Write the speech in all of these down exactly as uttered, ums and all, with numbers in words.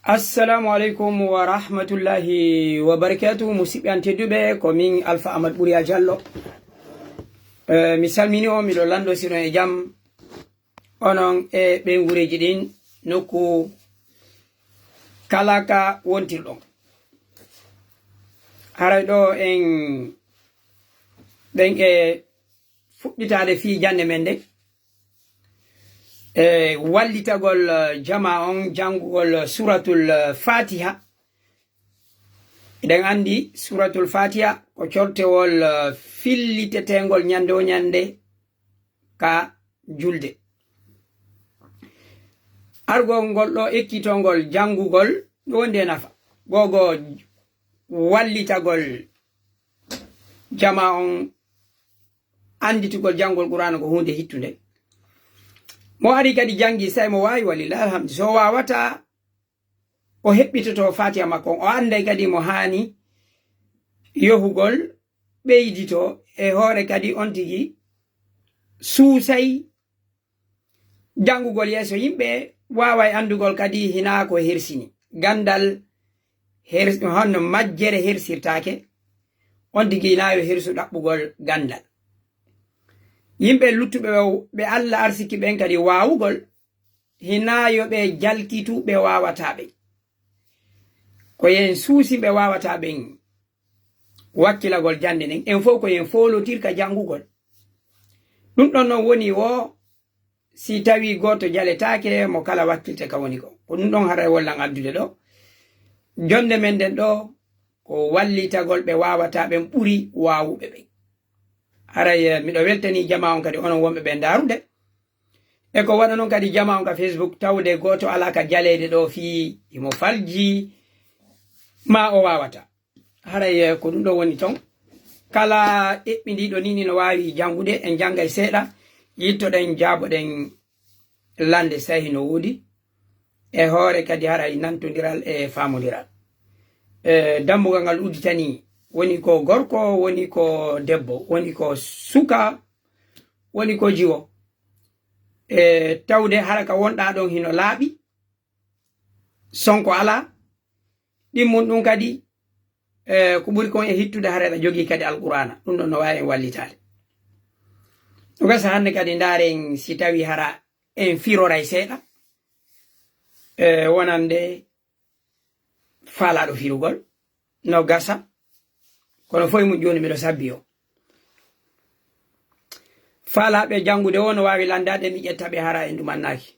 Assalamu aleykum wa rahmatullahi wa barakatuh. Musidɓe an tedduɓe, ko min Alfa Amadou Bouriya Diallo. Eh, mi salmini on, miɗo lanndo si on e jam, onon e ɓeynguureeji ɗin, nokku kala ka wontirɗon. Haray ɗo en, ɗen e fuɗɗitaade fii jannde men nden. E wallitagol, eh, jamaa on janngugol, eh, Suratul, eh, Fatiha. Eɗen anndi Suratul Fatiha ko cortewol, eh, filliteteengol ñannde o ñannde ka julde. Argol ngol ɗo ekkitongol janngugol, ɗo nde nafa. Gogo wallitagol jamaa on annditugol janngol Qur'aana ko huunde hittunde. Mo ari kadi janngi, say mo waawi, walillahi alhamdu. So waawataa, o heɓɓitoto Fatiha makko on. O annday kadi mo haani yohugol, ɓeydito e hoore kadi on tigi suusay janngugol yeeso yimɓe, waaway anndugol kadi hinaa ko hersini. Ganndal hers-, honno majjere hersirtaake, on tigi hinaa yo hersu ɗaɓɓugol ganndal. Yimɓe luttuɓe ɓe, ɓe Alla arsiki ɓen kadi waawugol, hinaa yo ɓe jalkitu ɓe waawataa ɓen. Ko yen suusi ɓe waawataa ɓen wakkilagol jannde nden. En fow ko yen foolotir ka janngugol. Ɗun ɗon non woni woo, si tawii gooto jaletaake, mo kala wakkilte ka woni ko. Ko ɗun ɗon haray wallan addude ɗo. Jonnde men nden ɗo, ko wallitagol ɓe waawataa ɓen ɓuri waawuɓe ɓen. Haray, eh, miɗo weltanii jamaa on kadi, onon wonɓe ɓe ndaarude. E ko waɗa non kadi jamaa on ka Facebook, tawde gooto alaa ka jaleede ɗo fii himo falji, maa o waawataa. Haray, eh, ko ɗun ɗon woni ton. Kala eɓɓindiiɗo nii, nii no waawi janngude, en janngay seeɗa, yittoɗen, jaaboɗen lannde, si tawii no woodi. E hoore kadi haray nantondiral e faamondiral. Eh, dambugal ngal udditanii, woni ko gorko, woni ko debbo, woni ko suka, woni ko jiwo. E tawde hara ka wonɗaa ɗon hino laaɓi, sonko alaa, ɗimmun ɗun kadi, eh, ko ɓuri kon e hittude hara aɗa jogii kadi Alqur'aana, ɗun ɗon no waawi en wallitaade. Ɗun gasa hannde kadi ndaaren si tawii hara en firoray seeɗa, eh, wonande faalaaɗo firugol, no gasa, kono fow e mun jooni miɗo sabbi o. Faalaaɓe janngude o no waawi lanndaade, mi ƴetta ɓe hara en ɗumannaaki.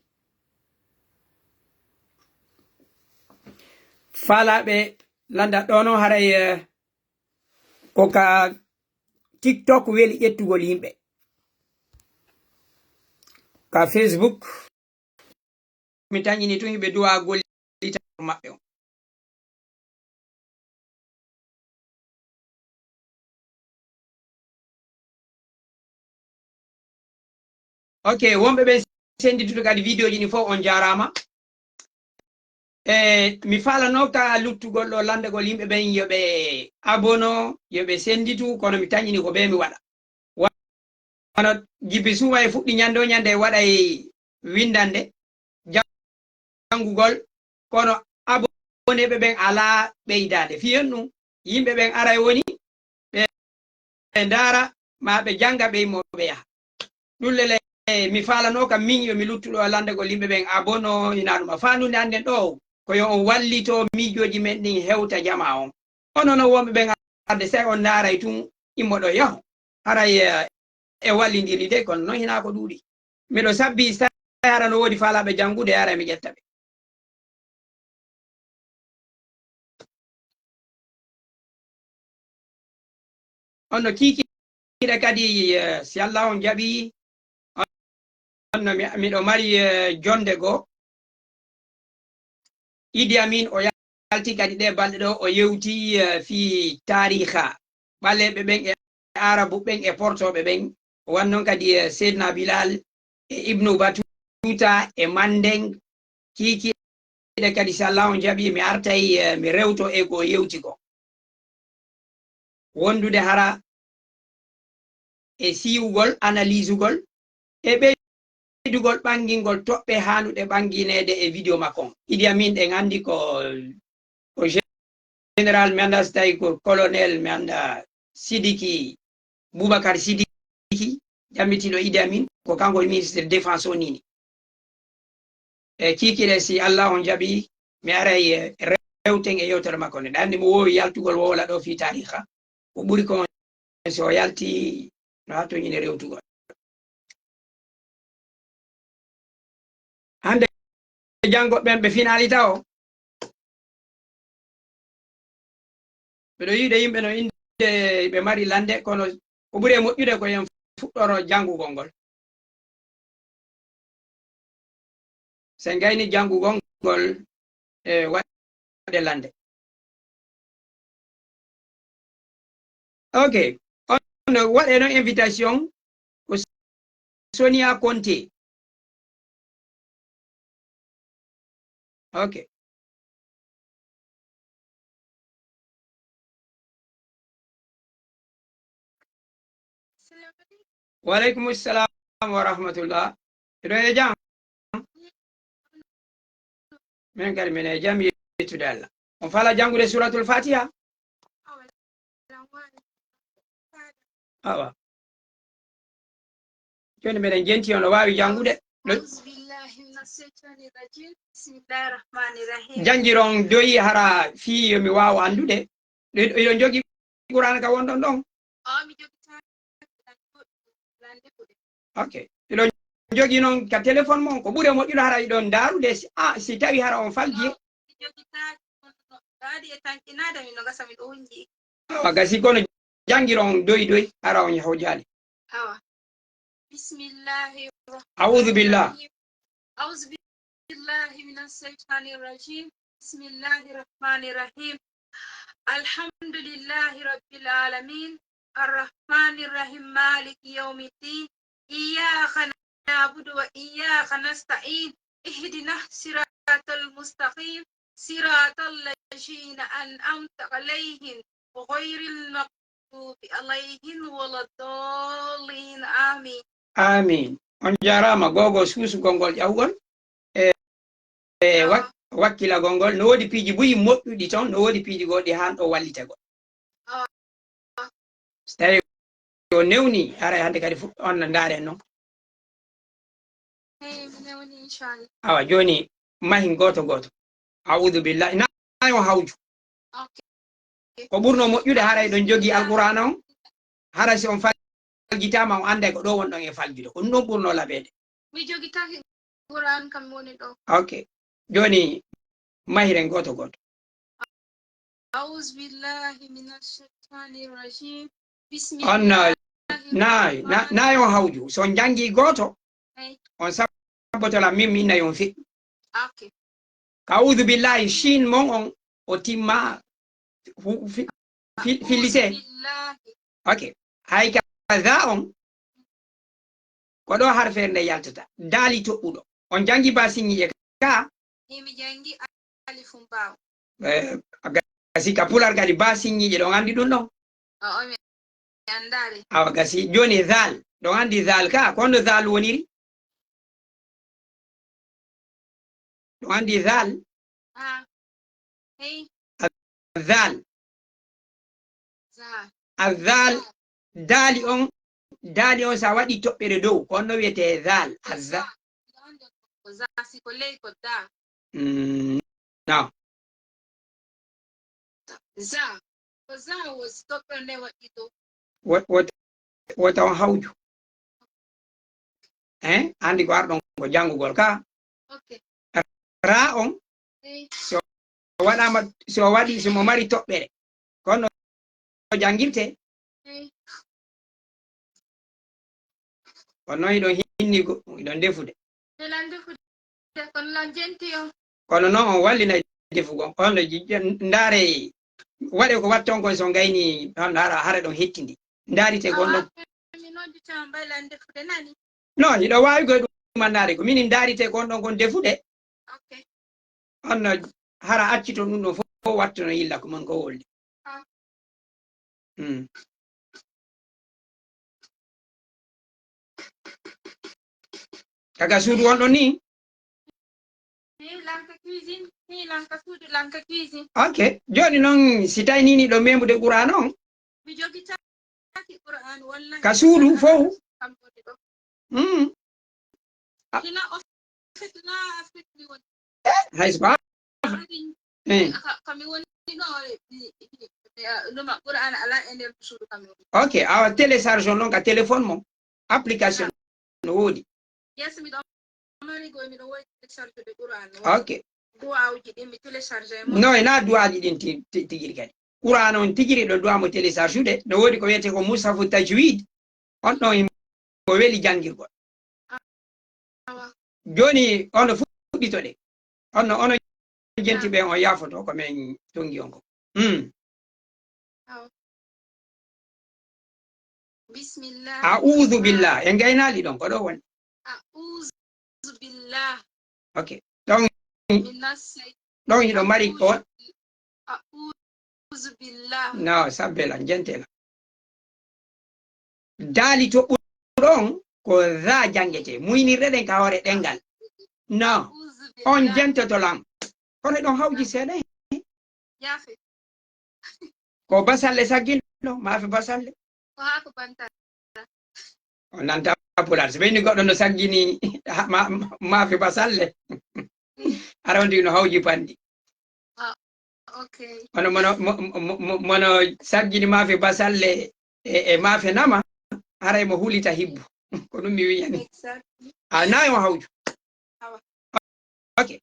Faalaaɓe lannda ɗo non haray, eh, ko ka TikTok weli ƴettugol yimɓe. Ka Facebook, mi tañini tun hiɓe duwa gollitagol maɓɓe on. Ok, wonɓe ɓen senditude kadi vidéo ji ɗin fof, on jaaraama. E, mi faalano ka luttugol ɗo lanndagol yimɓe ɓen, yo ɓe abono, yo ɓe senditu, kono mi tañini ko ɓe mi waɗa. Wano Jibi Suumaye fuɗɗi ñande o ñande waɗay winndande, janngugol, kono aboneeɓe ɓen alaa ɓeydaade. Fiyen ɗum, yimɓe ɓen aray woni ɓe, ɓe ndaara, maa ɓe jannga, ɓe immoo ɓe yaha. Ɗum lele, mi faalano kam min yo mi luttu ɗo lanndagol yimɓe ɓen abono, hinaa ɗum a faandude annden ɗo, ko yo on wallito miijooji men ɗin hewta jamaa on. Onon non wonɓe ɓen arde, sey on ndaaray tun immoɗo yaho. Haray, eh, e wallindiri de, kono non hinaa ko ɗuuɗi. Miɗo sabbi, si tawii hara no woodi faalaaɓe janngude, haray mi ƴetta ɓe. On no kiikiiɗe kadi, eh, si Allah on jaɓi, on no mi, miɗo mari, eh, jonde goo. Idi Amin o yalti kadi ɗee balɗe ɗo, o yewti, eh, fii taariika ɓaleeɓe ɓen e Aarabu ɓen e portooɓe ɓen. O wannon kadi, eh, Seydina Bilal e Ibnu Batuta e Mandeng, kiikiiɗe kadi, si Allah on jaɓi, mi artay, eh, mi rewto e ko o yewti ko. Wondude hara e siiwugol, analysugol, e ɓe ɓeydugol ɓangingol toɓɓe haanuɗe ɓangineede e video makko on. Idi Amin, en anndi ko, ko général, mi anndaa si tawi ko colonel, mi anndaa, Sidiki, Boubacar Sidiki, jammitiiɗo Idi Amin, ko kanko woni ministre défense o nii ni. E kiikiiɗe, si Allah on jaɓi, mi aray, e, rewten e yewtere makko nde. Ɗa anndi mo woowi yaltugol wowla ɗo fii taariika. Ko ɓuri kon, si o yalti, no haa toon ine rewtugol. Hannde e janngo ɓen ɓe finali tawo. Miɗo yi'ude yimɓe no innde ɓe mari lannde, kono ko ɓuri e moƴƴude ko en fuɗɗoro janngugol ngol. Sen gayni janngugol ngol, e waɗde lannde. Ok. On no waɗe non invitation ko Sonia Conté. Ok. Wa aleykum salam wa rahmatullah. Hiɗo e jam? Min kadi min e jam, yettude Allah. On fala janngude Suratul Fatiha? Awa. Jooni meɗen jenti, on no waawi janngude. No- أعوذ بالله من الشيطان الرجيم. بسم الله الرحمن الرحيم. Janngiron doyi hara fii yo mi waaw anndude. Ɗo, ɗo, hiɗon jogii Qur'aana ka wonɗon ɗon? Awa, mi jogitaaki. Ok. Hiɗon jogii non ka téléphone mon, ko ɓuri moƴƴude hara hiɗon ndaarude si, ah, si tawi hara on falji. Awa, mi jogitaaki. Kono no, ɗaɗi e tanƴinaade mi no gasa miɗo hunji. Awa, gasi kono janngiron doyi doyi, hara on hojjaali. Awa. بسم الله الرحمن أعوذ بالله. الرحيم. أعوذ بالله من الشيطان الرجيم. بسم الله الرحمن الرحيم. الحمد لله رب العالمين. الرحمن الرحيم. مالك يوم الدين. إياك نعبد وإياك نستعين. اهدنا الصراط المستقيم. صراط الذين أنعمت عليهم غير المغضوب عليهم ولا الضالين. آمين. Amin. On jaaraama, gogo, suusugol ngol ƴawgol. E, e, wak-, wakkilagol ngol. No woodi piiji buy moƴƴuɗi ton, no woodi piiji goɗɗi han ɗo wallitegol. So tawi o newni, haray hannde kadi fu-, on no ndaaren non. Eey, mi newni, inchallah. Awa, jooni mahin gooto gooto. A'udhu billahi. Nayon hawju. Ok. Ko ɓurno moƴƴude, haray ɗon jogii Alqur'aana on. Hara si on faljitaama, on annday ko ɗo wonɗon e faljude. Ko ɗum ɗon ɓurno laɓeede. Mi jogitaake Qur'an kam woni ɗo. Ok. Jooni mahiren gooto gooto. أعوذ بالله من الشيطان الرجيم. بسم On, الله na-, الرحمن nayon hawju. So on janngi gooto, Eey. On sabbotola min, min nayon feƴƴu. Ok. A'udhu billahi, shin mon on, o timma fu-, fi-, fi-, fillisee. أعوذ بالله. Ok. Hay ka za on, ko ɗo harfeere nde yaltata. Daali toɓɓuɗo. On janngi ba sinyiije ka? Himi janngi alifun baaw. Eh, a gasi ka pular kadi ba sinyiije ɗon anndi ɗum ɗon? O, o, mi anndaali. Awa gasi. Jooni zal. Ɗon anndi zal ka? Ko honno zal woniri? Ɗon anndi zal? Ah. Hey. Zal. Za. Azal, Za. Daali on, daali on sa waɗi toɓɓere dow, ko on no wiyetee zal, Ko za. Azal. Ko za, si ko ley ko za. Mm, no. Za. Ko za wo si toɓɓere nde waɗi dow. Wo-, wo-, wota on hawju. Eh, anndi ko arɗon ko janngugol ka. Ok. Ra on, Eey. Si o waɗaama, si o waɗi, si mo mari toɓɓere, kono o janngirte. Eey. Kono non hiɗon hinni go-, hiɗon defude. Hiɗon defude, kono lan jenti on. Kono non on wallinay defugol. On no ji-, ndaare, waɗe ko watton kon so ngayni, on hara, hara ɗon hettindi. Ndaarite kon ɗon. Awa, mi noddi tan mbay lan defude nani. Non, hiɗo waawi koye ɗum annaade ko minin ndaarite kon ɗon kon defude. Ok. On no hara accito ɗum ɗon fof wattuno yilla ko mon ko wolde. Ah. Mm. Ka ga suudu wonɗon nii? Hii, lan ka cuisine, hii, lan ka suudu, lan ka cuisine. Ok. Jooni non, si tawi nii ɗo memude Qur'aana on? Mi jogitaaki Qur'aana, wallahi. Ka suudu fow? Kam woni ɗo. Hmm. Ah. Hina o-, hina Afrique mi woni. Eh, hay so ko Afrique. Eh. Ka, ka mi woni ɗo, eh, eh, eh, eh, numa Qur'aana alaa e nder suudu ka mi woni. Ok, awa télécharge on non ka téléphone mon. Application no woodi. Yes, miɗo mari go, miɗo woodi télécharge de Qur'an. Ok. Duwawuji ɗin mi télécharge mo. No, e na duwaaji ɗin ti-, ti-, tigiri kadi. Qur'an on tigiri ɗo duwa mo télécharge de, no woodi ko wiyete ko Mushafu Tajwid. On ɗon himo weli jangirgol. Awa. Jooni, ono fuɗɗito de. Ono, ono jenti ɓen on yaafoto ko men tongi on ko. Hmm. Awa. Bismillah. A'udhu billah. En gaynaali ɗon, ko ɗo woni. A'udhu billah. Ok. Ɗon, minas shay-, ɗon hiɗo mari ko. A'udhu billah. No, sabbela, jentela. Daali toɓɓuɗo on ko za jangete. Muynirɗe ɗen ka hoore ɗengal. No. A'udhu billah. On jentoto lan. Kono hiɗon hawji seeɗa. Yaafe. Ko basalle saggino, maafe basalle. Ko haako bantala. O nanta pulaar. So ɓeyni goɗɗo no saggini ha-, ma-, ma-, maafe basalle. Hara on tigi no hawji panɗi. Ah, ok. Mono, mono, mo-, mo-, mo-, mono saggini maafe basalle e, e maafe nama, haray mo hulita hibbo. Ko ɗum mi wi'ani. Exactly. A nayi on hawju. Awa. Ok.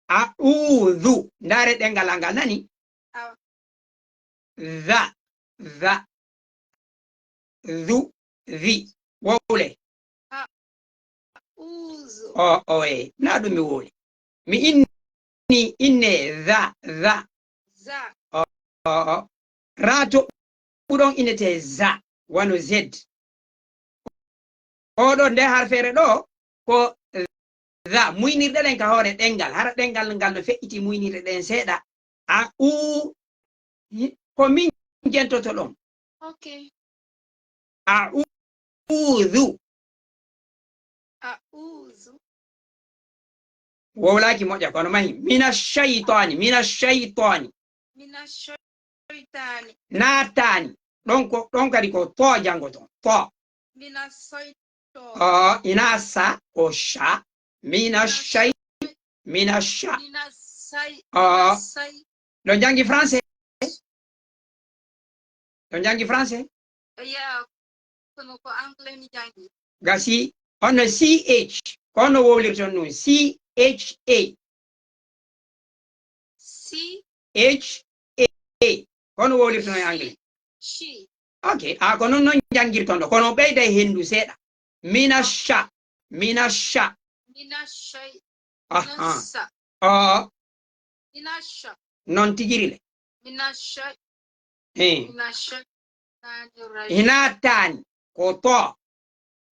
A'udhu. Ndaare ɗengal an ngal nani? Awa. Dha, dha. Dhu, dhi. Wowle. A'udhu. O, o, e. Na ɗum mi wowli. Mi inni, inne, dha, dha. Dha. O, o, o. Ra toɓɓuɗo on innete za, wano Z. Oɗo nde harfeere ɗo ko za. Muynirɗe ɗen ka hoore ɗengal. Hara ɗengal ngal no feƴƴiti muynirɗe ɗen seeɗa. A, u, hi-, ko min jentoto ɗon. Ok. A, u, u, zu. A, u, zu. Wowlaaki moƴƴa, kono mahi. Mina shaytani, mina shaytani. Mina shaytani. Naataani. Ɗon ko, ɗon kadi ko to janngoton. To. Mina shaytani. O, ina sa, ko sha. Mina shay-, mina sha. Mina shay-, o. Mina shay-. Ɗo janngi français? Ɗo janngi français? Yeah, kono ko anglais mi janngi. Gasi, hono C H, ko hono wowlirton ɗum? C H A. C H A. Ko hono wowlirton e anglais? She. Ok, a ko non non janngirton ɗo, kono ɓeyda e henndu seeɗa. Mina sha, mina sha. Mina shay. Aha. Mina sa. O. Mina sha. Non tigiri le. Mina shay. Eh. Mina shaytani rajim. Hina taani, ko to.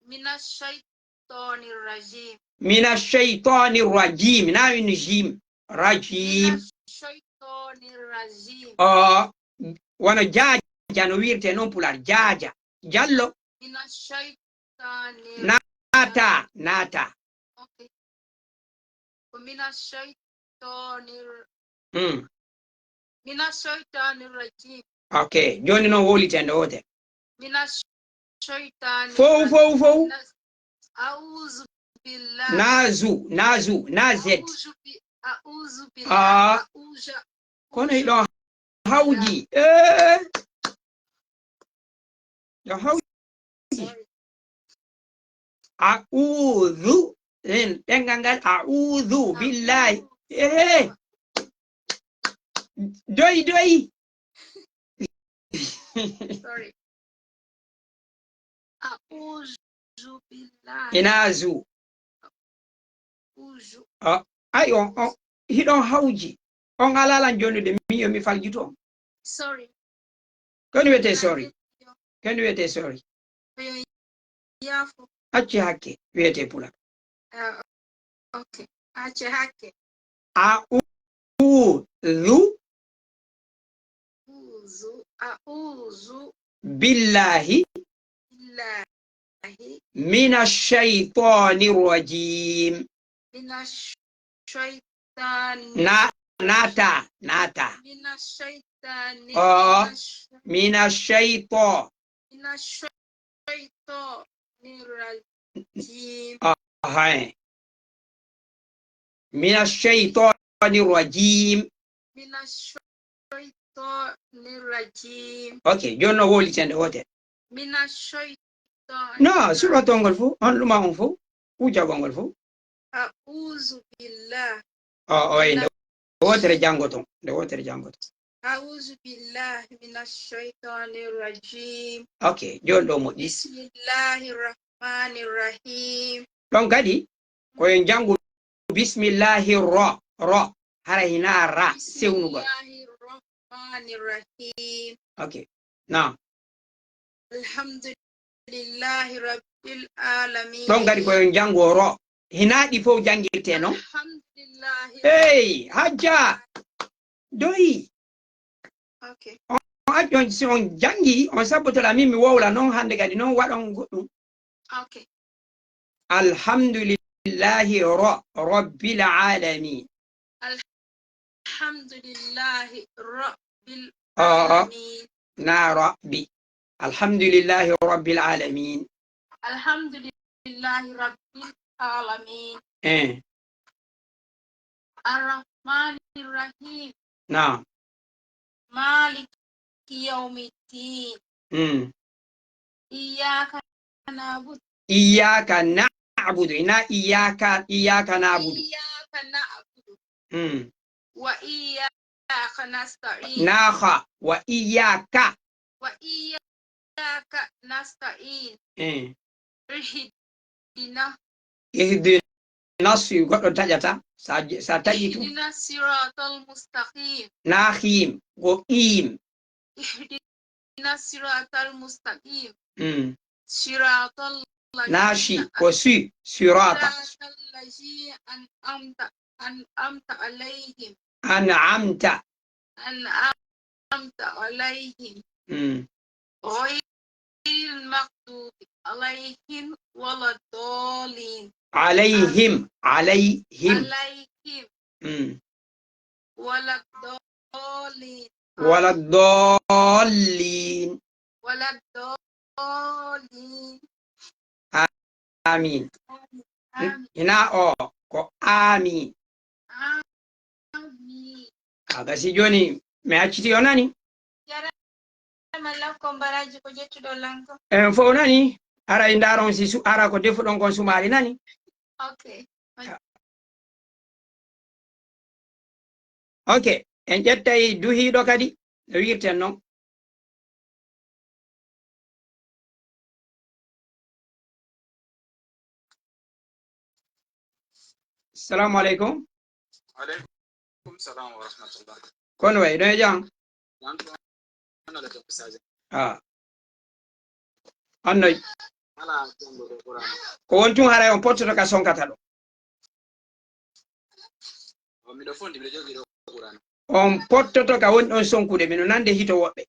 Mina shaytani rajim. Mina shaytani rajim. Na wini jim. Rajim. Mina shaytani rajim. O, wano jaaja no wirte non pulaar. Jaaja. Jallo. Mina shaytani. Naata, naata. Ok. Ko mina shaytani. Mm. Mina shaytani rajim. Ok, jooni non wowliten ɗo woote. Mina shaytani. Fow, fow, fow. Mina, a'udhu billah. Na zu, na zu, na Z. A'udhu bi-, a'udhu billah. Ah. A'udhu. Kono hiɗon hawji. Eh. Yo hawji. Sorry. A'udhu. En, ɗengal ngal, a'udhu billahi. Eh. Doy, doy. Sorry. A'udhu billahi. Ina zu. A'udhu. Ah, ay, on, on, hiɗon hawji. On alaa lan jonnude, mi yo mi faljito on. Sorry. Ko no wiyetee sorry? Ko no wiyetee sorry? Yo yaafo. Acce hakke, wiyetee pulaar. Ah, ok. Acce hakke. A'udhu. Uzu. A'udhu. Billahi. Billahi. mina shaytani rajim. Mina shaytani. Na, nata, nata. Mina shaytani. Oh, mina sh- mina shayto. Mina shaytani rajim. Ah, hai. Mina shaytani rajim. Mina shaytani rajim. Ok, jooni no wowliten nde wootere. Mina shaytani. No, suɓa ton ngol fow, on ɗuma on fow, hujagol ngol fow. A'udhu billah. O, o, e nde wootere janngoton, nde wootere janngoton. A'udhu billahi minash shaytanir rajim. Ok, jooni ɗo moƴƴi. Bismillahir rahmanir rahim. Ɗon kadi, ko en janngu bismillahi ro, ro. Hara hinaa ra, sewnugol. Bismillahir rahmanir rahim. Ok, naam. Alhamdulillahi rabbil alamin. Ɗon kadi ko en janngu ro. Hinaa ɗi fow janngirtee non? Alhamdulillahi. Hey, hajja! Doyi. Ok. On, on accu on, si on janngi, on sabbotora min mi wowla non hannde kadi non waɗon goɗɗum. Ok. Alhamdulillahi ra-, rabbil alamin. Alhamdulillahi rabbil alamin. Ah, ah. Na rabbi. Alhamdulillahi rabbil alamin. Alhamdulillahi rabbil alamin. Eh. Arrahmanir rahim. Naam. Maliki yawmiddin. Mm. Iyyaka na'budu. Iyyaka na'budu. Ina iyyaka, iyyaka na'budu. Iyyaka na'budu. Mm. Wa iyyaka nasta'in. Naha. Wa iyyaka. Wa iyyaka nasta'in. Eh. Ihdina. Ihdina si goɗɗo taƴata, sa, sa taƴi tun. Ihdina siratal mustaqim. Na him, ko im. Ihdina siratal mustaqim. Mm. Siratal na shi, ladina ko si, sirata. Siratal ladina an'amta, an'amta alaihim. An'amta. An'amta alaihim. Mm. Ghayril maghdubi alaihim waladdallin. Alaihim, alaihim. Alaihim. Mm. Waladdallin. Waladdallin. Waladdallin. Amin. Amin. Hinaa o, ko amin. Amin. A gasi jooni, mi acciti o nani? Jarama lanko mbaraaji ko jettuɗo lanko. En fof nani, ara e ndaaron si su-, ara ko defuɗon kon sumaali nani? Ok. Ok, en ƴettay duhiiɗo kadi, no wiirten non. Assalamu alaikum. Alaikum salam wa rahmatullah. Kono way, ɗon e jam? Jam ɗon, hono le to message. Ah. Annoy. Ala janngo ɗo Qur'an. Ko won tun haray on pottoto ka sonkata ɗo. On miɗo fondi, miɗo jogii ɗo Qur'an. On pottoto ka woni ɗon sonkude, mino nande hito woɓɓe.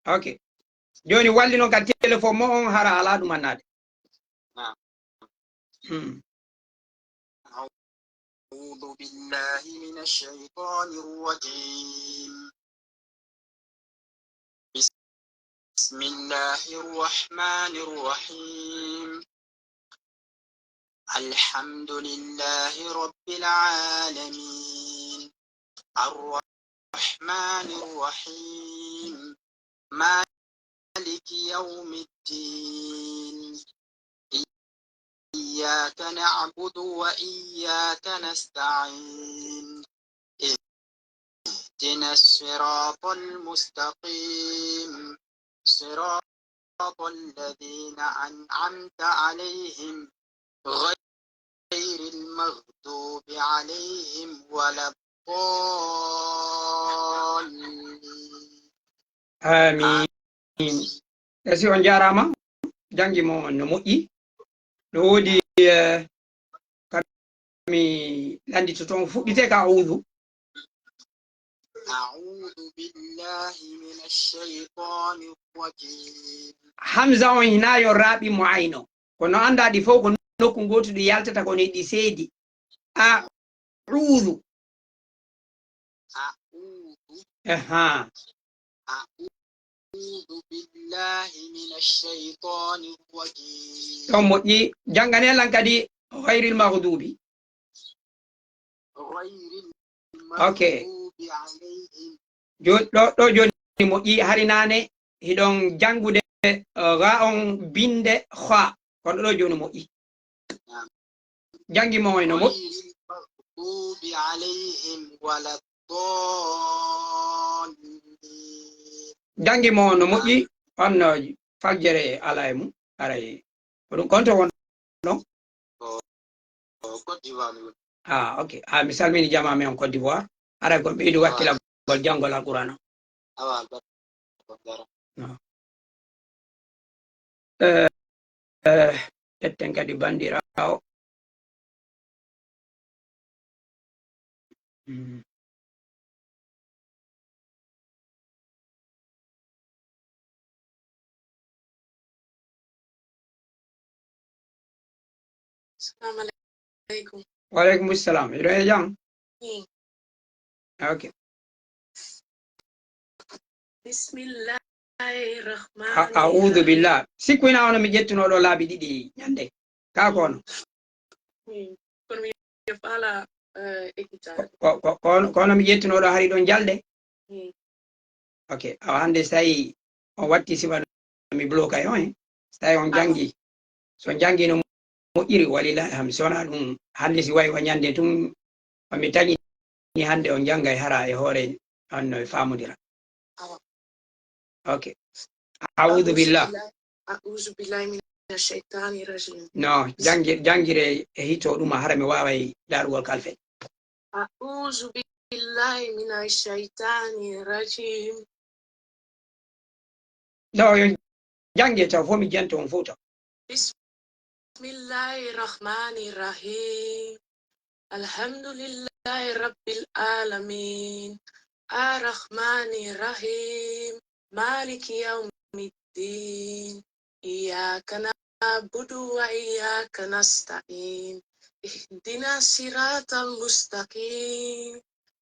Ok. Jooni walli non kadi téléphone mo on hara alaa ɗum annaade. Hmm. أعوذ بالله من الشيطان الرجيم. بسم الله الرحمن الرحيم. الحمد لله رب العالمين. الرحمن الرحيم. مالك يوم الدين. إياك نعبد وإياك نستعين. اهدنا الصراط المستقيم. صراط الذين أنعمت عليهم غير المغضوب عليهم ولا الضالين. Amin. Merci, on jaaraama. Janngi mo on no moƴƴi. No woodi, eh, ka mi lannditoto on fuɗɗitee ka a'uudu. أعوذ بالله من الشيطان الرجيم. Hamza on hinaa yo raaɓi mo ayno. Kono anndaa ɗi fow ko nokku ngootu ɗi yaltata, kono hiɗi seedi. A'uudu. أعوذ. Ahaa. أعوذ بالله من الشيطان الرجيم. Ɗon moƴƴi. Jannganee lan kadi غير المغضوب. غير Ok. المغضوب عليهم. Jo-, ɗo, ɗo jooni moƴƴi, hari naane hiɗon janngude, eh, ga on binnde kha. Kono ɗo jooni moƴƴi. نعم. Janngi mo on no moƴƴi. غير المغضوب عليهم ولا الضالين. Janngi mo on no moƴƴi, on no fajjere alaa e mum, aray. Ko ɗum konto won ɗon? Ko, ko Côte d'Ivoire mi woni. Ah, ok. Ah, mi salmini jamaa men on Côte d'Ivoire. Aray ko ɓeydu wakkilagol janngol Alqur'aana. Awa, albarka. Ko dara. Ah. Eh, eh, ƴetten kadi banndiraawo. Mm. Assalamu alaikum. Wa alaikum salam. Hiɗo e jam? Hmm. Ok. Bismillahi rahmani A-, a'udhu rahim. Billah. Sikku ina ono mi ƴettuno ɗo laabi ɗiɗi ñande. Ka ko ono? Hmm. Kono mi faala, eh, ekkitaade. Ko, ko, ko, ko ono, ko ono mi ƴettuno ɗo hari ɗon jalde? Hmm. Ok. Awa hande so tawi on watti sifa mi bloka e on, eh. So tawi on Awa. Jangi. So on jangi no moƴƴiri, walillahi alhamdu. Si wonaa ɗum, hannde si wayi wa ñande tun, ko mi taƴi ni hannde on janngay hara e hoore an no e faamodira. Awa. Ok. A'udhu billah. A'udhu billahi minash shaytanir rajim. No, jangi-, jangire e hito ɗum hara mi waaway daarugol kalfe. A'udhu billahi minash shaytanir rajim. No, yo jange taw, fo mi janto on fof taw. Bismillahir rahmanir rahim. Alhamdulillahi rabbil alamin. Arrahmanir rahim. Maliki yawmiddin. Iyyaka na'budu wa iyyaka nasta'in. Ihdina siratal mustaqim.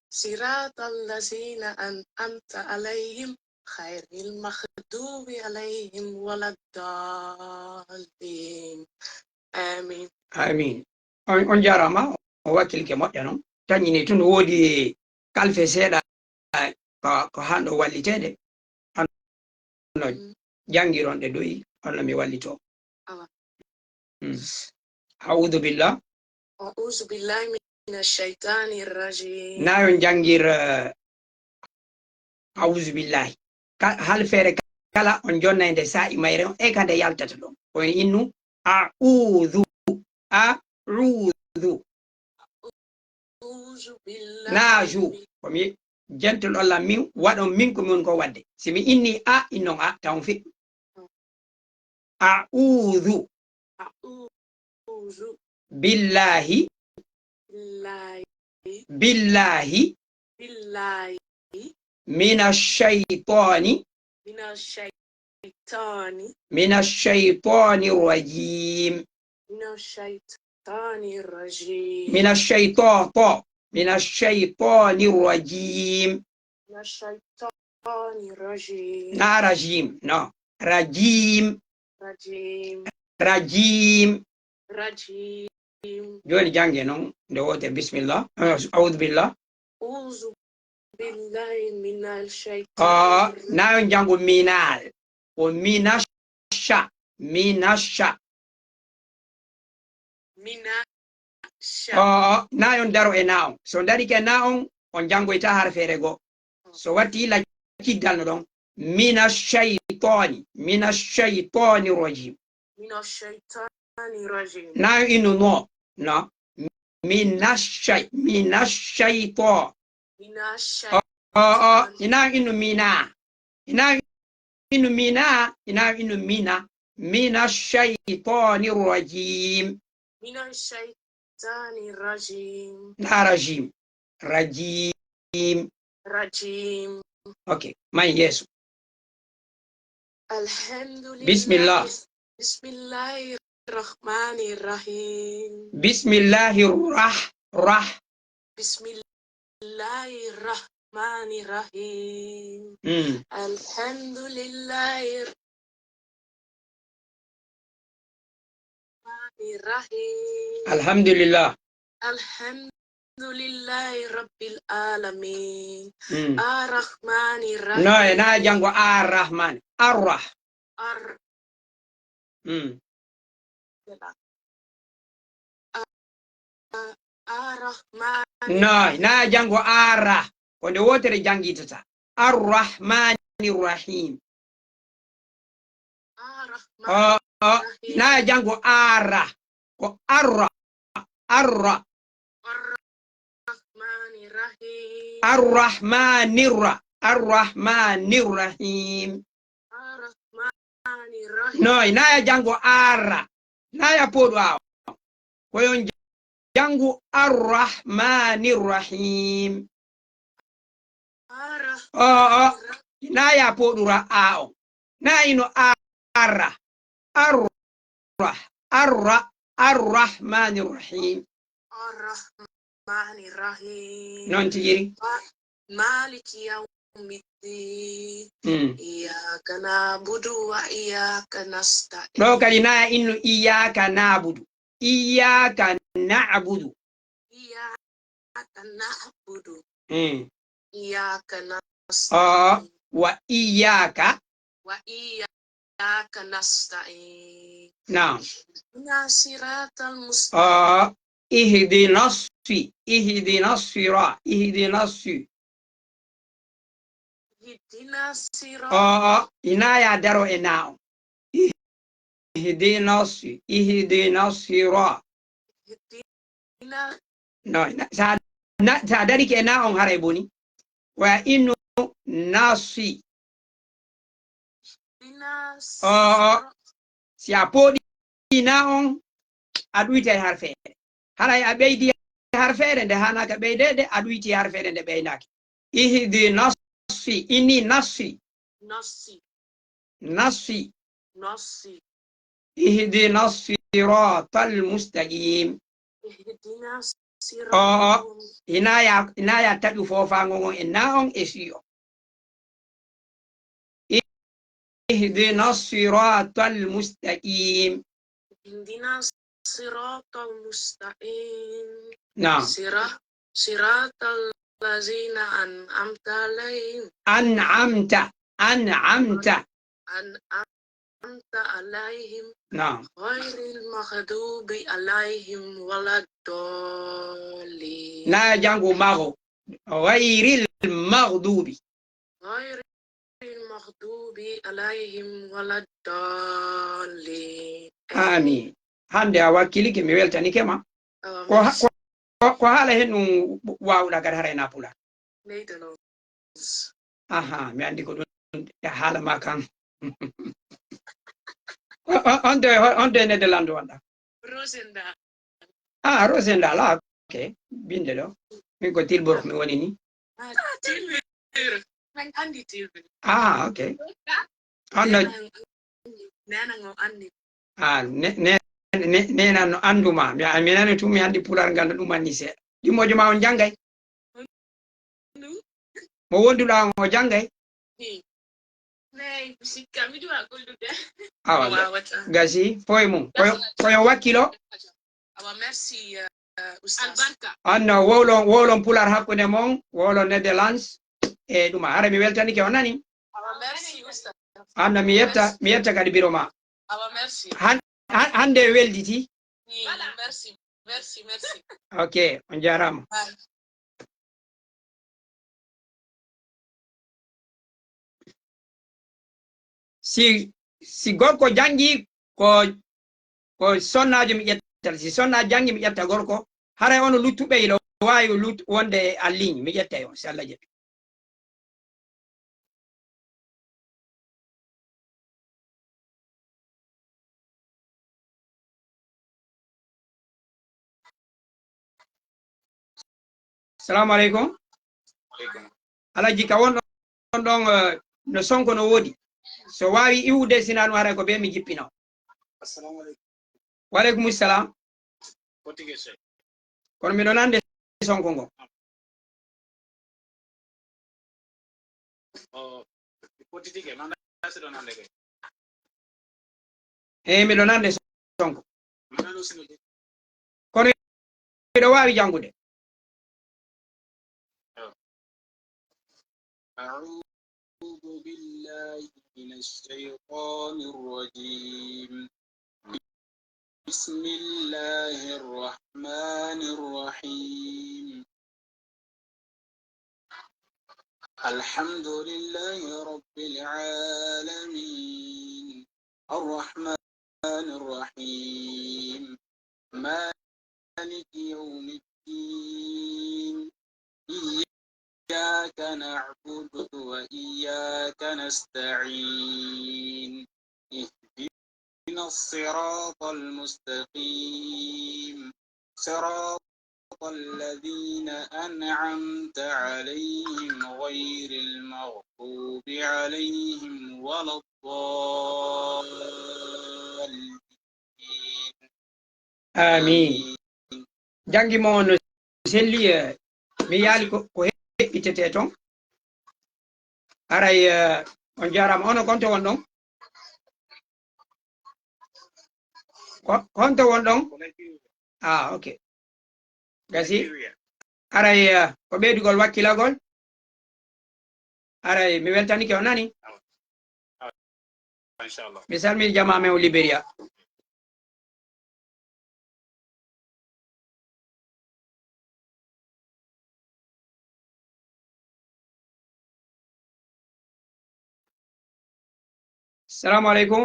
Siratal lazina an'amta alaihim, ghairil maghdubi alaihim waladdallin. Amin. Amin. On, on jaaraama, on wakkilike moƴƴa non. Tañi ni tun woodi kalfe seeɗa ko, ko hanɗo walliteede. Hanno Mm. jangiron ɗe doyi, honno mi wallito. Awa. Mm. A'udhu billah. A'udhu billahi minash shaytanir rajim. Na on jangir, eh, a'udhu billahi. Ka-, hal feere kala on jonnay nde sa'i mayre on, e ka nde yaltata ɗon. Ko en innu, a'udhu, a'udhu. A'udhu billahi Naaju, min ko mi jentol Allah min, waɗon min ko mi woni ko waɗde. Si mi inni a, innon a, tawon feƴƴu. A'udhu. A'udhu. Billahi. Billahi. Billahi. Billahi. Minash shaytani. Minash shaytani. Minash shaytani rajim. Minash shaytani rajim. Minash shayta-, to. Minash shaytani rajim. Minash shaytani rajim. Na rajim, no. Rajim. Rajim. Rajim. Rajim. Jooni jange non, nde woote, bismillah. Eh, a'udhu billah. A'udhu billahi minash shaytanir Ah, rajim. Na on jangu minal. Ko minasha. Minasha. Minasha. Oh, na on daro e na on. So darike na on, on jangoyta har feere goo. So watti la ciddal no ɗon. Minash shaytani. Minash shaytani rajim. Minash shaytani rajim. Na on innu no. No. Minash shay-, minash shayta-, Minash Oh, oh, oh. shaytani. Ina innu mina. Ina innu mina. Ina innu mina. Minash shaytani rajim. Minash shaytani rajim. Na rajim. Rajim. الرجيم. Okay, man yeeso. الحمد لله. Bismillah. بسم الله الرحمن الرحيم. Bismillahir rah-, rah-. بسم الله الرحمن الرحيم. Mm. الحمد لله الرحمن الرحيم. Alhamdulillah. الحمد لله رب العالمين. Mm. الرحمن الرحيم. No, e na jango Ar-Rahman. Ar-Rah-. Ar-. Mm. Ar-Rahman. No, na jango Ar-Rah. Ko nde wootere jangitata. Ar-Rahmani Rahim. Ar-Rahman. O, o, Rahim. Na jango Ar-Rah. Ko Ar-Rah. Ar-Rah. Ar-Rahmani Rahim. Ar-Rahmani Ra-, Ar-Rahmani Rahim. Ar-Rahmani Rahim. No, na ya jango Ar-Rah. Na ya poɗu awo. Ko yon jangu Ar-Rahmani Rahim. Ar-Rahmani Rahim. O, o. Na ya poɗu ra a on. Na ino Ar-Rah. Ar-Rah. Ar-Rah. Ar-Rahmani Rahim. Ar-Rahmani Rahim. Non tigi. Ma-, Maliki yawmiddin. Mm. Iyyaka na'budu wa iyyaka nasta'in. Ɗo kadi na innu iyyaka na'budu. Iyyaka na'budu. Iyyaka na'budu. Mm. Iyyaka nasta'in. Ah, wa iyyaka. Wa iyyaka nasta'in. Naam. Ihdina siratal mustaqim. Ah, ihdina si-, ihdina sira-, ihdina si-. Ihdina sira-. Ah, ina ya daro e na on. Ihdina si-, ihdina sira-. Ihdina. No, na, sa, na, sa darike na on haray boni. Wa innu nasi. Ihdina. O, o. Sira-. Si a poɗi na on, a ɗuytay harfeere. Haray a ɓeydi harfeere nde haanaaka ɓeydeede, a ɗuyti harfeere nde ɓeynaaki. Ihdina si-, inni nasi. Nasi. Nasi. Nasi. Ihdina siratal mustaqim. Ihdina siratal. O, o. Ina ya, ina ya taƴu foofaango ngon e na on e si on. Ihdina siratal mustaqim. Ihdina siratal mustaqim. Naam. Sira-, siratal lazina an'amta alaihim. An'amta, an'amta. An'amta alaihim. Naam. Ghairil maghdubi alaihim waladdallin. Na jangu maghu-, ghairil maghdubi. Ghairil maghdubi alaihim waladdallin. Amin. Hande a wakkilike, mi weltanike ma. Awa, ko ha-, merci. Ko, ko, ko haala hen ɗum waawuɗa kadi haray na pula. Nederlands. Aha, mi andi ko ɗum e haala ma kan. On, on, on de, on de Nederland wonɗa? Roosendaal. Ah, Roosendaal, ah, ok. Binde ɗo. Min ko Tilburg mi woni ni. Ah, Tilburg. Men andi Tilburg. Ah, ok. Anno, nena ngo andi. Ah, ne, ne, ne, nena no anduma. Mi, mi nani tun mi andi pular ngal no ɗum anni seeɗa. Ɗimmojo ma on jangay? Mo wonduɗo an o jangay? Hmm. Nay, sikka, miɗo waɗa gollude. Awa, mi ga-, wawata. Gasi, foye mum. Koyo, gasi, koyo wakkilo. Awa, merci, euh, Oustaz. Albarka. Anno, wowlon, wowlon pular hakkunde mon, wowlon Netherlands. E ɗuma, hara mi weltanike, on nani? Awa, merci, Oustaz. Anno, mi yetta, merci, mi yetta kadi biro ma. Awa, merci. Han-, han-, hande welditi? Ni, voilà, merci, merci, merci. Ok, on jarama. Bye. Si, si gorko jangi ko, ko sonnaajo mi ƴettata. Si sonnaajo jangi mi ƴetta gorko. Haray ono luttuɓe ilo waawi lut-, wonde en ligne. Mi ƴettay on, si Allah jaɓi. Salamu aleykum. Aleykum. Alhaji, ka wonɗon ɗon, eh, no Sonko no woodi. So waawi iwude, sinaa ɗun haray ko bee mi jippina. Assalamu alaikum. Wa alaikum salam. Kono miɗo nande Sonko ngo. O, mi fottitike, mi anndaa si ɗon hannde kay. Eey, miɗo nande Sonko. Mi anndaa si no de. Kono miɗo waawi janngude. Yo. أعوذ بالله من الشيطان الرجيم. بسم الله الرحمن الرحيم. الحمد لله رب العالمين. الرحمن الرحيم. مالك يوم الدين. إياك نعبد وإياك نستعين. اهدنا الصراط المستقيم. صراط الذين أنعمت عليهم غير المغضوب عليهم ولا الضالين. Amin. Janngi mo on no selli, eh, mi yaali ko, ko heɓɓitetee ton. Aray, eh, on jaaraama. Onon, ko honto wonɗon? Ko, ko honto wonɗon? Ah, ok. Gasi. Aray, eh, ko ɓeydugol wakkilagol. Aray, mi weltanike, on nani? Awa. Awa. Inchallah. Mi salmini jamaa men o Liberia. Salaamu aleykum.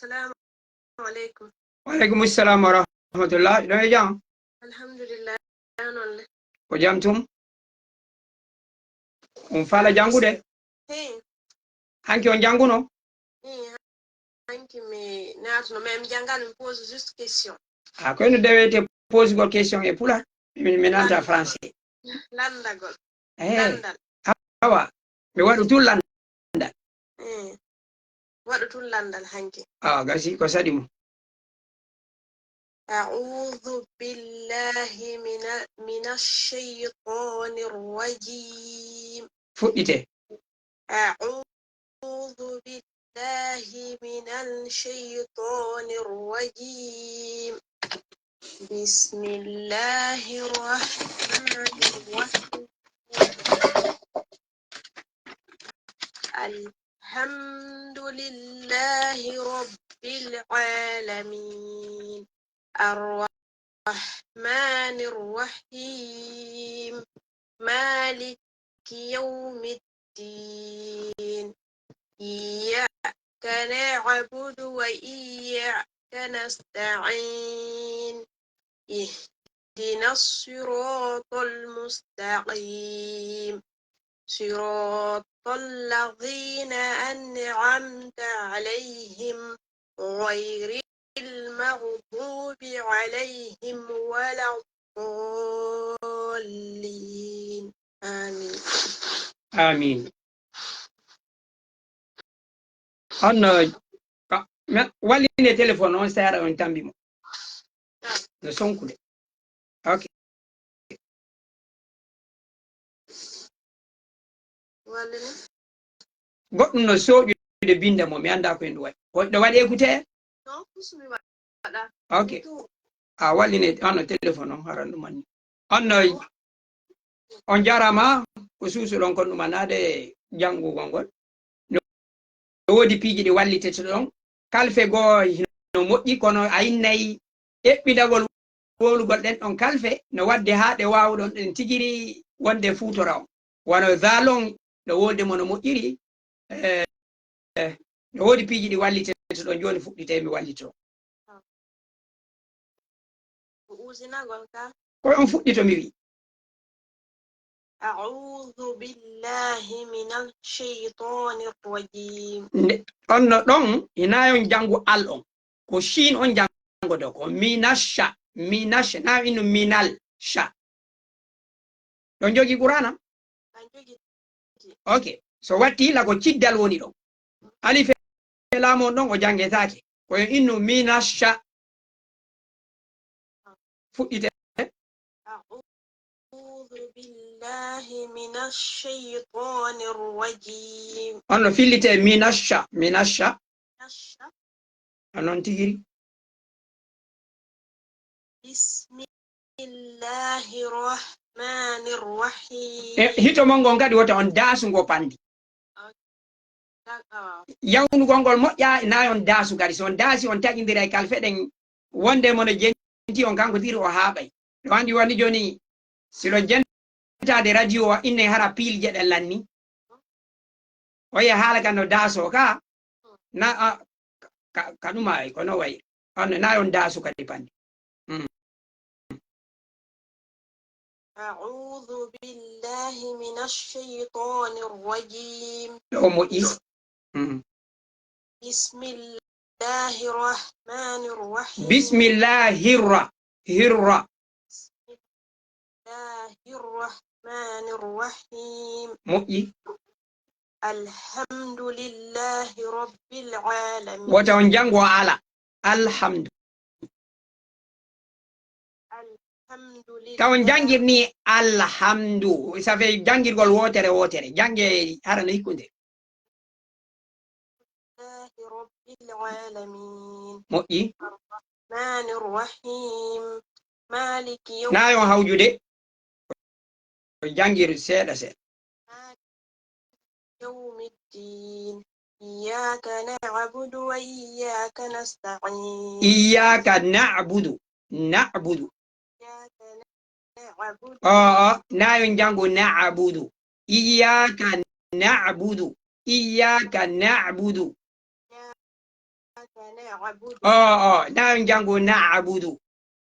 Salaamu aleykum. Wa aleykum salaam wa rahmatullah. Hiɗon e jam? Alhamdulillah. Ko jam tun? On faala janngude? Hey. Hanki on jannguno? Hey, hanki mi naatuno, mais mi janngaali, mi pose juste question. Ah, ko eno dewete posugol question e pulaar, mi, mi nanta français. Lanndagol. Eh, lanndal. Awa, mi waɗu tun lanndal. Eh, waɗu tun lanndal hanki. Awa, gasi ko saɗi mo. أعوذ بالله من، من الشيطان الرجيم. Fuɗɗite. أعوذ بالله من الشيطان الرجيم. بسم الله الرحمن الرحيم. الحمد لله رب العالمين. الرحمن الرحيم. مالك يوم الدين. إياك نعبد وإياك نستعين. اهدنا الصراط المستقيم. صراط الذين أنعمت عليهم غير المغضوب عليهم ولا الضالين. آمين. آمين. On no, ka, me, walline téléphone on seeɗa, on tambi mo. No sonkude. Ok. Walline. Goɗɗum no sooƴude binnde mo, mi anndaa ko hendu waɗi. Ko ɗo waɗi écouteur? Non, pusu mi waɗa. Ok. A walline, on no téléphone on, haran ɗum anni. On no, on jaaraama ko suusuɗon kon ɗum annaade janngugol ngol. No, no woodi piiji ɗi wallitete ɗon. Kalfe goo hino moƴƴi, kono a innay eɓɓidagol wowlugol ɗen ɗon kalfe, no waɗde haa ɗe waawuɗon ɗen tigiri wonde fuutora on. Wano zaalon no wolde mo no moƴƴiri, eh, eh, no woodi piiji ɗi wallitete ɗon jooni fuɗɗitee mi wallitoo. Ko uusinagol ka? Ko on fuɗɗito mi wi'i. أعوذ بالله من الشيطان الرجيم. Nde, on no ɗon, hinaa on janngu al on. Ko shiin on janngoto, ko minasha, minasha, naa innu minal sha. Ɗon jogii Qur'aana? An jogii. Ok. So watti la ko ciddal woni ɗon. Alif e laamu on ɗon o janngetaake. Ko yo innu minasha. Fuɗɗite. أعوذ بالله من الشيطان الرجيم. On no fillitee minasha, minasha. Minasha. A non tigiri. بسم الله الرحمن الرحيم. E, hito mon ngon kadi wota on daasu ngo pandi. Yawnugol ngol moƴƴa, naa on daasu kadi. So on daasi, on taƴindiray kalfe ɗen, wonde mo no jenti on, kanko tiri o haaɓay. Ɗo anndi woni jooni, si ɗon jentaade radio o, innen hara piil jeɗen lanni. Oye haala kan no daasoo ka, na, a, ka, ka ɗuma ay, ko no way. On, naa on daasu kadi pandi. Mm. أعوذ بالله من الشيطان الرجيم. Ɗo moƴƴi. Mm. بسم الله الرحمن الرحيم. Bismillahirra-, hirra. بسم الله الرحمن الرحيم. Moƴƴi. الحمد لله رب العالمين. Wota on janngo ala. Alhamdu. الحمد لله. Taw on janngirni alhamdu. Ça fait janngirgol wootere wootere. Jannge hara no hikkunde. لله رب العالمين. Moƴƴi. الرحمن الرحيم. مالك يوم Naa on hawjude. Janngir seeɗa seeɗa. مالك يوم الدين. إياك نعبد وإياك نستعين. Iyyaka na'budu. Na'budu. إياك نعبد. Oo, naa yo njanngu na'budu. Iyyaka na'budu. Iyyaka na'budu. إياك نعبد. Oo, oo, naa yo njanngu na'budu.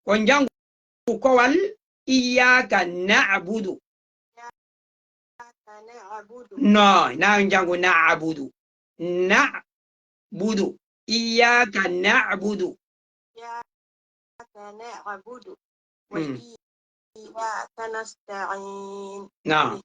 Ko njanngu kowal, iyyaka na'budu. إياك نعبد. No, naa yo njanngu na'budu. Na'budu. Iyyaka na'budu. إياك نعبد. Mm. وإياك نستعين. Naa.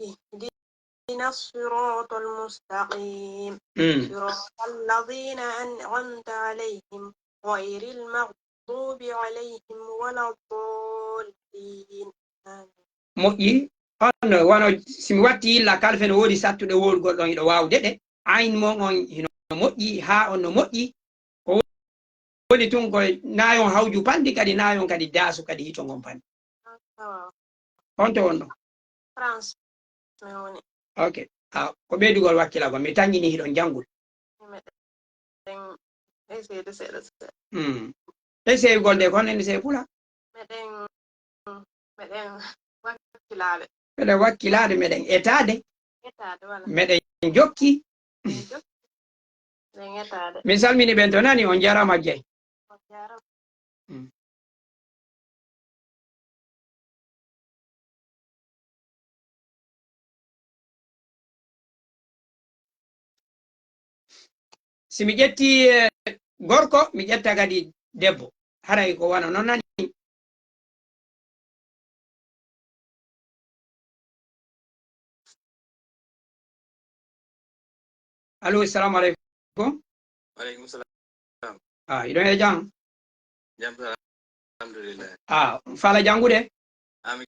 اهدنا الصراط المستقيم. Mm. صراط الذين أنعمت عليهم غير المغضوب عليهم ولا الضالين. آمين. Moƴƴi, on no, wano si mi watti yilla kalfe no woodi sattuɗe woolugol ɗon, hiɗo waawude ɗe. Ayn mon on hino moƴƴi, haa on no moƴƴi. Ko woni tun ko naa yo on hawju pandi kadi, naa yo on kadi daasu kadi hito ngon pandi. Awa. On to wonno? France mi woni. Ok. Ah, ko ɓeydugol wakkilagol. Mi tanƴini hiɗon janngul. Meɗen essayer de seeɗa seeɗa. Hmm. Essayugol de, kono en essay pula. Meɗen, meɗen wakkilaade. Meɗen wakkilaade, meɗen etaade. Etaade, wala. Meɗen jokki. Meɗen jokki. Meɗen etaade. Mi salmini ɓen to nani, on jaaraama jeyi. On jaaraama. Mm. Si mi ƴetti, eh, gorko, mi ƴetta kadi debbo. Haray ko wano non nani? Allo, assalamu aleykum. Wa aleykum salam. Ah, hiɗon e jam? Jam tan, alhamdulillah. Ah, fala janngude? Ah, mi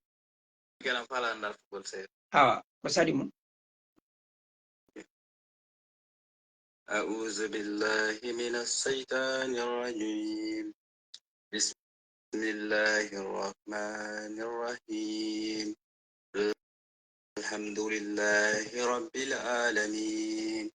kala fala dartugol seeɗa. Awa, ko saɗi mum. أعوذ بالله من الشيطان الرجيم. بسم الله الرحمن الرحيم. الحمد لله رب العالمين.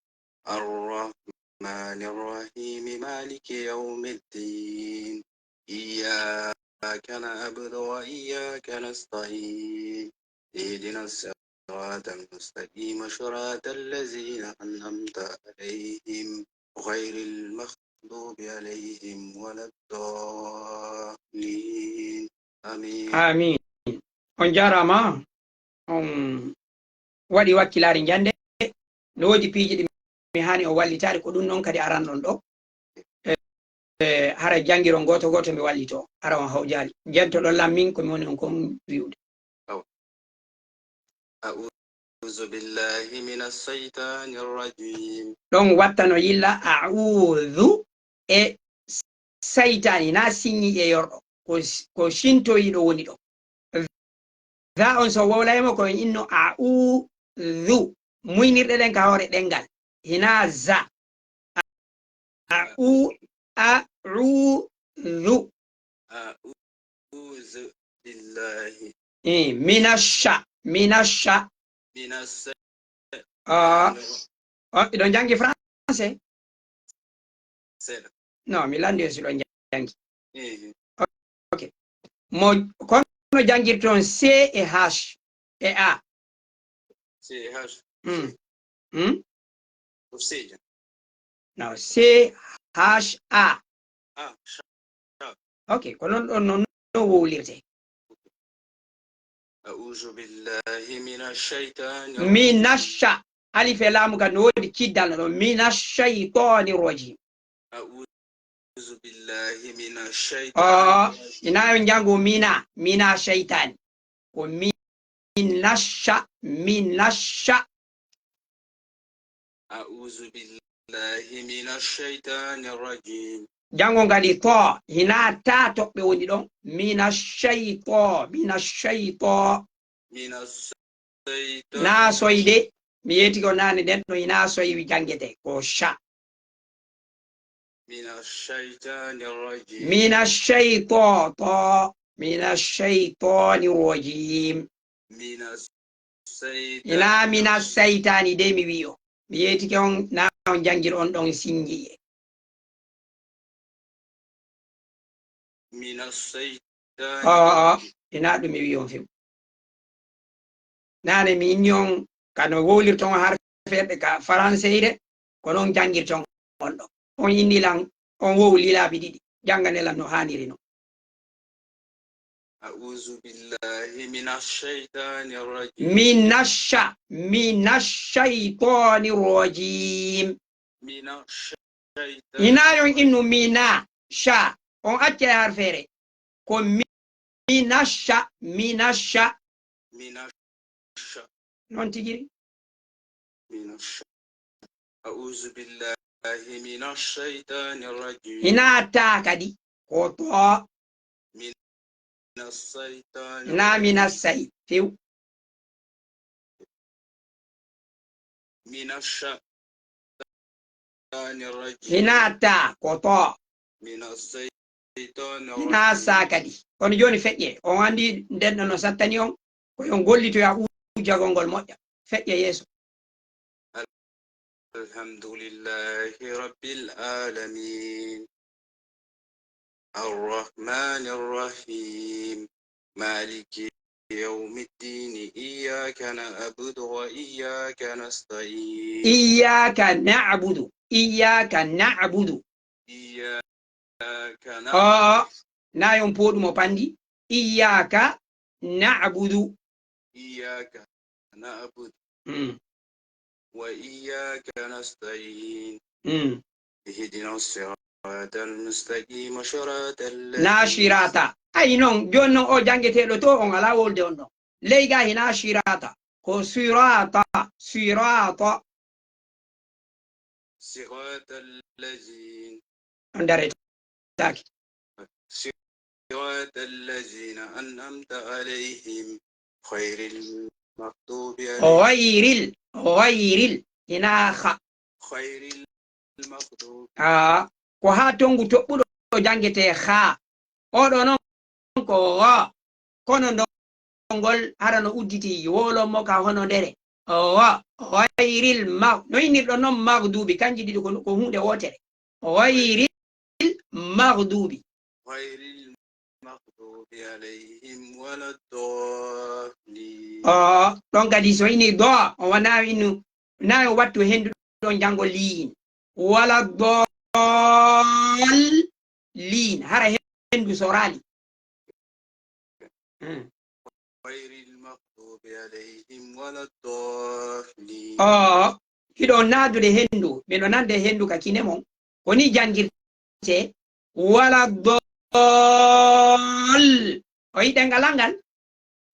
الرحمن الرحيم. مالك يوم الدين. إياك نعبد وإياك نستعين. اهدنا الصراط الصراط المستقيم صراط الذين أنعمت عليهم غير المغضوب عليهم ولا الضالين. آمين. Amin. On jaaraama. On waɗi wakkilaare njannde. No woodi piiji ɗi mi haani on wallitaade, ko ɗum non kadi aranɗon ɗo. E, e, hara janngiron gooto gooto mi wallitoo. Hara on hawjaali. Njentoɗon lan min ko mi woni on kon wi'ude. Awa. أعوذ بالله من الشيطان الرجيم. Ɗon wattano yilla a'uudu e saytaani, na siññi e yorɗo. Ko, ko sintoyiiɗo woni ɗon. Za on so wowlaymo ko en inno a'uudu. Muynirɗe ɗen ka hoore ɗenngal. Hina za. A, u, a, u, zu. أعوذ بالله. Eh, minasha, minasha. من الشيطان Ah, الرجيم. Ah, hiɗon janngi français? Seeɗa. Non, mi lanndii si hiɗon janngi. Eh. Ok. Mo, kono janngirton C e H e A. C H. Hmm. Hmm? Ko C jan. No, C H A. Ah, sha. Ok, ko non ɗon non no wowlirte. أعوذ بالله من الشيطان الرجيم. Minasha. Alif e laamu kan no woodi kiddal no ɗon. Minashaytani rajim. أعوذ بالله من الشيطان Oh, الرجيم. Ina yo njanngu mina, mina shaytan. Ko minasha, minasha. أعوذ بالله من الشيطان الرجيم. Janngo kadi to, hina ta toɓɓe woni ɗon. Mina shayto, mina shayto. من الشيطان Na soyde, mi yeetike on naane nden no hina soywi janngete. Ko sha. من الشيطان الرجيم. Mina shayto, to, mina shaytani rajim. من الشيطان Ina mina saytani de mi wi'o. Mi yeetike on na on janngir on ɗon sinjiye. من الشيطان Oh, oh, الرجيم. Ina ɗum mi wi'o on few. Naane mi inni on ka no wowlirton harfeeɓe ka faranseyre, ko non janngirton on ɗon. On inni lan, on wowli laabi ɗiɗi, janngane lan no haaniri non. أعوذ بالله من الشيطان الرجيم. Minasha, minashaytani rajim. من الشيطان Ina yon innu mina, sha, on acca e harfeere. Ko mi, minasha, minasha. من الشيطان. Non tigiri. من الشيطان. أعوذ بالله من الشيطان الرجيم. Ina ta kadi. Ko to. من الشيطان Ina الرجيم. Mina say. Few. من الشيطان الرجيم. Ina ta. Ko to. من الشيطان Ina الرجيم. Sa kadi. Kono jooni feƴƴe. On anndi nden ɗon no sattani on. Ko yon gollitoya uujagol ngol moƴƴa. Feƴƴe yeeso. الحمد لله رب العالمين. الرحمن الرحيم. مالك يوم الدين. إياك نعبد وإياك نستعين. Iyyaka na'budu. Iyyaka na'budu. إياك نعبد. Oh, na yon pooɗu mo panndi. Iyyaka na'budu. إياك نعبد. Mm. وإياك نستعين. Mm. اهدنا الصراط المستقيم صراط الذين Na shirata. Ay non, jooni non o janngeteeɗo to on alaa wolde on ɗon. Ley ga hina shirata. Ko sirata, sirata. صراط الذين On daretaake. صراط الذين أنعمت عليهم غير المغضوب عليهم. Ghayril, ghayril, ina kha. غير المغضوب. Ah, ko haa tongu toɓɓuɗo janngetee kha. Oɗo non ko gha. Kono ndongol hara no udditi wowlon mo ka hono ndere. Gha, ghayril mag-, no innirɗon non magdubi, kanji ɗiɗi ko, ko huunde wootere. Ghayril magdubi. غير المغضوب عليهم ولا الضالين. O, ɗon kadi so ini do, o wona inu, na o wattu hendu ɗon jango liin. Wala dol liin. Hara hendu sorali. Hmm. غير المغضوب عليهم ولا الضالين. O, hiɗo naadude hendu, miɗo nande hendu ka kine mon. Ko ni jangirte, wala dol. O yi ɗengal ngal?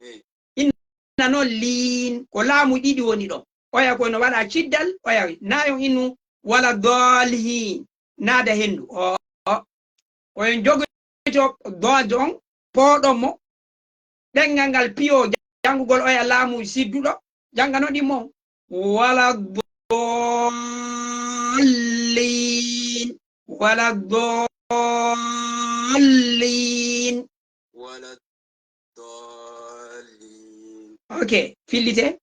Eh. Inna non liin, ko laamu ɗiɗi woni ɗon. Oya ko no waɗa ciddal, oya na on inu wala dol hin, naada hendu. O, o. Ko en jogoyto doojo on, pooɗon mo. Ɗengal ngal piyo janngugol oya laamu sidduɗo, janngano ɗin mo. Wala dallin. Wala dallin. ولا الضالين. Ok, fillite.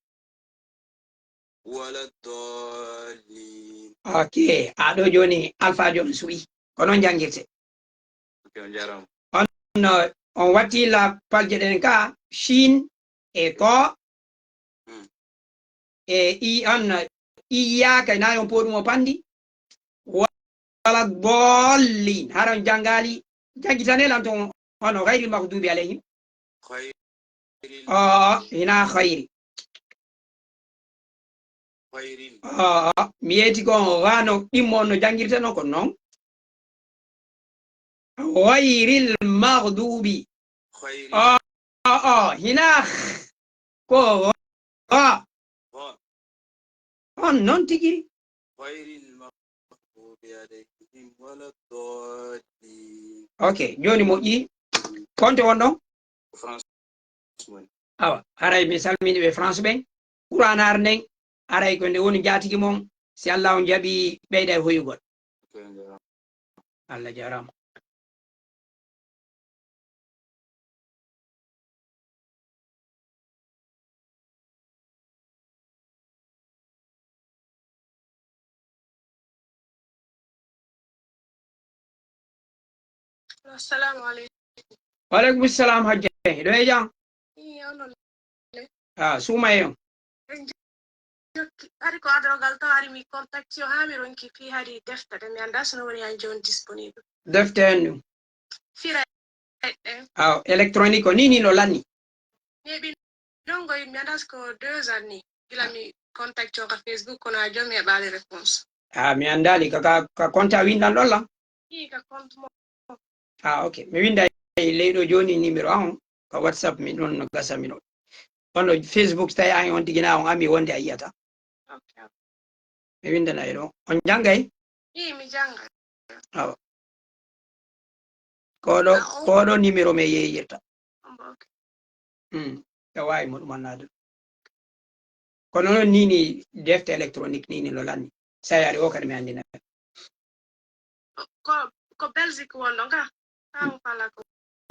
ولا الضالين. Ok, a ɗo jooni Alfaajo on suɓi. Ko non janngirte. Ok, on jaaraama. On, on watti la palje ɗen ka, Shin e ko, Hmm. e i, on, iyyaka, na on pooɗum o pandi. Wala dallin. Haron janngaali, janngitane lan ton, ono, ghayril maghdubi alayhim. خير O, hina khayri. خير O, mi yeeti ko on, wano ɗimmo on no janngirte non, ko non. Ghayril maghdubi. خير O, o, o, hina ko o. غا On non tigiri. غير المغضوب عليهم ولا الضالين. Ok, jooni moƴƴi. Konte won ɗon? France woni. Awa, haray mi salmini ɓe France ɓen. Qur'an ar nden, haray ko nde woni jaatigi mon. Si Allah on jaɓi, ɓeyday hoyugol. Ok, on jaaraama. Allah jaaraama. Assalamu aleykum. Wa aleykum salam, Hajja. Hiɗo e jam? Ii, onon le? Ah, suuma e on. En jokki. Hari ko adorogal taw ari mi contacti o haa mi ronki fii hari defte ɗe mi anndaa si no woni han jooni disponible. Defte en ɗum? Fira e ɗen. Aw, électronique o ni, ni no lanni. Mi heɓi ɗon ko mi anndaa si ko deux ans ni. Gila mi contacti o ka Facebook kono a jooni mi heɓaali réponse. Ah, mi anndaali ka, ka, ka compte a windan ɗon lan? Ii, ka compte mo. Ah, ok. Mi winda e leyɗo jooni numéro an on. Ka WhatsApp mi ɗon no gasa mi ɗon. Kono Facebook tawi an on tigi na on ami wonde a yiyata. Ok. Mi windana e ɗon. On janngay? Ii, mi janngay. Awa. Ko ɗo, Ah, on ko ɗo numéro me yeeyirta. On bo, ok. Hmm. Ɓe waawi mo ɗum annaade. Kono non ni ni defte électronique ni ni no lanni. Sayari o kadi mi anndina. Ko, ko Belgique wonɗon ka? Haa on faalaa ko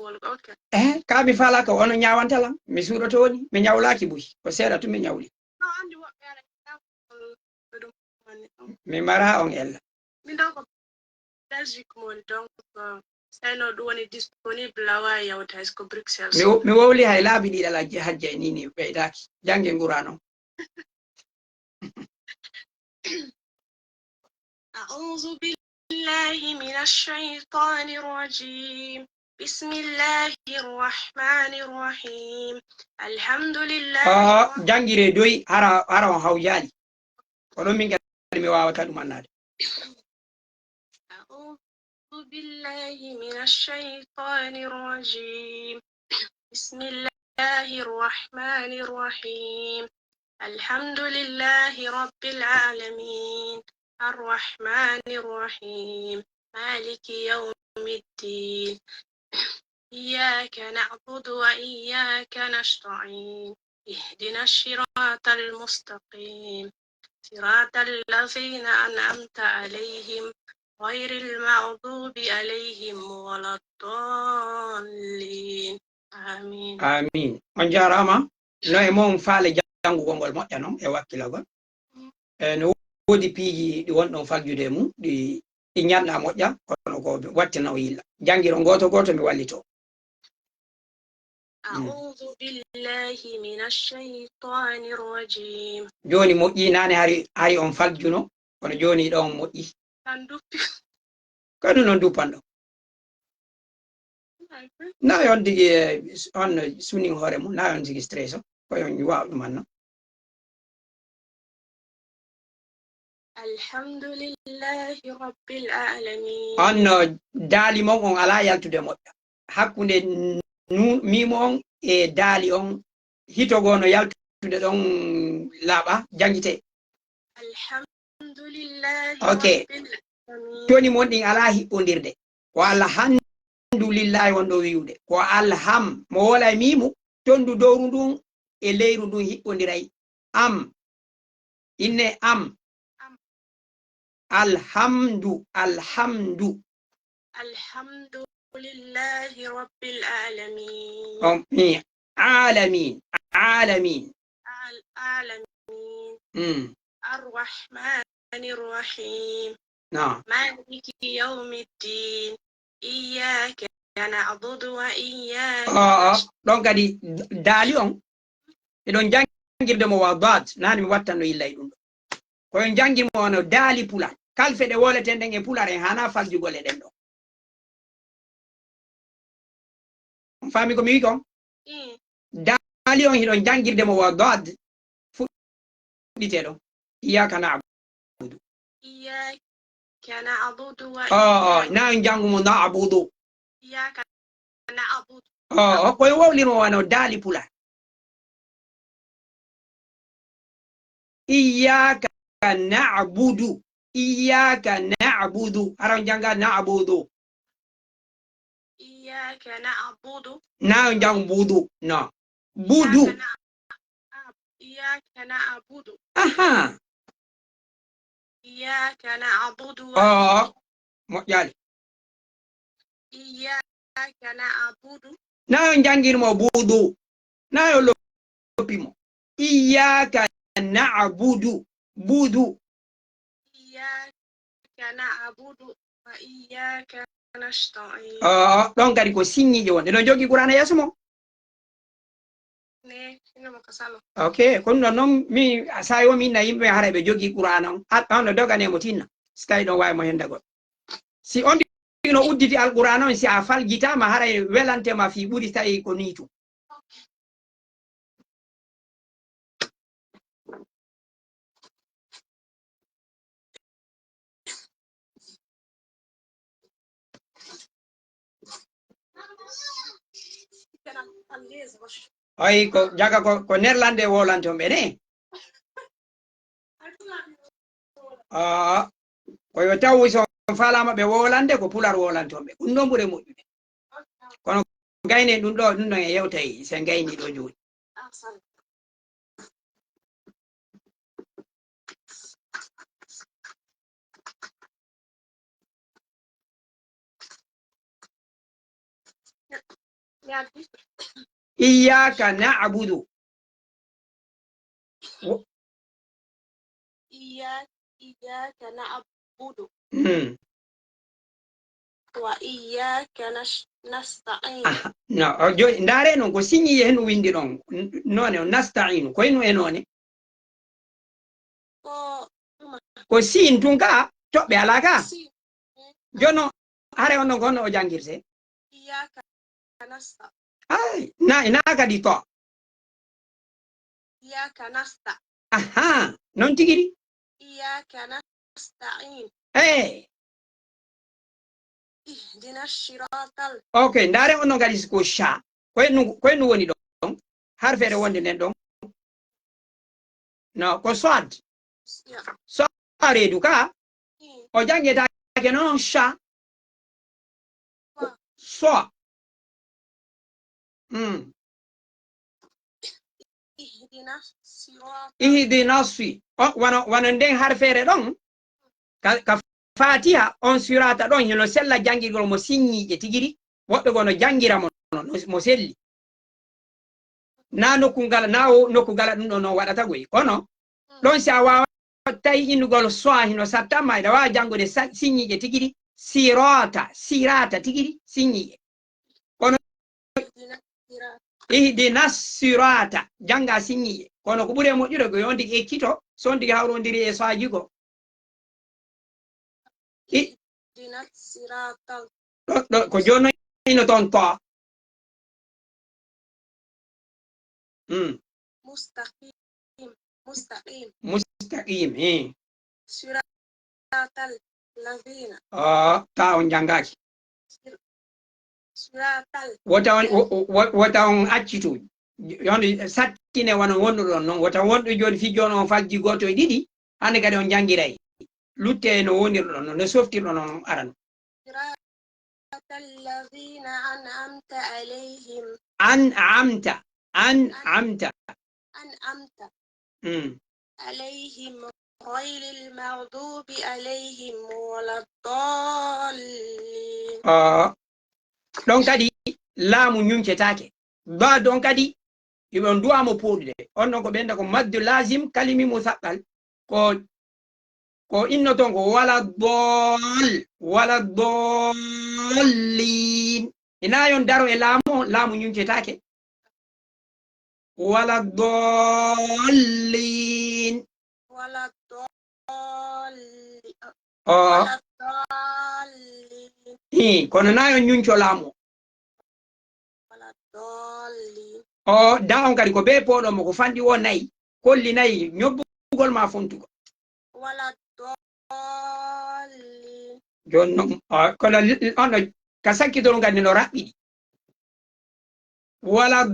wonɗon, ok. Eh, ka mi faalaa ko ono ñaawanta lan. Mi suuɗoto woni. Mi ñawlaaki buy. Ko seeɗa tun mi ñawli. No anndi woɓɓe ana ɓe ɗum woni ɗum. Mi mara on ella. Min ɗo ko Belgique mo woni, donc, euh, sayno ɗum woni disponible, a waawi yawde hay so ko Bruxelles. Mi wo-, mi wowli hay laabi ɗiɗi ala je-, hajja e ni ni ɓeydaaki. Jannge ngura non. أعوذ بالله من الشيطان الرجيم. بسم الله الرحمن الرحيم. الحمد لله Ah, رب jangire doy hara, hara on hawjaali. Ko ɗon min kadi mi waawata ɗum annaade. أعوذ بالله من الشيطان الرجيم. بسم الله الرحمن الرحيم. الحمد لله رب العالمين. الرحمن الرحيم. مالك يوم الدين. إياك نعبد وإياك نستعين. اهدنا الصراط المستقيم. صراط الذين أنعمت عليهم غير المغضوب عليهم ولا الضالين. آمين. Amin. On jaaraama. No e mon faale janngugol ngol moƴƴa non e wakkilagol. E no woodi piiji ɗi wonɗon faljude e mum, ɗi, ɗi ñanɗa moƴƴa, kono ko wattina o yilla. Janngiro gooto gooto, mi wallito. أعوذ بالله من الشيطان الرجيم. Jooni moƴƴi, naane hari, hari on faljuno, kono jooni ɗon moƴƴi. Kan duppi. Kanu non duppanɗo. Na yon digi, eh, on sunin hoore mum, na yon digi stress o. Ko yon waaw ɗum anno. Alhamdulillahi Rabbil Alamin. On no daali mon on alaa yaltude moƴƴa. Hakkunde nu-, miimo on e daali on hito goo no yaltude ɗon laaɓa, janngitee. Alhamdulillahi Ok. Rabbil Alamin. Toni mon ɗin alaa hiɓɓondirde. Ko alhamdulillahi wonɗo wi'ude. Ko alham, mo woola e miimu, tondu dowru ndun e leyru ndun hiɓɓondiray. Am. Inne am. Am. Alhamdu, alhamdu. Alhamdulillahi Rabbil Alamin. Oh, mi, alamin, alamin. Al-, alamin. Mm. Ar-Rahmanir Rahim. No. Maliki yawmiddin. Iyyaka na'budu wa iyyaka Oh, oh. Ɗon kadi d-, daali on. Eɗon janngirde mo wa dad. Nani mi wattanno illa e ɗum ɗo. Ko en janngir mo wano daali pular. Kalfe ɗe wooleteɗen e pular en hana faljugol e ɗen ɗo. On faami ko mi wi kon? Mm. Daali on hiɗon janngirde mo wa dad. Fuɗɗite ɗon. Iyyaka na'budu. Iyyaka na'budu wa Oh, oh, iyyaka na en janngu mo na'budu. Iyyaka na'budu. Oh, oh, ko en wowlirmo wano daali pular. Iyyaka na'budu. Iyyaka na'budu. Hara on jannga na'budu. Iyyaka na'budu. Na on janngu budu. No. Budu. Iyyaka na-, iyyaka na'budu. Aha. Iyyaka na'budu wa Oh, moƴƴaali. Iyyaka na'budu. Na yo njangir mo buudu. Na yo loppi mo. Iyyaka na'budu. Buudu. Iyyaka na'budu wa iyyaka nasta'in. Oh, ɗon kadi ko sinñiijo wonde. No jogi Qur'aana yeeso mo? Ne, ino mo ka salon. Ok, kono non, non mi, saa'i o mi inna yimɓe haray ɓe jogii Qur'aana on. Al-, on no dogane mo tinna. Si tawi ɗon waawi mo hendagol. Si on no udditi Alqur'aana on, si a faljitaama, haray welante ma fii ɓuri tawi ko nii tun. Ay, ko jaga ko, ko Nerlande wolanton ɓe ne? Aa, ko yo taw si on faalaama ɓe wolande, ko pular wolanton ɓe. Ɗum ɗon ɓuri moƴƴude. Kono gayne ɗum ɗo, ɗum ɗon e yewtay, si en gayni ɗo jooni. Iyyaka na'budu. Wo- Iyya-, iyyaka na'budu. Hmm. Wa iyyaka nas-, nasta'in. Aha, no, o jo-, ndaare non ko sinñi e no windi ɗon. N-, noone o nasta'inu. Ko eno e noone? Ko ɗuma. Ko siin tun ka, toɓɓe alaa ka? Siin. Jono, hare on non ko honno o jangirte? Iyyaka nasta. Ay, na, na kadi to. Iyyaka nasta. Aha, non tigi ri. Iyyaka nasta'in. Eh. Ihdina siratal. Ok, ndaare on non kadi ko sha. Ko e nu, ko e nu woni ɗon? Harfeere wonde nden ɗon. No, ko swad. Ya. Swad reedu ka. Mm. O jangetaake non sha. Wa. So. Mm. Ihdina sirata. Ihdina si-, o, wano, wano nden harfeere ɗon, ka, ka Fatiha, on sirata ɗon, hino sella jangirgol mo sinñiije tigiri, woɓɓe goo no jangira mo, no, no, mo selli. Na nokku ngala, na o nokku ngala ɗum ɗon non waɗata goy. Kono, ɗon si a waawa tawi innugol so a hino sattamma, eɗa waawa jangude sa-, sinñiije tigiri, sirata, sirata tigiri, sinñiije. Kono, Ihdina sira-, Ihdina sirata. Jannga sinyiye. Kono ko ɓuri e moƴƴude ko yo on tigi ekkito, so on tigi hawrondiri e saaji goo. I- Ihdina siratal ɗo, ɗo, ko jooni ino toon ko. Mm. Mustaqim. Mustaqim. Mustaqim, eh. Siratal lazina. Ah, ka on janngaaki. Sir-, siratal. Wota on, wo-, wo-, wota on accitu. Yon sattine wano wonduɗon non. Wota wonɗo jooni fii jooni on falji gooto e ɗiɗi. Hannde kadi on janngiray. Lutte no wonirɗon non, no softirɗon non arano. صراط الذين أنعمت عليهم. An'amta. An'amta. أنعمت. Mm. عليهم غير المغضوب عليهم ولا الضالين. Ah, ɗon kadi laamu ñuncetaake. Ba ɗon kadi, iɓe on du'a mo pooɗude. On non ko ɓen ko maddu laazim, kalimi musaqqal. Ko, ko inno ton ko wala dool, wala doolliin. Ina yon daro e laamu, laamu ñuncetaake. Wala doolliin. Wala dolli-, O. Wala dolli. Ii, kono na yo ñunco laamu. Wala dolli. O, da on kadi ko be pooɗo mo ko fanɗi o nayi. Kolli nayi, ñobbugol ma fontugol. Wala dolli. Jooni non, o, kono li-, on ɗo, ka sakkitol kadi no raɓɓiɗi. Wala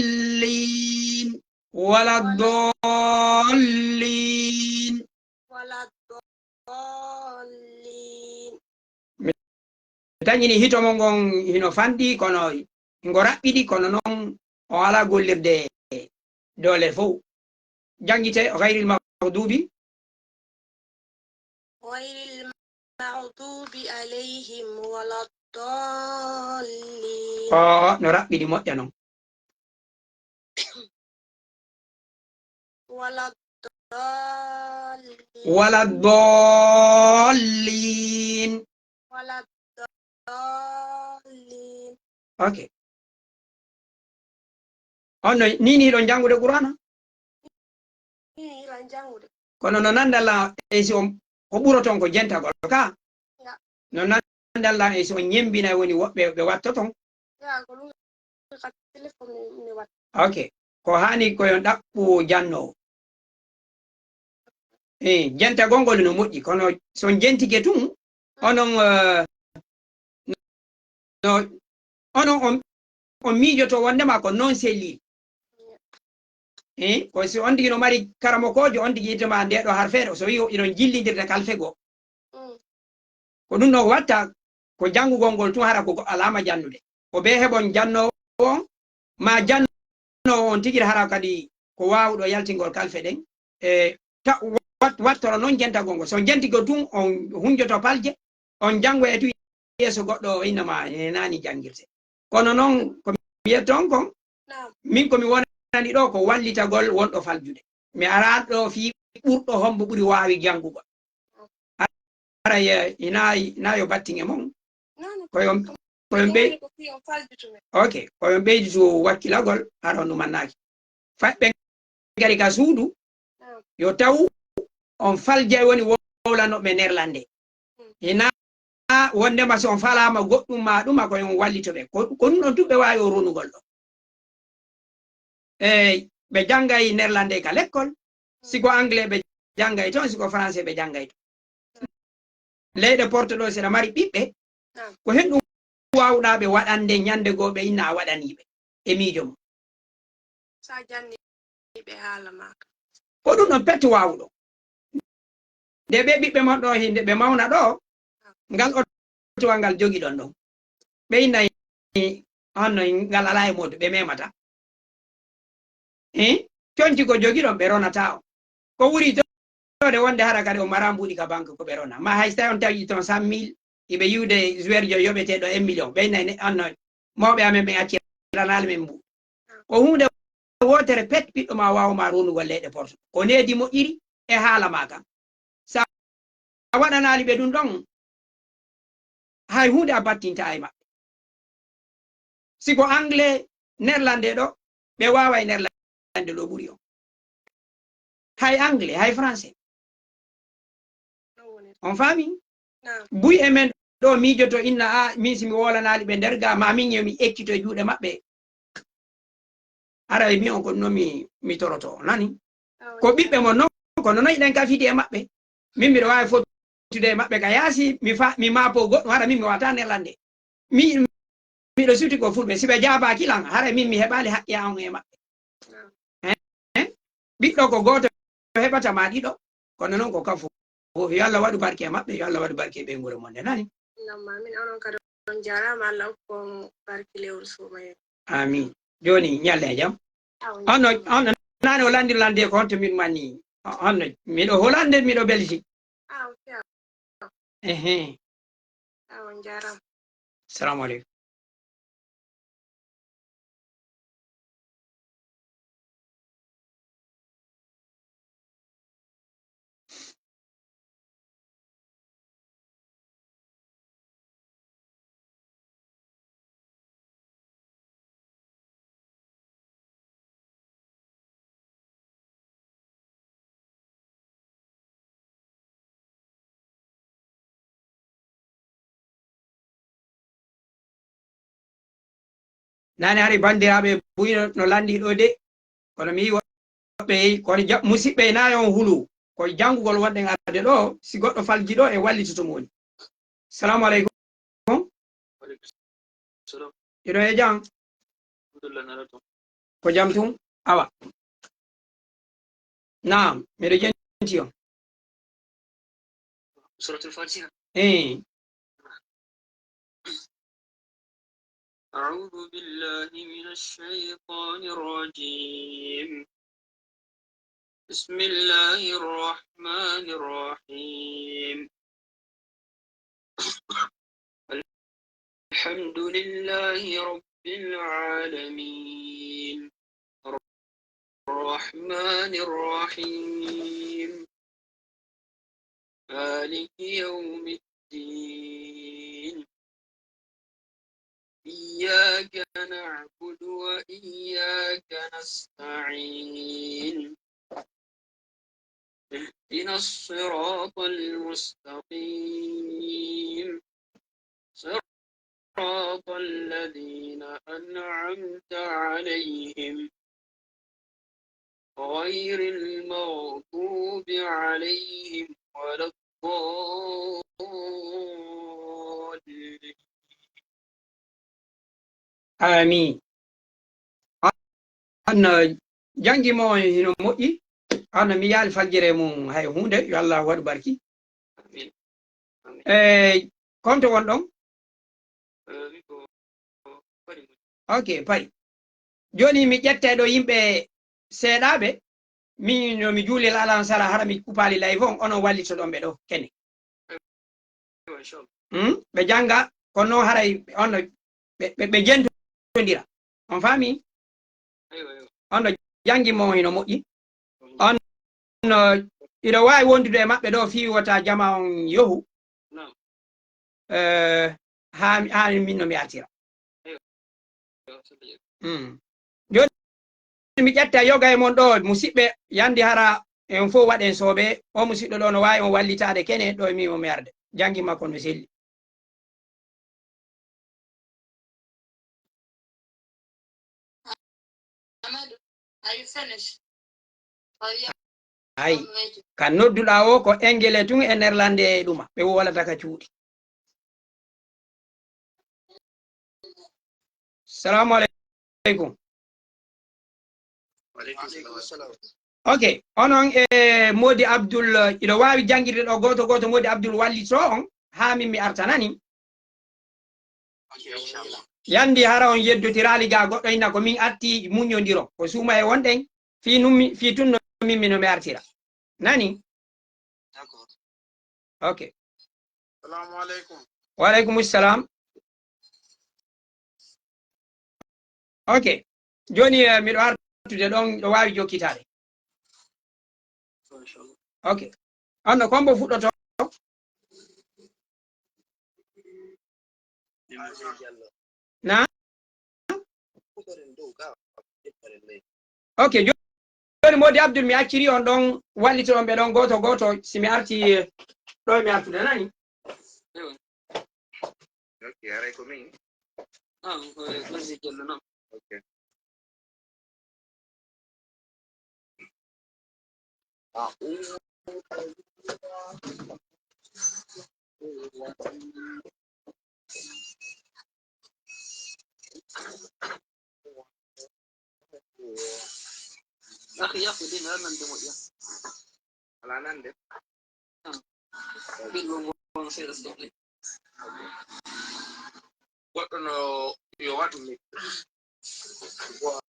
dolliin. Wala dolliin. Wala dolliin. Mi tañini hito mo ngon hino fanɗi, kono ngo raɓɓiɗi, kono non o alaa gollirde doole fow. Janngite, غير المغضوب. غير المغضوب عليهم ولا الضالين. O, no raɓɓiɗi moƴƴa non. ولا الضالين. Wala dolliin. ولا الضالين. Ok. On no, nii nii ɗon janngude Qur'aana? Nii nii ɗon janngude. Kono no nanda la, e si on, ko ɓuroton ko jentagol ka? Ya. No nanda la, e si on ñembinay woni woɓɓe ɓe wattoton? Ya, ko ɗum ka telefon mi, mi watta. Ok. Ko haani ko yon ɗaɓɓu jannoowo. Eh, jentagol ngol no moƴƴi, kono si on jentike tun, onon, eh, no, onon on, on miijoto wondema ko non selli. Eh, ko si on tigi no mari karamokoojo, on tigi yittema nde ɗo harfeere, so wi'i iɗon jillindirde kalfe goo. Mm. Ko ɗum ɗon watta ko janngugol ngol tun hara ko goɗɗo alaama jannude. Ko bee heɓon jannoowo on, maa jannoowo on tigi hara kadi ko waawuɗo yaltingol kalfe ɗen. E ta-, wat-, wattoro non jentagol ngol. So jentike tun on hunjoto palje, on janngoya tun yeeso goɗɗo o innama e naani janngirte. Kono non ko mi wiyata on kon, naam, min ko mi wonani ɗo ko wallitagol wonɗo faljude. Mi araali ɗo fii ɓurɗo hombo ɓuri waawi janngugol. Haray, eh, ina, ina yo battin e mon. Non, non. Ko yo, ko yo ɓey-, ko fii on faljutu men. Ok, ko yo ɓeyditu wakkilagol, hara on ɗumannaaki. Fa-, ɓe ngari ka suudu, non, yo taw on faljay woni wowlanoɓe Nerlande. Mm. Ina wondema si on falaama goɗɗum maa ɗuma ko yo on wallito ɓe. Ko, ko ɗum ɗon tun ɓe waawi on ronugol ɗo. E ɓe janngay Nerlande ka lekkol, si ko anglais ɓe janngay ton, si ko français ɓe janngay ton. Leyɗe Porto ɗo, si ɗa mari ɓiɓɓe, ko hen ɗum waawɗaa ɓe waɗande ñande goo ɓe inna a waɗanii ɓe e miijo mum. Sa janni ɓe haala maa ka. Ko ɗum ɗon pet waawuɗo. Nde ɓe ɓiɓɓe mon ɗo, hinde ɓe mawna ɗo, ngal otowa ngal jogiɗon ɗon. Ɓe inna honno ngal alaa e mooto, ɓe memata. Eh? Conci ko jogiɗon, ɓe ronataa on. Ko wuri to-, tode wonde hara kadi on maraa mbuuɗi ka banque ko ɓe rona. Ma hay so tawi on tawi ton cent mille, iɓe yiwde joueur jo yoɓeteeɗo un million. Ɓe inna ne, honno mawɓe amen ɓen acciranaali men mbuuɗi. Ko huunde wootere pet ɓiɗɗo ma waawa ma ronugol leyɗe Porto. Ko needi moƴƴiri e haala ma kan. Sa a waɗanaali ɓe ɗum ɗon, hay huunde a battintaa e maɓɓe. Si ko anglais, Nerlande ɗoo, ɓe waaway Nerlande ɗoo ɓuri on. Hay anglais, hay français. On faami? Naam. Buy e men ɗoo miijoto inna, a, min si mi woolanaali ɓe nder gaa, ma min yo mi ekkito e juuɗe maɓɓe. Aray mi on ko non mi, mi toroto, nani? Awa. Ko ɓiɓɓe mon non, kono non hiɗen ka fiti e maɓɓe. Min miɗo waawi fottude e maɓɓe ka yaasi, mi fa-, mi maapo goɗɗum, hara min mi wata Nerlande. Mi, miɗo suti ko fulɓe, si ɓe jaabaaki lan, hara min mi heɓaali haqqi an e maɓɓe. Naam. Eh? Eh? Ɓiɗɗo ko gooto heɓata ma ɗiɗo, kono non ko kan fof. Yo Allah waɗu barke e maɓɓe, yo Allah waɗu barke e ɓeynguure mon nde, nani? Allahumma amin. Onon kadi on jaaraama, Allah hokku on barke lewru suumayee. Amin. Jooni, ñalle e jam. Awa, on no, ñalle. On no, nane o lanndiri lan de ko honto min mani, on no, miɗo Hollande, miɗo Belgique. Ah, ok. Ehe. Ah, on jaaraama. Salamu aleykum. Nane hari banndiraaɓe buy no, no lanndii ɗoo de, kono mi yii woɓɓe yehi, kono ja-, musiɓɓe na yo on hulu, ko janngugol wonɗen arde ɗoo, si goɗɗo falji ɗoo e wallitoto mo woni. Salamu aleykum. Aleykum salam. Hiɗon e jam? Alhamdulillah, nana toon. Ko jam tun? Awa. Naam, miɗo jenti on. Suratul Fatiha. Eh. أعوذ بالله من الشيطان الرجيم. بسم الله الرحمن الرحيم. الحمد لله رب العالمين. الرحمن الرحيم. مالك يوم الدين. إياك نعبد وإياك نستعين. اهدنا الصراط المستقيم. صراط الذين أنعمت عليهم غير المغضوب عليهم ولا الضالين. Amin. An, an, janngi mo hino moƴƴi. An, mi yaali faljere mum hay huunde. Yo Allah waɗu barki. Amin. Amin. Eh, konto won ɗon? Eh, mi ko Paris. Ok, Paris. Jooni mi ƴetta ɗo yimɓe seeɗaaɓe. Min no mi juulii alansara, hara mi kupaali live on, onon wallitoɗon ɓe ɗo kene. Aywa, inchallah. Hmm? Ɓe jannga, kono haray on no ɓe, ɓe, ɓe jentondira. On faami? Aywa, aywa. On no janngi mo hino moƴƴi. On no, hiɗo waawi wondude e maɓɓe ɗo fii wota jama on yohu. Naam. Eh, haa mi, haa min no mi artira. Aywa. Mm. Jooni mi ƴetta yoga e mon ɗo, musiɓɓe, yandi hara en fof waɗen soobe. O musiɗɗo ɗo no waawi on wallitaade kene ɗo e min o mi arde. Janngi makko no selli. Amadu, are you finished? Or you Ay, ka nodduɗaa o ko engele tun e nerlande e ɗuma. Ɓe wolata ka cuuɗi. Salamu aleykum. Wa aleykum salam. Ok, onon e Modi Abdul, iɗo waawi janngirde ɗo gooto gooto, Modi Abdul wallitoo on, haa min mi arta nani. Ok, inchallah. Yandi hara on yeddotiraali ga goɗɗo inna ko min atti muññondiron. Ko suuma e wonɗen, fii nun mi, fii tun no min, mi no mi artira. Nani? D'accord. Ok. Salamu aleykum. Wa aleykum salam. Ok. Jooni, eh, miɗo artude ɗon, ɗo waawi jokkitaade. Ok. On no kombo fuɗɗoto? Na? Ok, jo-, joni Modi Abdul, mi acciri on ɗon, wallitoɗon ɓe ɗon gooto gooto, si mi arti, eh, ɗo mi artude, nani? Ok, aray ko min. Ah, ko, ko Zikirlo non. Ok. Akhi, ya, ko din nan da moƴƴa. Ala nan de. Ah. Bil mo mo se da story. Goɗɗo no yo waɗu mi. Wa-,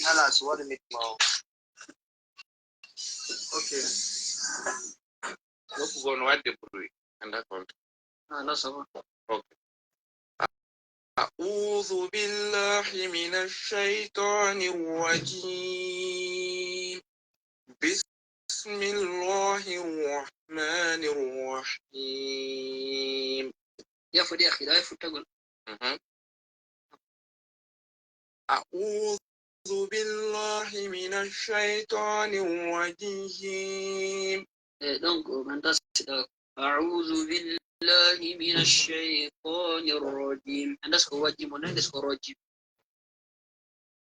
ala so waɗu mi ma o. Ok. Nokku goo no waɗde bruit. Anda compte. Ah, non, ça va. Ok. أعوذ بالله من الشيطان الرجيم. بسم الله الرحمن الرحيم. Ya fodi akhi, da ya futtagol. Mhm. أعوذ بالله من الشيطان الرجيم. Eh, donc, man das, eh, أعوذ بالله من الشيطان الرجيم. Man das ko wajim, man das ko rajim.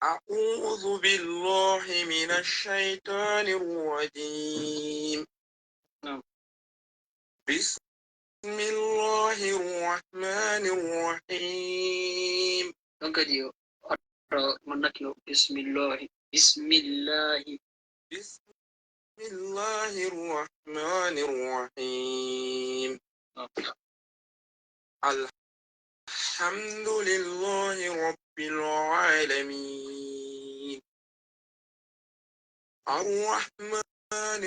أعوذ بالله من الشيطان الرجيم. نعم. بسم الله الرحمن الرحيم. Donc, kadi o, o, o, man naki o, bismillahi, bismillahi. بسم الله الرحمن الرحيم. الحمد لله رب العالمين. الرحمن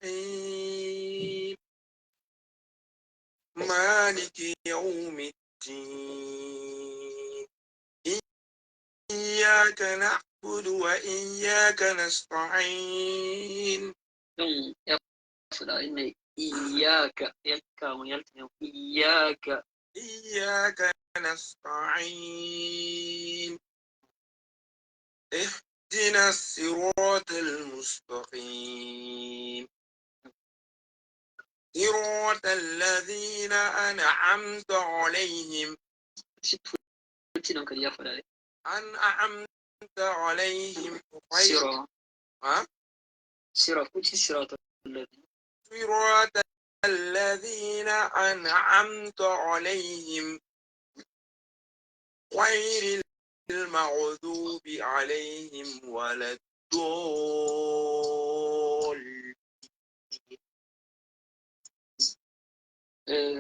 الرحيم. مالك يوم الدين. إياك نعبد وإياك نستعين. Donc, ya fula inna iyyaka, yakka mo yaltina, iyyaka. إياك نستعين. اهدنا الصراط المستقيم. صراط الذين أنعمت عليهم. Futti non kadi ya fula. أنعمت عليهم غير. Sira. Ha? Sira, futti صراط الذين. صراط الذين أنعمت عليهم غير المغضوب عليهم ولا الضالين. Eh,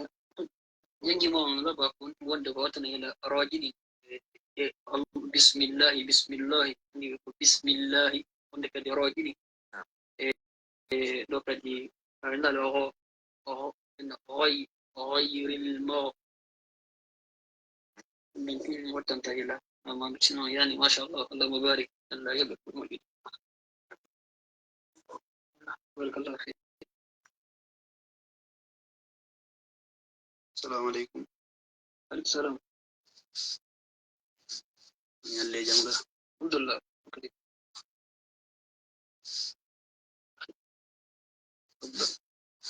yangi mo on laba kun wonde ko watana ila rajini. Eh, eh, al-, bismillahi, bismillahi. Ni ko bismillahi. Wonde kadi rajini. Eh, eh, ɗo kadi, a winndal o, o, o, ghay-, ghayril mo-, min ɗum wattanta ila. Amma sinon, yani, masha Allah, Allahumma barik. Allah yoɓe ko moƴƴi. Barakallahu fik. Assalamu alaikum. Alaikum salam. Ñalle jam ga. Alhamdulillah.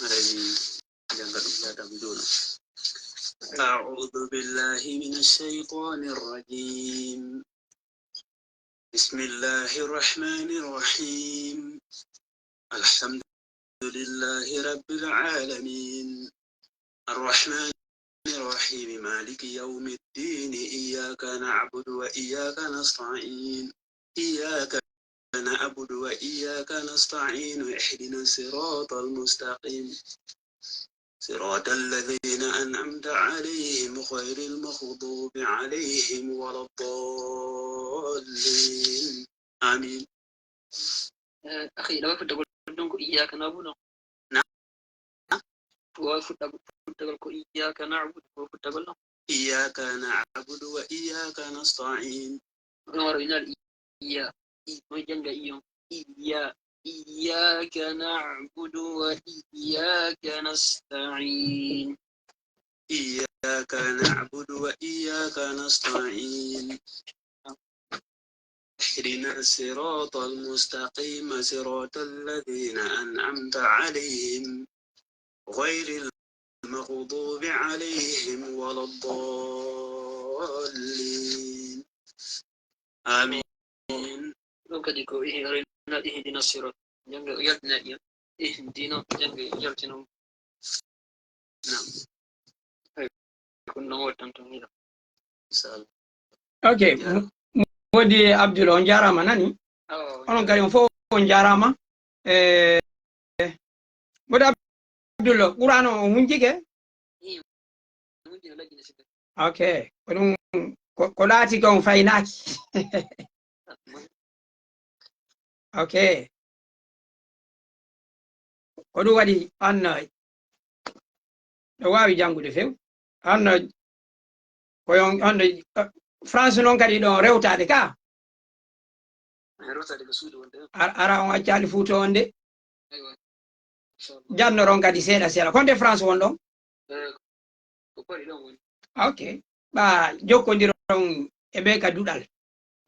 Aray mi jannga ɗum laata mi juula. أعوذ بالله من الشيطان الرجيم. بسم الله الرحمن الرحيم. الحمد لله رب العالمين. الرحمن الرحيم. مالك يوم الدين. إياك نعبد وإياك نستعين. إياك نعبد وإياك نستعين. اهدنا الصراط المستقيم. صراط الذين أنعمت عليهم غير المغضوب عليهم ولا الضالين. آمين. Eh, akhi, ɗo fuɗɗagol ɗon ko iyyaka na'budu. Na? Ɗo fuɗɗagol, fuɗɗagol ko iyyaka na'budu, ko fuɗɗagol ɗon. إياك نعبد وإياك نستعين. Ɗon waro inal iyya, i-, ɗon jannga i on. Iyya, إياك نعبد وإياك نستعين. إياك نعبد وإياك نستعين. اهدنا الصراط المستقيم صراط الذين أنعمت عليهم غير المغضوب عليهم ولا الضالين. آمين. Ɗon kadi ko ihdina, ihdina sirat. Jannge o yaltina ɗiya. Ihdina, jannge o yaltina. Naam. Eyi, ko non woni tan, tan hiɗa. Inchallah. Ok, mo-, Modi Abdul, on jaaraama nani? Awa, on onon kadi on fof on jaaraama. E, Modi Abdul, Qur'an o, o hunjike? Ii, o hunjike laggi no sikkata. Ok, ko ɗum, ko, ko laati kon faynaaki. Ok. Ko ɗum waɗi on no, no waawi janngude few. On no, ko on, on no, France non kadi ɗon rewtaade ka. Rewtaade ko suudu wonde. Ar-, ara on accaali Fuuta on de. Aywa. Inchallah. Jannoron kadi seeɗa seeɗa. Ko nde France won ɗon? Eh, ko Paris ɗon woni. Ok. Ɓa jokkondiron e ɓe ka duɗal.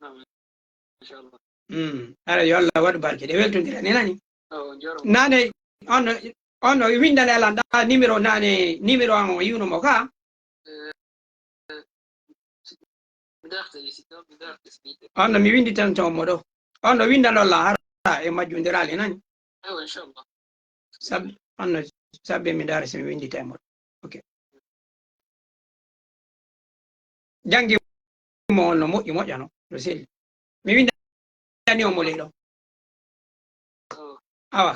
Naam, inchallah. Mm. Ara yo Allah waɗu barke. Ɗe weltondira ni nani? Awa, on jaaraama. Nane, on no, on no windane alan ɗa numéro nane, numéro an o yiwno mo ka? Eh, eh, mi darta, mi darta, mi darta. On no mi winditan ton mo ɗo. On no windanol lan hara e majjundiraali nani? Aywa, inchallah. Sab-, on no sabbe mi ndaara si mi windita e mo ɗo. Ok. Janngi mo on no moƴƴi, moƴƴano, no selli. Mi windani on mo ley ɗo. Awa.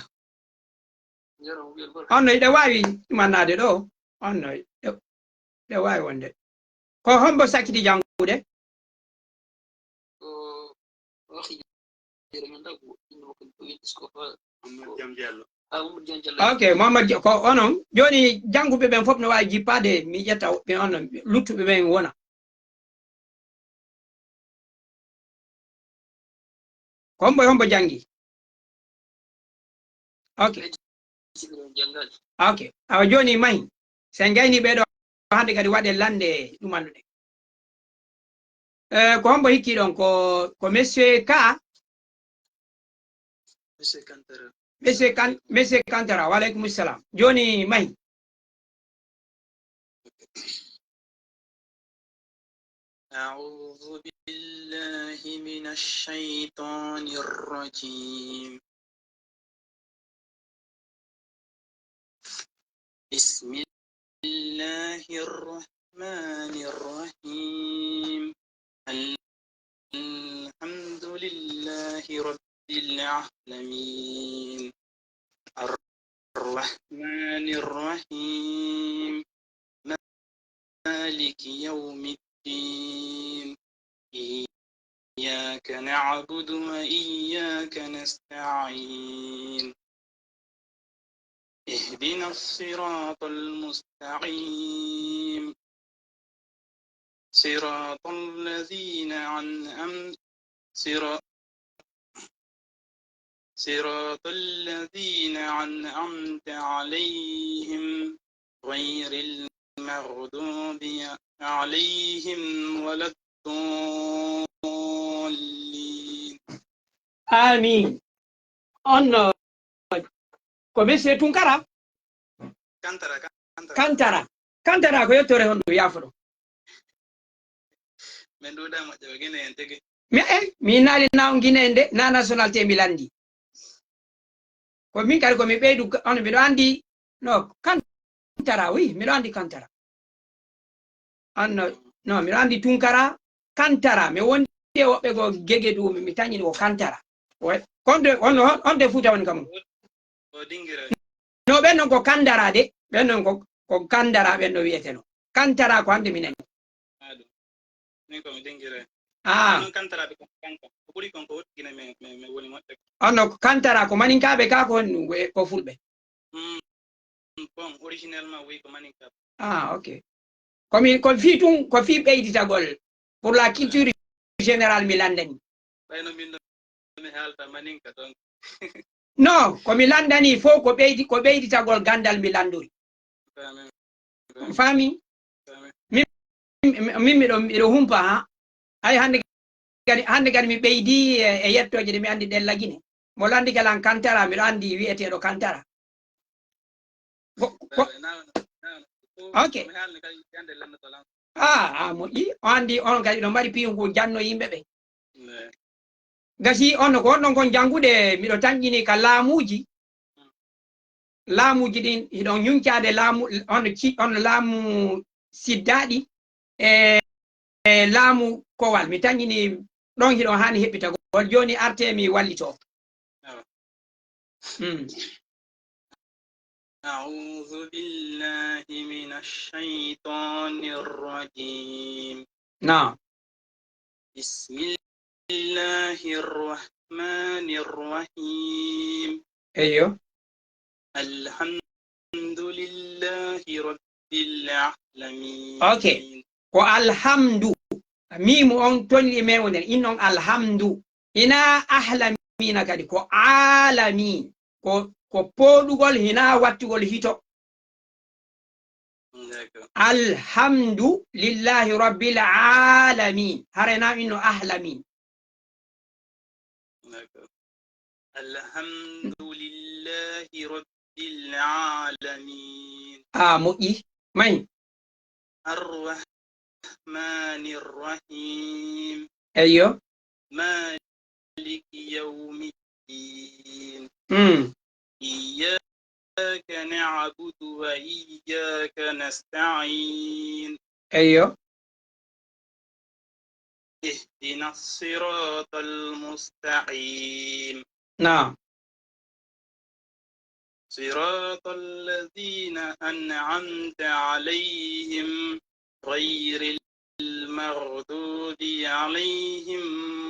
On no hiɗa waawi mannaade ɗo. On no hiɗa, hiɗa waawi wonde. Ko hombo sakkiti janngude? Ko waxi Mamadou Diam Diallo. Ah, Mamadou Diam Diallo. Ok, Mamadou Dia-, ko onon. Jooni jannguɓe ɓen fof no waawi jippaade, mi ƴetta ɓe onon, luttuɓe ɓen wona. Ko hombo e hombo janngi? Ok. Ok. Awa jooni mahi. Si en gayni ɓee ɗoo hannde kadi waɗe lannde ɗum anndude. Eh, ko hombo hikki ɗon? Ko, ko Monsieur Ka? Monsieur Kantara. Monsieur Kan-, Monsieur Kantara, wa aleykum salam. Jooni mahi. أعوذ بالله من الشيطان الرجيم. بسم الله الرحمن الرحيم. الحمد لله رب العالمين. الرحمن الرحيم. مالك يوم الدين. إياك نعبد وإياك نستعين. اهدنا الصراط المستقيم. صراط الذين أنعم-، صرا-، صراط الذين أنعمت عليهم غير المغضوب عليهم ولا الضالين. Amin. On, uh, ko Monsieur Tunkara? Kantara, Kantara. Kantara. Kantara ko yettoore honno mi yaafo ɗo. Min ɗuuɗa moƴƴo ko Gine en tigi. Mi, eh, mi naali na on Gine en de, na nationalité mi landi. Ko min kadi ko mi ɓeydu, on miɗo andi, no, Kantara, oui, miɗo andi Kantara. An no, no, miɗo andi Tunkara, Kantara. Mi wondi e woɓɓe go Gege du, mi, mi tañini ko Kantara. Ouais. Kon de, on, on, on de Fuuta woni kam. O dingira. No, ɓen non ko Kandara de. Ɓen non ko, ko Kandara ɓen no wi'eteno. Kantara ko hande mi nani. Ah, ɗum. Min ko mi dingira. Ah. Non Kantara ɓe ko Kanka. Ko ɓuri kon ko woɗɗi Gine men, men, men woni moƴƴa. On no ko Kantara ko Maninkaaɓe ka ko honɗum ko e, ko Fulɓe? Mm. Bon, originellement, oui, ko Maninkaaɓe. Ah, ok. Ko mi, ko fii tun, ko fii ɓeyditagol. Pour la culture générale, mi landani. Ɓayno min no mi haalta Maninka, donc. Non, ko mi landani fof ko ɓeydi, ko ɓeyditagol gandal mi landori. Faami. On faami? Faami. Min, min, min miɗo, miɗo humpa, ha? Ay hannde kadi, hannde kadi mi ɓeydii e, e yettooje ɗe mi anndi ɗen Lagine. Mo lanndike lan Kantara, miɗo anndi wi'eteeɗo Kantara. Ko, ko, ok. Ah, ah, moƴƴi. O anndi on kadi ɗo mari piyu ngu janno yimɓe ɓe. Gasi on ko on ɗon kon janngude, miɗo tanƴini ka laamuuji. Laamuuji ɗin, hiɗon ñuncaade laamu, on ci-, on laamu siddaaɗi e, e laamu kowal. Mi tanƴini ɗon hiɗon haani heɓɓitagol. Jooni arte mi wallito. Mm. أعوذ بالله من الشيطان الرجيم. Naam. بسم الله الرحمن الرحيم. Eyyo. الحمد لله رب العالمين. Ok. Ko alhamdu. Miimu on toni e mewo nden, innon alhamdu. Hinaa ahlamiina kadi, ko aalamiin. Ko, ko pooɗugol, hinaa wattugol hito. D'accord. Alhamdu lillahi rabbil aalamiin. Hara hinaa inno ahlamiin. D'accord. الحمد لله رب العالمين. Ah, moƴƴi. May. الرحمن الرحيم. Eyyo. مالك يوم الدين. Mm. إياك نعبد وإياك نستعين. Eyyo. اهدنا الصراط المستقيم. Naam. صراط الذين أنعمت عليهم غير المغضوب عليهم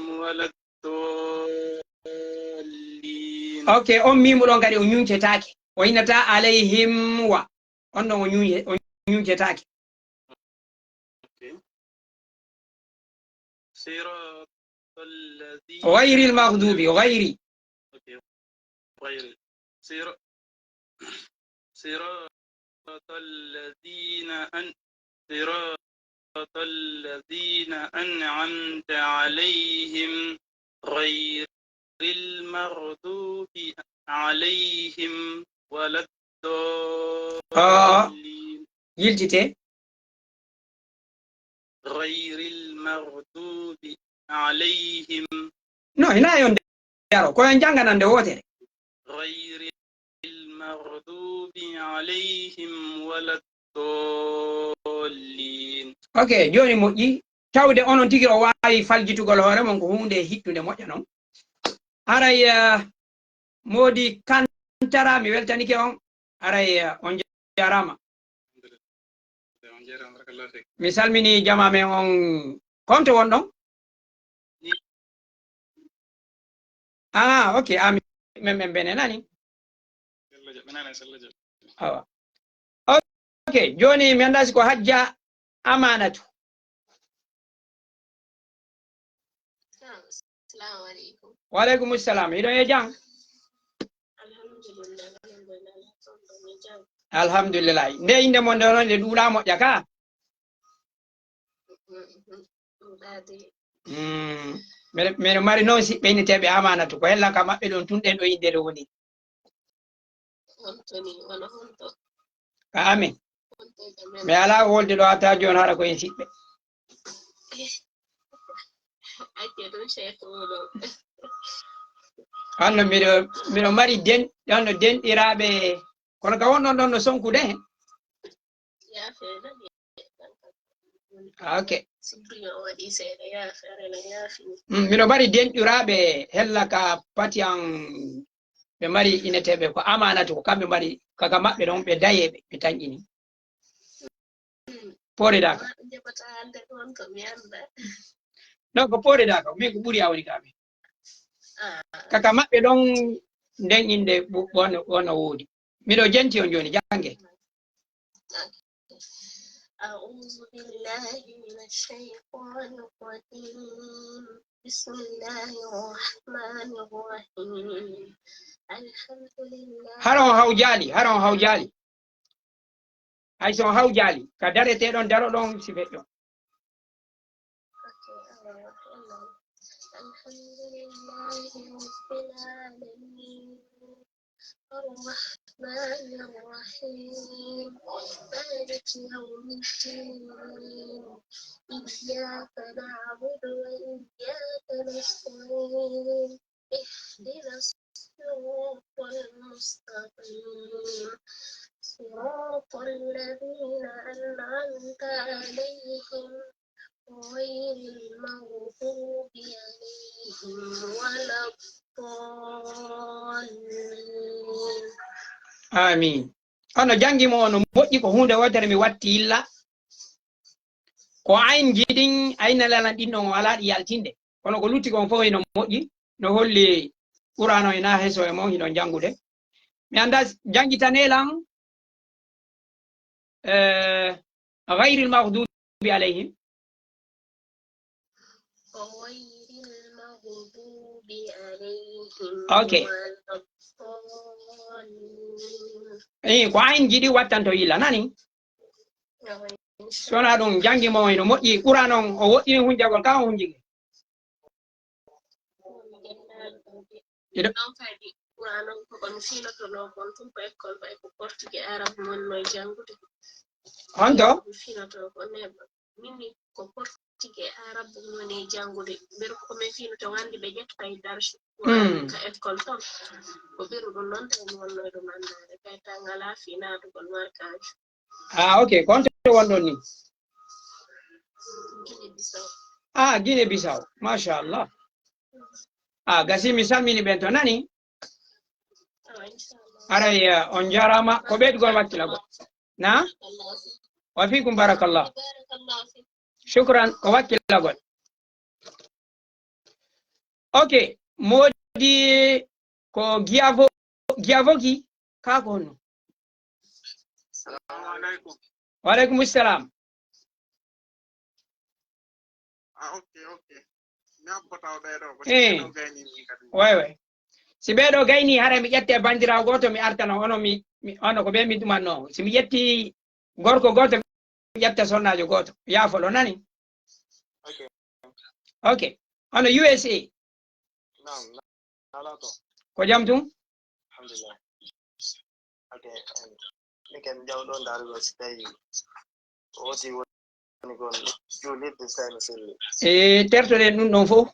ولا الضالين. Ok, on miimu ɗon kadi o ñuncetaake. O innataa alayhim wa. On ɗon o ñunce-, o ñuncetaake. Ok. صراط الذين غير المغضوب، غير. Ok. غير. صرا-، صراط الذين أن-، صراط الذين أنعمت عليهم غير المغضوب عليهم ولا Ah, الضالين. Yiltitee. غير المغضوب عليهم. No, hinaa yo nde yaro, ko yo en jannga nan nde wootere. غير المغضوب عليهم ولا الضالين. Ok, jooni moƴƴi. Tawde onon tigi o waawi faljitugol hoore mon ko huunde hiɗtunde moƴƴa non. Haray, eh, Moodi Kantara, mi weltanike on. Haray, eh, on jaaraama. Mi salmini jamaa men on. Konto won ɗon? Ah, ok. Ah, mi, men, men, men nani? Awa. Ok, jooni mi anndaa si ko Hajja Amaanatu. Salamu aleykum. Wa aleykum salam. Hiɗon e jam? Alhamdulillah. Alhamdulillah. Nde innde mon nde non nde ɗuuɗaa moƴƴa ka? Mm, miɗo, miɗo mari non siɓɓe inneteeɓe Amaanatu. Ko hella ka maɓɓe ɗon tun ɗen ɗo innde ɗo woni. Honto ni, wano honto? Ka amen. Honto e amen? Mi alaa wolde ɗo hatta jooni hara ko en siɓɓe. Acce ɗum Sheikh Ulo. Anno miɗo, miɗo mari den, anno denɗiraaɓe, kono ka wonɗon ɗon no sonkude hen. Yaafe, nani? Ah, ok. Sibri o waɗi seeɗa, yaafe, arela, yaafi. Mm, miɗo mari denɗiraaɓe hella ka pati an ɓe mari inneteeɓe ko Amaanatu, ko kamɓe mari, kaka maɓɓe ɗon ɓe dayeeɓe, ɓe tanƴini. Pooredaa ka. Njaɓata haalde ɗon ko mi annda. Non ko pooredaa ka, min ko ɓuri a woni ka min. Ah. Kaka maɓɓe ɗon nden innde ɓu-, wano, wano woodi. Miɗo jenti on jooni, jannge. أعوذ بالله من الشيطان الرجيم. بسم الله الرحمن الرحيم. الحمد لله. Hara on hawjaali, hara on hawjaali. Hay so on hawjaali, ka dareteɗon, daroɗon si feƴƴon. Ok, Allah, Allah. الحمد لله رب العالمين. الرحمن الرحيم. مالك يوم الدين. إياك نعبد وإياك نستعين. اهدنا الصراط المستقيم. صراط الذين أنعمت عليهم غير المغضوب عليهم ولا الضالين. Amin. Hono janngi mo no moƴƴi, ko huunde wootere mi watti yilla. Ko ayn jiɗin, ayna lalan ɗin ɗon o alaa ɗi yaltinde. Kono ko lutti kon fof hino moƴƴi, no holli Qur'aan o hina heso e mon, hiɗon janngude. Mi anndaa s-, janngitanee lan, eh, غير المغضوب عليهم. غير المغضوب عليهم Ok. ولا الضالين. Eh, ko ayn jiɗi wattanto yilla, nani? So wonaa ɗum, janngi mo hino moƴƴi, Qur'aan on, o woɗɗini hunjagol, ka o hunjike. Iɗo- Ɗon kadi, Qur'aan on ko mi fiinotonoo kon tun ko école, ɓay ko portugais, arabe mi wonnoo e janngude. Honto? Mi fiinotoo ko neeɓo. Min mi ko portugais, arabe mi woni e janngude. Mbeɗa ko min fiinoto, anndi ɓe ƴettata e darsu Qur'aan Hmm. ka école ton. Ko ɓiru ɗum noon tawi mi wonnoo e ɗum anndaade. Kay tan alaa fii naatugol markaaji. Ah, ok. Ko honto wonɗon ni? Guinée-Bissau. Ah, Guinée-Bissau. Machallah. Ah, gasi mi salmini ɓen to nani? Aray, eh, on jaraama. Ko ɓeydugol wakkilagol. Na? Wa fiikum barakallah. Shukran. Ko wakkilagol. Ok, moodi ko Giavo, Giavoki, kaa ko honno? Salamu alaikum. Wa alaikum salam. Ah, ok, ok. Mi abbata o ɓeeɗo, ko si Eh. ɓeeɗo gayni ni kadi. Way, way. Si ɓeeɗo gayni, hara mi ƴette banndiraawo gooto, mi artana ono mi, mi, ono ko ɓe mi ɗumanno. Si mi ƴetti gorko gooto, mi ƴetta sonnaajo gooto. Yaafo ɗo nani? Ok. Ok. Hono U S A. Naam, na-, alaa to. Ko jam tun? Alhamdulillah. Ok, em, mi ken jawɗo ndaarugol si tawi o woti woni kon juulirde si tawi no selli. E tertoɗen ɗum ɗon fof.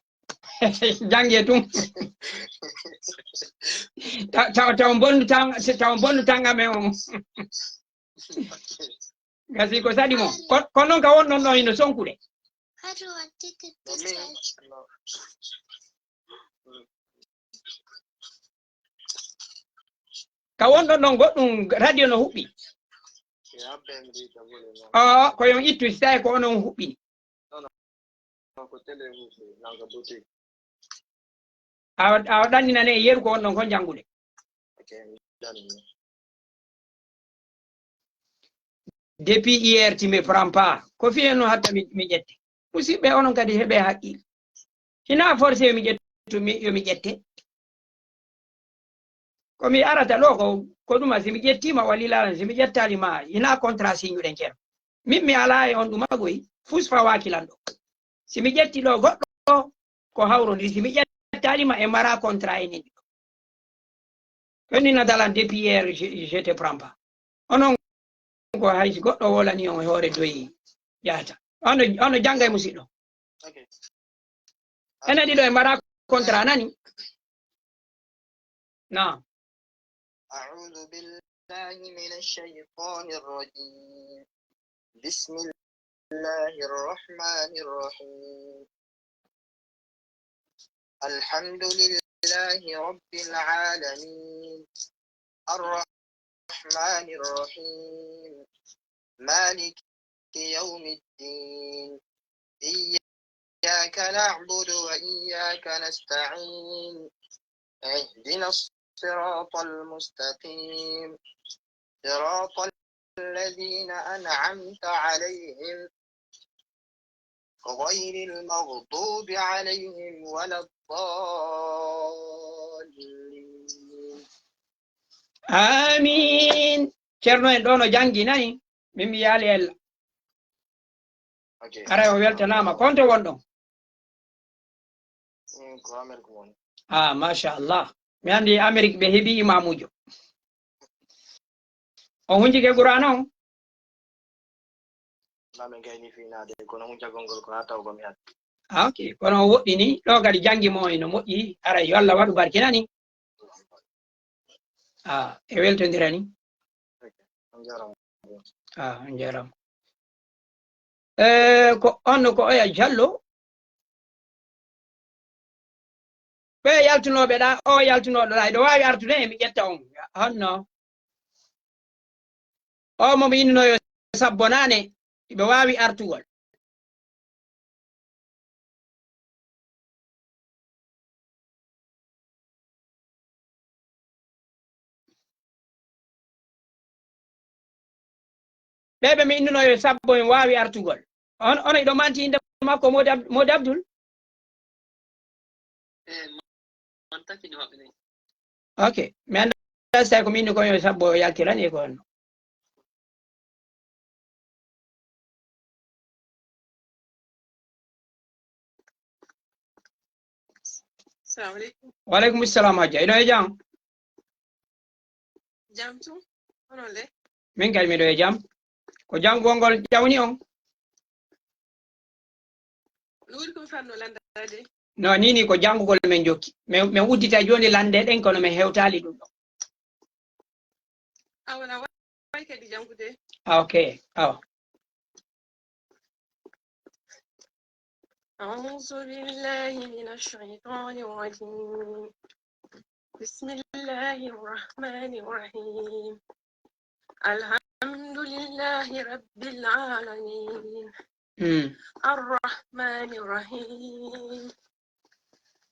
Jannge tun. Ta-, taw, taw bonnu tan, si taw bonnu tan amen on. Gasi ko saɗi mo. Ko, ko non ka wonɗon ɗon hino sonkude. Ka wonɗon ɗon goɗɗum radio no huɓɓi. Oo, ko yon ittu si tawi ko onon huɓɓini. Awa, awa ɗanninane e yeru ko wonɗon kon janngude. Depuis hier, tu me prends pas. Ko fiye no hatta mi, mi ƴette. Musidɓe, onon kadi heɓe haqqil. Hina forcé mi ƴettu, mi, yo mi ƴette. Ko mi arata ɗo ko, ko ɗuma, si mi ƴettiima walilalan, si mi ƴettaali ma, hina contrat signuɗen ceerno. Min mi alaa e on ɗuma goy, fus fawaaki lan ɗo. Si mi ƴetti ɗo goɗɗo, ko hawrondiri. Si mi ƴettaali ma, e mara contrat e nin ɗo. Ko ni natalan depuis hier, je, je te prends pas. Onon ko hay si goɗɗo wolani on e hoore doyi yahata. Ono, ono jannga e musiɗɗo. Ok. Enen ɗiɗo e mara contrat nani? Naam. أعوذ بالله من الشيطان الرجيم. بسم الله الرحمن الرحيم. الحمد لله رب العالمين. الرحمن الرحيم. مالك يوم الدين. إياك نعبد وإياك نستعين. اهدنا الصراط المستقيم. صراط الذين أنعمت عليهم غير المغضوب عليهم ولا الضالين. Amin. Ceerno en ɗo no janngi nayi. Min mi yaali ella. Ok. Aray o weltanaama. Konto wonɗon? Min ko Amerik woni. Ah, machallah. Mi anndi Amerik ɓe heɓi imaamuujo. O hunjike Qur'aana on? Naa min gayni finaade, kono hunjagol ngol ko haa taw ko mi addi. Ah, ok. Kono o woɗɗini. Ɗo kadi janngi mo ino moƴƴi. Aray, yo Allah waɗu barkinani. Ah, e weltondirani. Ok. On jarama. Ah, on jarama. Eh, ko on ko oya Jallo. Ɓe yaltunooɓe ɗa, o yaltunooɗo ɗa, hiɗo waawi artude e mi ƴetta on. Honno? O mo mi innuno yo sabbo naane, hiɓe waawi artugol. Ɓe ɓe mi innuno yo sabbo en waawi artugol. On, on hiɗo manti innde makko Modi Ab-, Modi Abdul? Eh, man taki no haɓɓe. Ok. Mi annda si tawi ko min ko yo sabbo o yaltirani e ko honno. Salamu aleykum. Wa aleykum salam, Hajja. Hiɗo e jam? Jam tun. Onon le? Min kay miɗo e jam. Ko janngol ngol ƴawni on? No woni ko mi fanno landaade? No, ni, ni ko janngugol men jokki. Men, men uddita jooni lande ɗen, kono men hewtaali ɗum ɗon. Awa, na wawi kadi janngude. Ah, ok. Awa. أعوذ بالله من الشيطان الرجيم. بسم الله الرحمن الرحيم. الحمد لله رب العالمين. Mm. الرحمن الرحيم.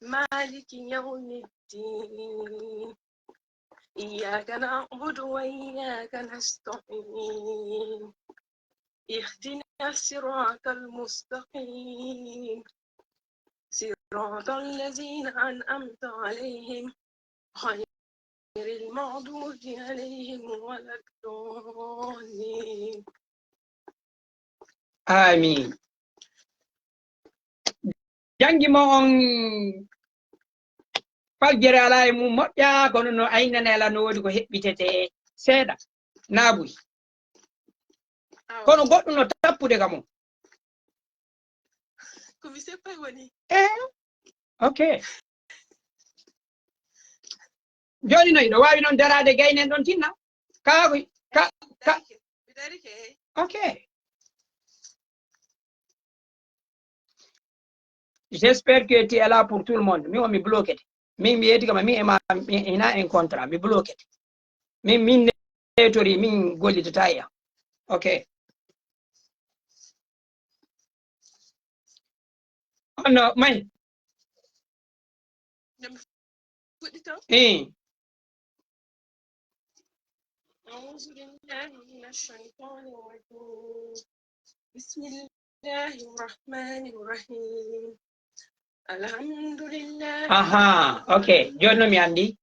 مالك يوم الدين. إياك نعبد وإياك نستعين. اهدنا الصراط المستقيم. صراط الذين أنعمت عليهم غير المغضوب عليهم ولا الضالين. Amin. Janngi mo on faljere alaa e mum moƴƴa, kono no aynana e lan no woodi ko heɓɓitete seeɗa, naabuy. Awa. Kono goɗɗum no tappude ka mum. Ko mi seppay woni. Eh, ok. Jooni no hiɗo waawi non daraade gaynen ɗon tinna? Kaa ko, ka, ka. Mi darike, mi darike, eh. Ok. J'espère que tu es là pour tout le monde. Mi o mi bloquete. Min mi yeeti kama, min e ma, mi ina en contrat, mi bloquete. Min, min netori, min gollitata e am. Ok. Ono, mai. Fuɗɗito. Eh. أعوذ بالله من الشيطان الرجيم. بسم الله الرحمن الرحيم. الحمد لله. Aha, ok. Jooni non mi anndi.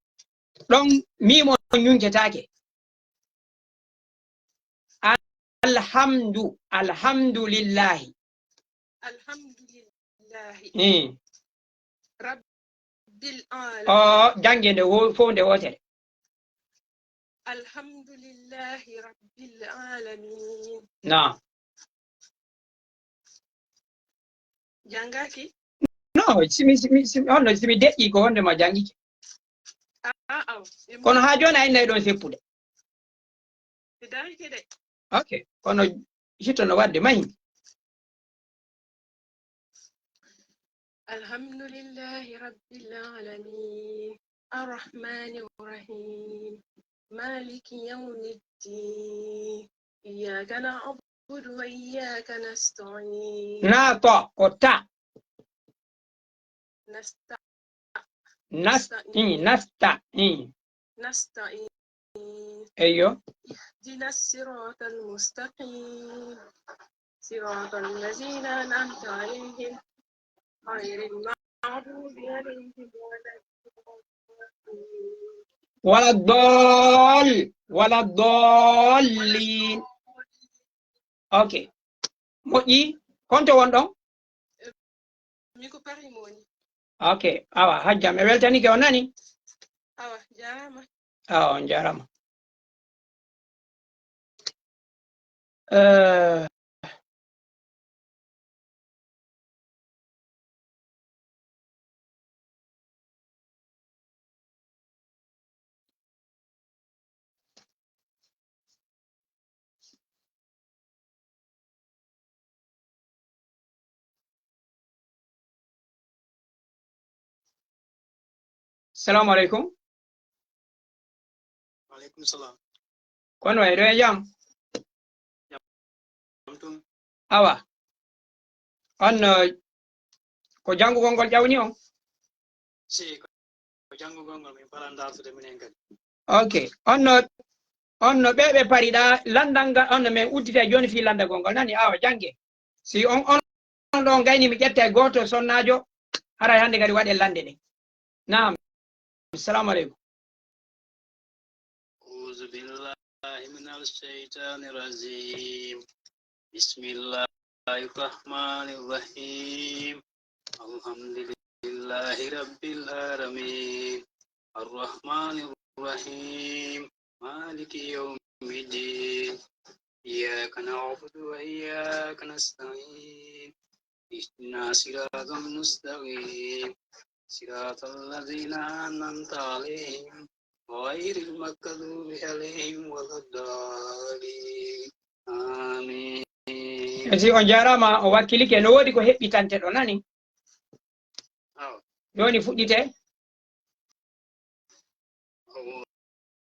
Ɗon miimo on ñuncetaake. Alhamdu, alhamdulillahi. Alhamdulillahi. Hmm. Rabbil alamin. O, jannge nde wo-, fof nde wootere. Alhamdulillahi Rabbil Alamin. Naam. Janngaaki? No, si mi, si mi, si mi, honno, si mi deƴƴii ko wonde ma janngike. Ah, ah, ah. Kono haa jooni a innay ɗon seppude. Mi dañike de. Ok, kono hito no waɗde mahi. الحمد لله رب العالمين. الرحمن الرحيم. مالك يوم الدين. إياك نعبد وإياك نستعين. Na to, ko ta. Nasta. Nas-, نستعين. Ii, nasta, ii. نستعين. Eyyo. اهدنا الصراط المستقيم. صراط الذين أنعمت عليهم غير المغضوب عليهم ولا الضالين. Wala dol-, wala dallin. Ok. Moƴƴi, konto won ɗon? Mi ko Paris mo woni. Ok, awa, hajja, mi weltanike, on nani? Awa, jaaraama. Awa, on jaaraama. Eh, Salaamu aleykum. Wa aleykum salaam. Kono e ɗo e jam? Jam tun. Awa. On, eh, ko janngugol ngol ƴawni on? Si, ko, ko janngugol ngol min palan dartude minen kadi. Ok. On no, on no ɓe ɓe pariɗa lanndal ngal, on no men uddita jooni fii lanndagol ngol. Nani? Awa, jannge. Si on, on ɗon gayni mi ƴetta e gooto sonnaajo, haray hannde kadi waɗen lannde ɗen. Naam. Assalamu aleykum. أعوذ بالله من الشيطان الرجيم. بسم الله الرحمن الرحيم. الحمد لله رب العالمين. الرحمن الرحيم. مالك يوم الدين. إياك نعبد وإياك نستعين. اهدنا الصراط المستقيم. صراط الذين أنعمت عليهم غير المغضوب عليهم ولا الضالين. آمين. E si on jaaraama, o wakkilike, no woodi ko heɓɓitante ɗo, nani? Awa. Jooni fuɗɗite.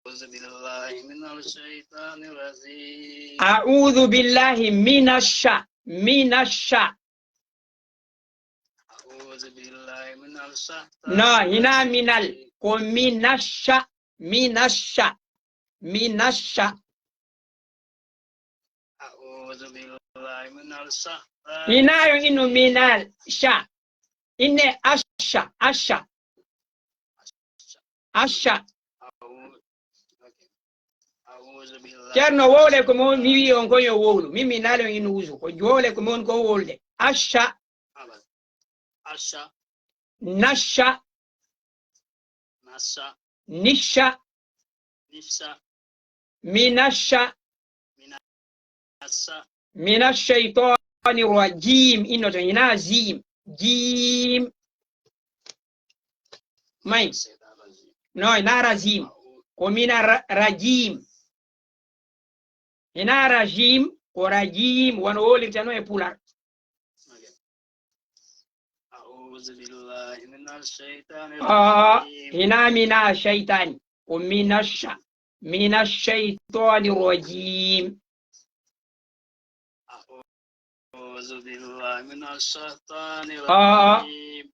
أعوذ بالله من الشيطان الرجيم. أعوذ بالله من الش-، من الش-. أعوذ بالله من الشيطان No, hinaa minal, الرجيم. Ko من الش-، من الش-، من الش-. أعوذ بالله من الشيطان Hinaa yo innu الرجيم. Minal, sha. Inne asha, asha. Asha. أعوذ، أعوذ بالله Ceerno, من wowle ko mo mi الشيطان wi'i on kon yo wowlu. Min mi naalo innu usu. Ko wowle ko mo on kon wowlude. Asha. أبدا. أشا. Nasha. نشا. Nisha. نشا. Minasha. من الش-، Mina shaytani rajim. Inno to, hinaa zim. Jim. May. No, hinaa razim. Ko mina ra-, rajim. Hinaa rajim, ko rajim. Wano wowlirta no e Pular. أعوذ بالله من الشيطان Aa, الرجيم. Hinaa mina shaytani. Ko minasha-, mina shaytani rajim. أعوذ بالله من الشيطان Aa, الرجيم.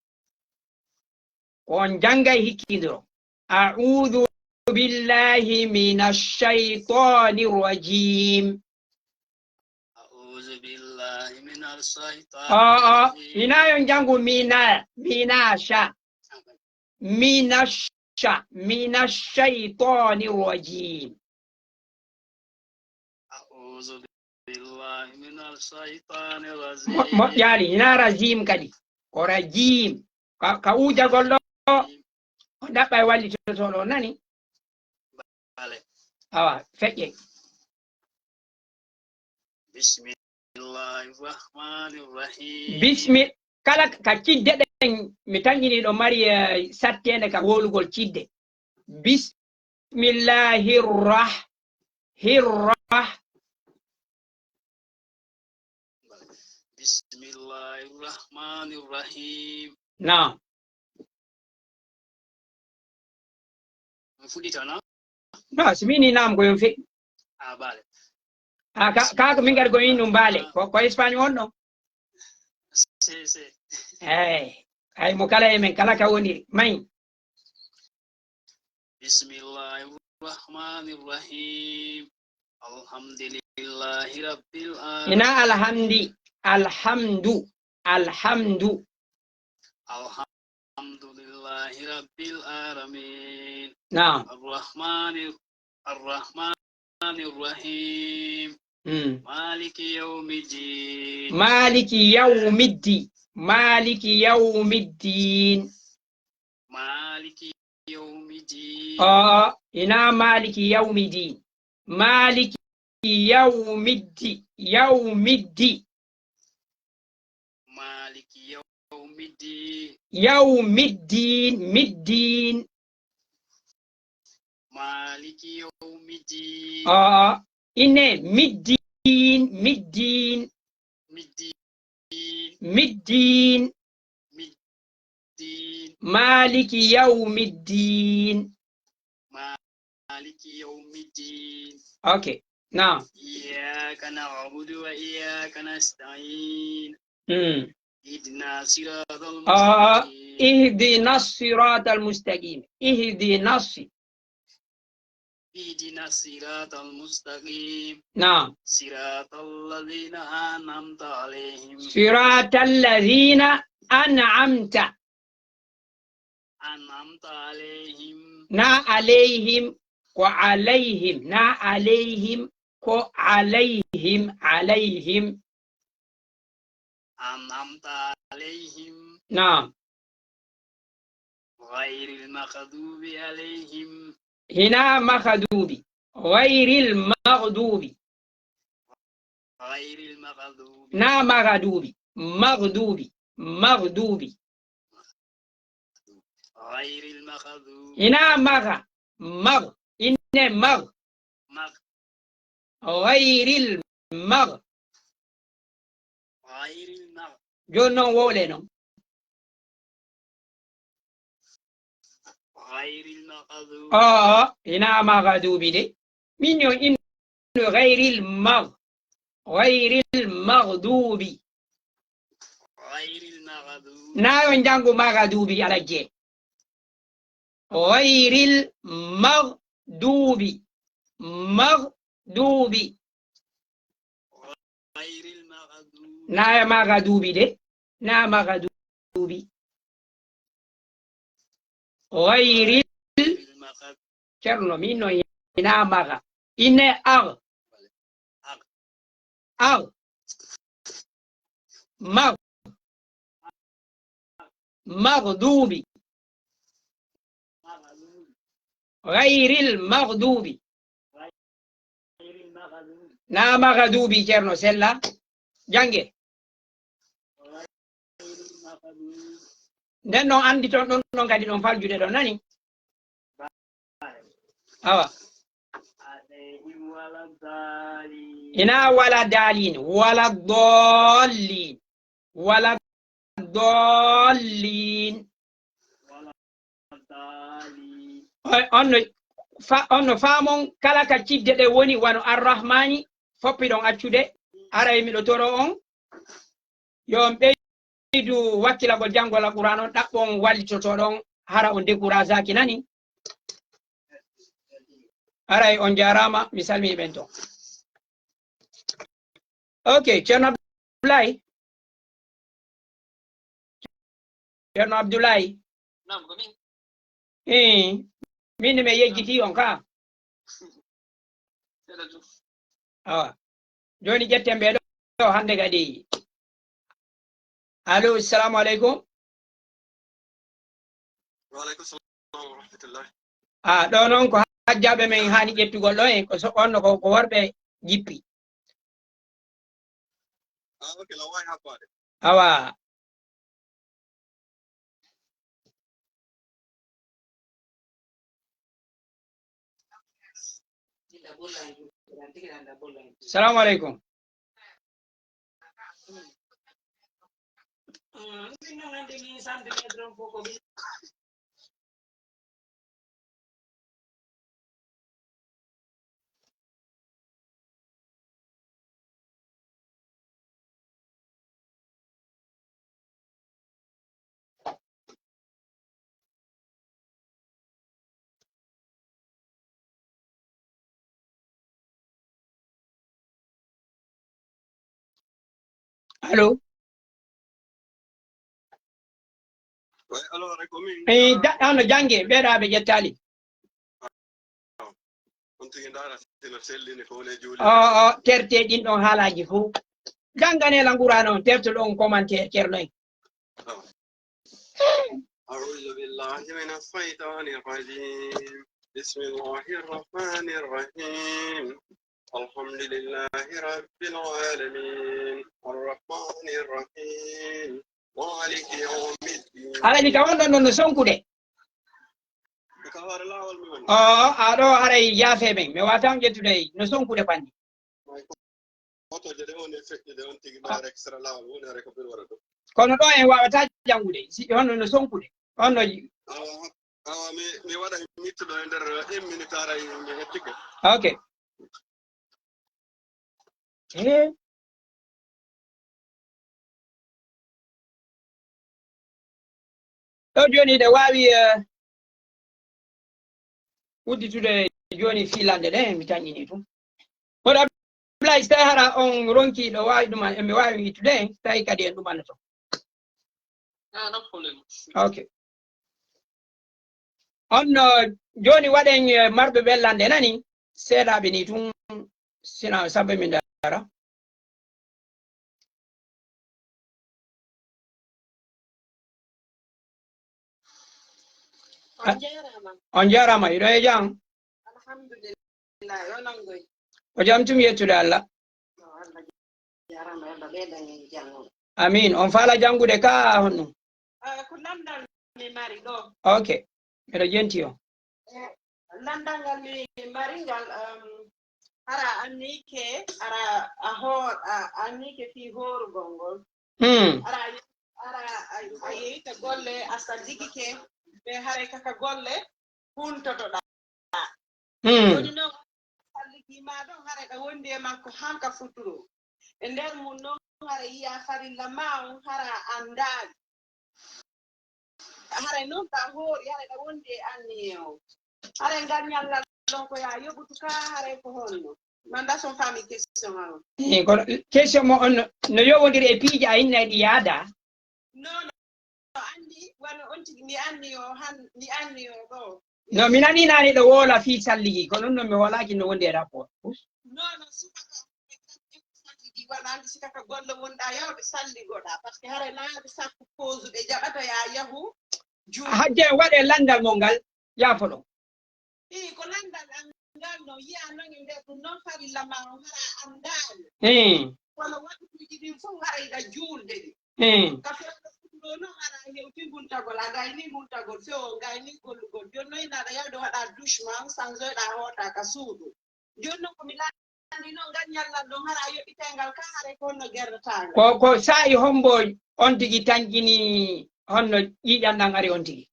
Ko on janngay hikkindiro. أعوذ بالله من الشيطان الرجيم. أعوذ بالله من الشيطان Aa, الرجيم. Hinaa yo on janngu mina, mina sha. Minasha, minash shaytani rajim. أعوذ بالله من الشيطان Mo-, الرجيم. Moƴƴaali, hinaa rajim kadi. Ko rajim. Ka, ka uujagol ɗo, o ɗaɓɓay wallitoto ɗo, nani? Bale. Awa, feƴƴe. بسم الله الرحمن الرحيم. Bismi-, kala ka cidde ɗen, mi tanƴini ɗo mari, eh, satteende ka wowlugol cidde. Bismillahir rah-, hir rah-, بسم الله الرحمن الرحيم. Naam. On fuɗɗitana? No, si mi ni naam ko yon fe. Ah, bale. Ah, ka, ka ko min kadi ko min ɗum bale. Ko, ko Espagne wonno? Si, si. Hey, ay mo kala e men, kala ka woni, may. بسم الله الرحمن الرحيم. الحمد لله رب العالمين. Ina alhamdi, alhamdu, alhamdu. الحمد لله رب العالمين. Naam. الرحمن، الرحمن الرحيم. Mm. مالك يوم الدين. Maliki yawmiddi-, Maliki yawmiddin. مالك يوم الدين. Aa, hinaa maaliki yawmi diin. Maaliki yawmi ddi-, yawmi ddi-, مالك يوم الدين. Yawmi ddiin, mi ddiin. مالك يوم الدين. Aa, ine, mi ddiin, mi ddiin. Mi ddiin. Mi ddiin. Mi ddiin. مالك يوم الدين. مالك يوم الدين. Okay, naam. إياك نعبد وإياك نستعين. Mm. اهدنا الصراط Aa, المستقيم. Ihdina siratal mustaqim. Ihdina si-, اهدنا الصراط المستقيم. Naam. صراط الذين أنعمت عليهم. Siratal ladhina an'amta. أنعمت عليهم. Naa alayhim, ko alayhim. Naa alayhim, ko alayhim, alayhim. أنعمت عليهم. Naam. غير المغضوب عليهم. Hinaa maghdubi. غير المغضوب. غير المغضوب. Naa maghdubi. Maghdubi. Maghdubi. غير المغضوب. Hinaa magha. Magh. Ine magh. مغ. غير المغ. غير المغ. Jooni non wowle non. غير المغضوب. Aa, hinaa maghdubi de. Min yo in غير المغ-، غير المغضوب. غير المغضوب. Naa yo njanngu maghdubi alajje. غير المغضوب. مغضوب. غير المغضوب. Naa yo maghdubi de. Naa maghdubi. غير ال-، Cerno, min no hinaa magha. Ine agh. Agh. Magh. Maghdubi. غير المغضوب. Naa maghdubi, Cerno Sella. Jannge. Nden non anndi ton ɗon, ɗon kadi ɗon faljude ɗon, nani? Awa. Hinaa ولا الضالين. ولا الضالين. ولا الضالين. On no fa-، on no faamon kala ka cidde ɗen woni wano Arrahmaani, foppiɗon accude, aray miɗo toroo on, yo on ɓeydu wakkilagol janngol Alqur'aana on, ɗaɓɓon wallitotoɗon, hara on décourageaki nani. Aray on jaaraama, mi salmii ɓen ton. Ok, Ceerno Abdullahi. Ceerno Abdullahi. Naam, ko min. Eh, min mi yejjiti on ka. Seeɗa tun. Awa. Jooni ƴetten ɓee ɗoo hannde kadi. Allo, assalamu aleykum. Wa aleykum salam wa rahmatullah. Ah, ɗoo non ko hajjaaɓe men haani ƴettugol ɗoo en, ko so, on no ko, ko worɓe jippi. Ah, ok, la wawi habbaade. Awa. Salamu aleykum. Allo? Wi, allo, Reko, min. Eh, da-, ano jannge, ɓeeɗa ɓe ƴettaali. On tigi ndaara sino sellini ko woni e juulirde. O, o, terte ɗin ɗon haalaaji fow. Jannganee lan Qur'aana on, tertoɗon commentaire Ceerno en. Awa. أعوذ بالله من الشيطان الرجيم. بسم الله الرحمن الرحيم. الحمد لله رب العالمين. الرحمن الرحيم. مالك يوم الدين. Alhaji, ka wonɗon ɗon no sonkude. Ka hoore laawol mi woni. Oo, a ɗoo haray yaafee men. Mi waawataa on ƴettude no sonkude fanni. Otooje ɗe woni e feƴƴude on tigi, ma rek sera laawol woni, haray ko ɓuri wara ɗum. Kono ɗoo en waawataa janngude, si honno no sonkude. Honno? Awa, awa, mi, mi waɗa e mittuɗo e nder une minute, haray mi hettike. Ok. Eh. Ɗoo jooni hiɗa waawi, eh, udditude jooni fiilannde ɗen, mi tanƴinii tun. Kono Abdoulaye, si tawii hara on ronkii ɗoo waawi ɗum, en mi waawi ittude, si tawii kadi en ɗumannoto. Ah, no problem. Ok. On, no, jooni waɗen, eh, marɓe ɓe lannde nani, seeɗaaɓe nii tun, sina sabu min dara. On jaaraama. On jaaraama, hiɗon e jam? Alhamdulillah, onon goy? Ko jam tun, yettude Allah. Yo Allah jaaraama, yo Allah ɓeydan en janngo. Amiin. On faala janngude ka honno? Ah, ko lanndal mi mari ɗoo. Ok. Miɗo jenti on. Eh, lanndal ngal mi mari ngal, um, hara a anniike, hara a hoo-, a anniike fii hoorugol ngol. Hmm. Hara, hara a, a yeeyta golle, a salligike, ɓe haray kaka golle huntotoɗaa. Hmm. Jooni non, salligi maa ɗon, hara ɗa wondi e makko han ka futuro. E nder mun non, hara yi'a farilla maa on, hara a anndaali. Haray non ka hoori, haray ɗa wondi e anniye on. Haray ngal ñallal ɗon ko yaa yoɓutu ka, haray ko honno? Manda son fami question on. Eh, kono question mo on no, no yowondiri e piiji a inna e ɗi yaada? Non, non, anndi, wano on tigi mi anni o han, mi anni o ɗo. No, mi nani naane ɗo woola fii salligi, kono non mi wolaaki no wondi e rapport. Non, non, subaka, salligi, wano anndi si kaka golle wonɗa yawde salligoɗa, parce que haray naane sappo pause ɓe jaɓata ya yahu juuɗe. Hajje waɗe lanndal mon ngal, yaafo ɗon. Ii, ko lanndal an ngal no yi'a non e nder ɗum non farilla ma on hara anndaali. Ii. Kono waktuuji ɗin fof hara iɗa juulde ɗi. Ii. Ka fewndo futuro non hara hewti huntagol, a gayni huntagol, fewo gayni gollugol. Jooni non ina aɗa yawde waɗa douche ma on, sanzoyɗa hoota ka suudu. Jooni non ko mi lanndi non ngal ñallal ɗon hara a yoɓitay ngal ka haray ko honno gerdataa ngal. Ko, ko saa'i hombo on tigi tanƴini honno ƴiiƴan ɗan ari on tigi?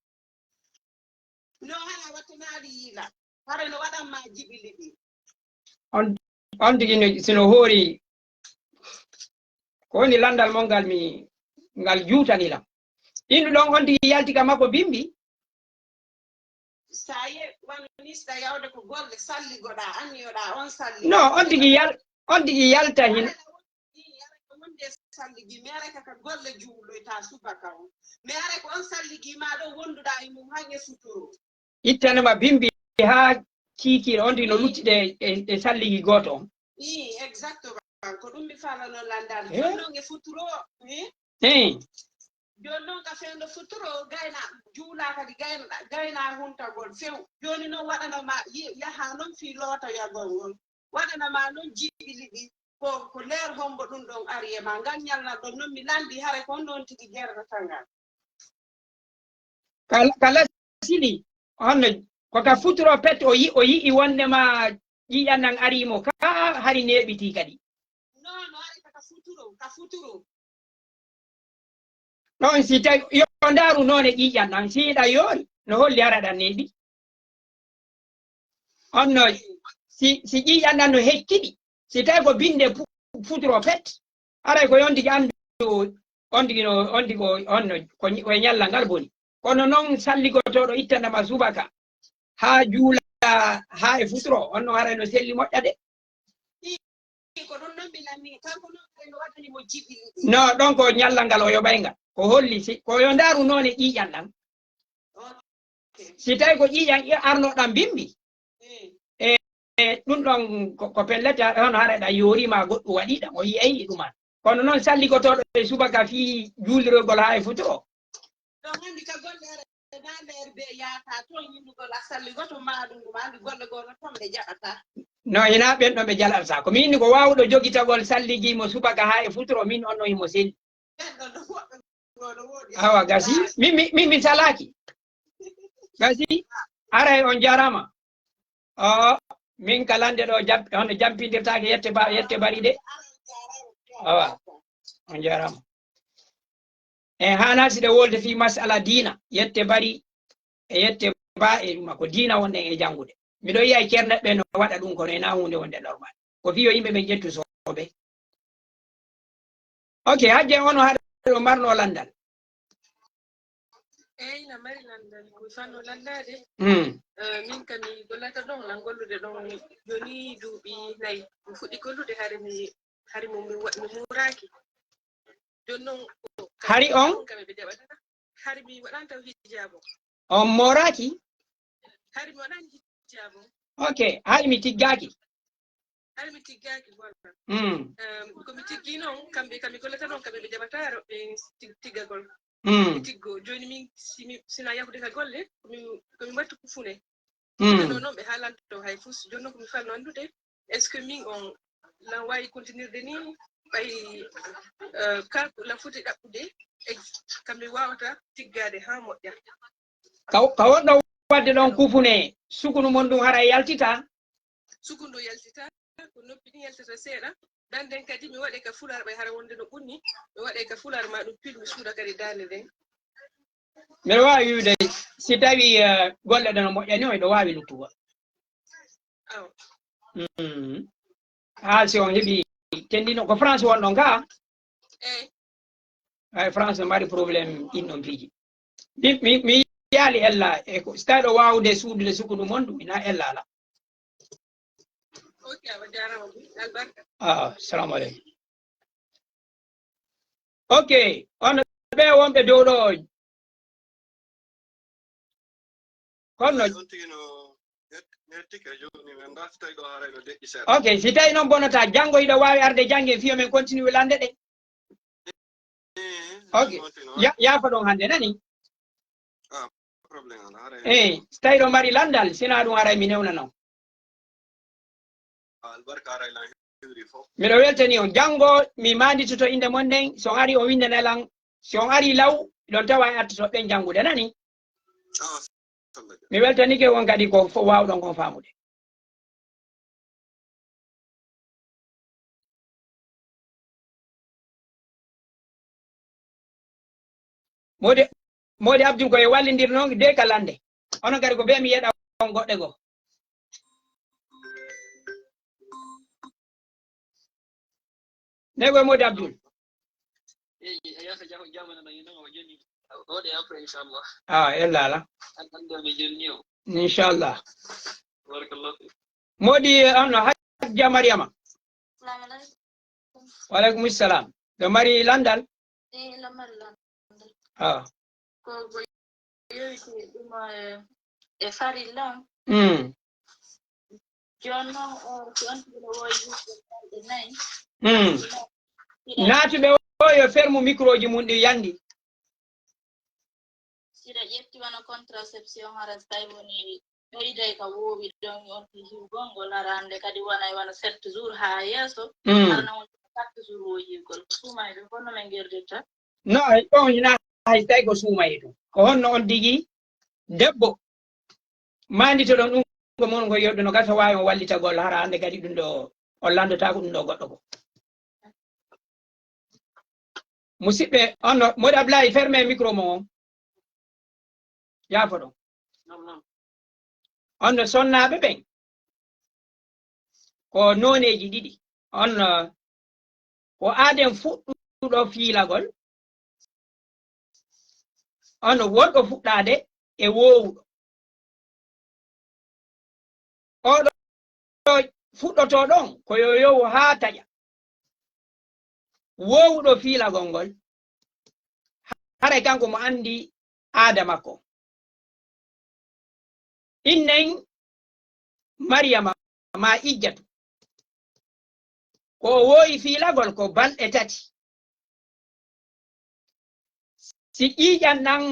No hara wattanaali yiila. Hara no waɗan ma jiɓi liɓi. On, on tigi no, si no hoori, ko woni lanndal mon ngal mi, ngal juutani lam. Innu ɗon on tigi yalti ka makko bimbi. Sa ye-, wano ni si tawi yawde ko golle salligoɗa, anniyoɗa on salligo. No, on tigi yal-, on tigi yalta hin. Hara won-, i, hara ko wonde salligi, mi hara kaka golle juuloyta subaka on. Mi hara ko on salligi ma ɗo wonduɗa e mum han e futuro. Ittanama bimbi haa kiikiiɗe, on tigi no luttide e, e salligi gooto on. Ii, exactement. Ko ɗum mi faalano landaade. Eh? Jooni non e futuro, eh? Eh. Jooni non ka fewndo futuro, gayna juula kadi gayna, gayna huntagol few. Jooni non waɗanama yi-, yaha non fii lootoyagol ngol. Waɗanama non jiɓi liɓi. Ko, ko leer hombo ɗum ɗon ari e ma. Ngal ñallal ɗon non mi landi hare ko on ɗon tigi gerrata ngal. Ka, ka lasili, honno, ko ka futuro pet o yi-, o yi'i wondema ƴiiƴan nan arii mo, ka hari neeɓitii kadi. Non, no ari ka, ka futuro, ka futuro. Ɗon si tawi, yo ndaaru noone ƴiiƴan ɗan, si hiɗa yoori, no holli hara ɗan neeɓi. On no, si, si ƴiiƴan ɗan no hecciɗi, si tawi ko binde fu-, futuro pet, haray ko on tigi anndu, on tigi no, on tigi o, on no, ko ñ-, ko e ñalla ngal boni. Kono non salligotooɗo ittanama subaka, haa juula, haa e futuro, on no haray no selli moƴƴa de. Ii, ko ɗum non mi lanni, kanko non kay no waɗani mo jiɓi. No, ɗon ko ñallal ngal o yoɓay ngal. Ko holli si, ko yo ndaaru noone ƴiiƴan ɗan. Ok. Si tawi ko ƴiiƴan i-, arno ɗan bimbi. Mm. E, e, ɗum ɗon ko, ko pellet, hono hara ɗan yoorima goɗɗum waɗi ɗan, o yi'ay ɗum an. Kono non salligotooɗo e subaka fii juulirgol haa e futuro. Ɗon anndi ka golle hara ɓe yaata ton yindugol a salligo to maaɗum ɗum, anndi golle goo no ton ɓe jaɓataa. No, hinaa ɓen ɗon ɓe jaɓataa. Ko mi inni ko waawuɗo jogitagol salligi mo subaka haa e futuro, min on no himo selli. Ɓen ɗon no woɓɓe goo no woodi. Awa, gasi. Min, min, min, min salaaki. Gasi. Aray on jaaraama. Oo, min ka lannde ɗoo jam-, hono jampindirtaake yette ba-, yette bari de. Awa, on jaaraama. E haanaa si ɗe wolde fii masala diina, yette bari e yette ba e ɗuma ko diina wonɗen e janngude. Miɗo yi'a e ceerno ɓe no waɗa ɗum, kono e naa huunde wonde normal. Ko fii yo yimɓe ɓen ƴettu soobe. Ok, hajje on o haɗa ɗo marno lanndal. Eey, na mari lanndal, ko fanno lanndaade. Hmm. Eh, min kam mi gollata ɗon, lan gollude ɗon jooni duuɓi nayi. Mi fuɗɗi gollude hari mi, hari mo mi wa-, mi muuraaki. Jooni non ko Hari on? Kam ɓe jaɓata. Hari mi waɗanta hijaabu. On mooraaki? Hari mi waɗani hijaabu. Ok, hari mi tiggaaki. Hari mi tiggaaki, voilà. Mm. Ehm, ko mi tiggi non, kamɓe, kamɓe gollata non, kamɓe ɓe jaɓata ro-, ɓe tig-, tiggagol. Mm. Mi tiggo. Jooni min, si mi, si na yahude ka golle, ko mi, ko mi wattu kufune. Mm. Kono non ɓe haalanto hay fus. Jooni non ko mi fanno anndude, est-ce que min on lan waawi continuirde ni, ɓay, eh, ka lan foti ɗaɓɓude, e kamɓe waawata tiggaade haa moƴƴa? Ka, ka wonɗo waɗde ɗon kufune, sukunu mon ɗum haray yaltitaa? Sukunu yaltitaa, ko noppi ɗin yaltata seeɗa. Ɗan nden kadi mi waɗe ka fular ɓay hara wonde no ɓunni, mi waɗe ka fular ma ɗum pil mi suuɗa kadi daande nden. Miɗo waawi wi'ude si tawii, eh, golle ɗen no moƴƴani on, hiɗo waawi luttugol. Awa. Mm. Haa si on heɓi tendino, ko France wonɗon ka? Eey. Ay, France no mari problème ɗin ɗon piiji. Mi, mi, mi yaali ella, e ko, si tawi ɗo waawude suudude sukunu mon ɗum, ina ella ala. Ok, a jaaraama. Albarka. Ah, salamu aleykum. Ok, on ɓe wonɓe dow ɗo. Kono on tigi no het-, hettike jooni, mi anndaa si tawi ɗo haray no deƴƴi seeɗa. Ok, si tawi noon bonataa, janngo hiɗo waawi arde jannge, fiyo men continue lande ɗe. Eh, ok. On tigi no ya-, yaafo ɗon hannde, nani? Ah, problème alaa, haray. Eh, si tawi ɗo mari lanndal, sinaa ɗum haray mi newna non. Albarka aray lan hewri fof. Miɗo weltani on. Janngo mi maanditoto innde mon nden. Si on ari, on winndana lan. Si on ari law, ɗon tawa e artotooɓe ɓen janngude, nani? Ah, sallah. Mi weltanike on kadi ko fof waawɗon kon faamude. Moodi, Moodi Abdul ko e wallindir noon de ka lande. Onon kadi ko bee mi yeɗa on goɗɗe goo. Ne ko e Moodi Abdul. Eyi, a yasa jam, jam na yi non o joni. O de après inchallah. Ah, ella ala. An an do be joni o. Inchallah. Barakallahu fik. Moodi, eh, on no Hajja Mariama. Salamu alaikum. Wa alaikum salam. Ɗo mari landal? Eh, ɗo mari landal. Ah. Ko, ko yewti ɗum, eh, e farilla. Mm. Jooni non, o, si on tigi no woowi yimɓe balɗe nayi. Mm. Naatuɓe o yo fermu microji mun ɗi yandi. Si ɗa ƴetti wano contraception, hara si tawi woni ɓeyday ka woowi ɗon, on tigi hiwgol ngol, hara hannde kadi wonay wano sept jours haa yeeso, mm, hara na woni quatre jours woo yiwgol. Ko suumayɓe fof no ɓe ngirdirta. No, ɗon hinaa hay si tawi ko suumayee ɗum. Ko honno on tigi debbo maanditoɗon ɗum ko mon ko yewde no gasa waawi on wallitagol hara hannde kadi ɗum ɗo on lanndotaako ɗum ɗo goɗɗo ko. Musidɓe, on no, Moodi Ablaye, fermez micro mon on. Yaafoɗon. On no sonnaaɓe ɓen. Ko nooneeji ɗiɗi. On no, ko aaden fuɗɗuɗo fiilagol. On no wonɗo fuɗɗaade e woowuɗo. Oo ɗoo fuɗɗotoo ɗon ko yo yowu haa taƴa. Woowuɗo fiilagol ngol, haray kanko mo anndi aada makko. Innen Mariyama maa Ijjatu, ko o woowi fiilagol ko balɗe tati. Si ƴiiƴan ɗan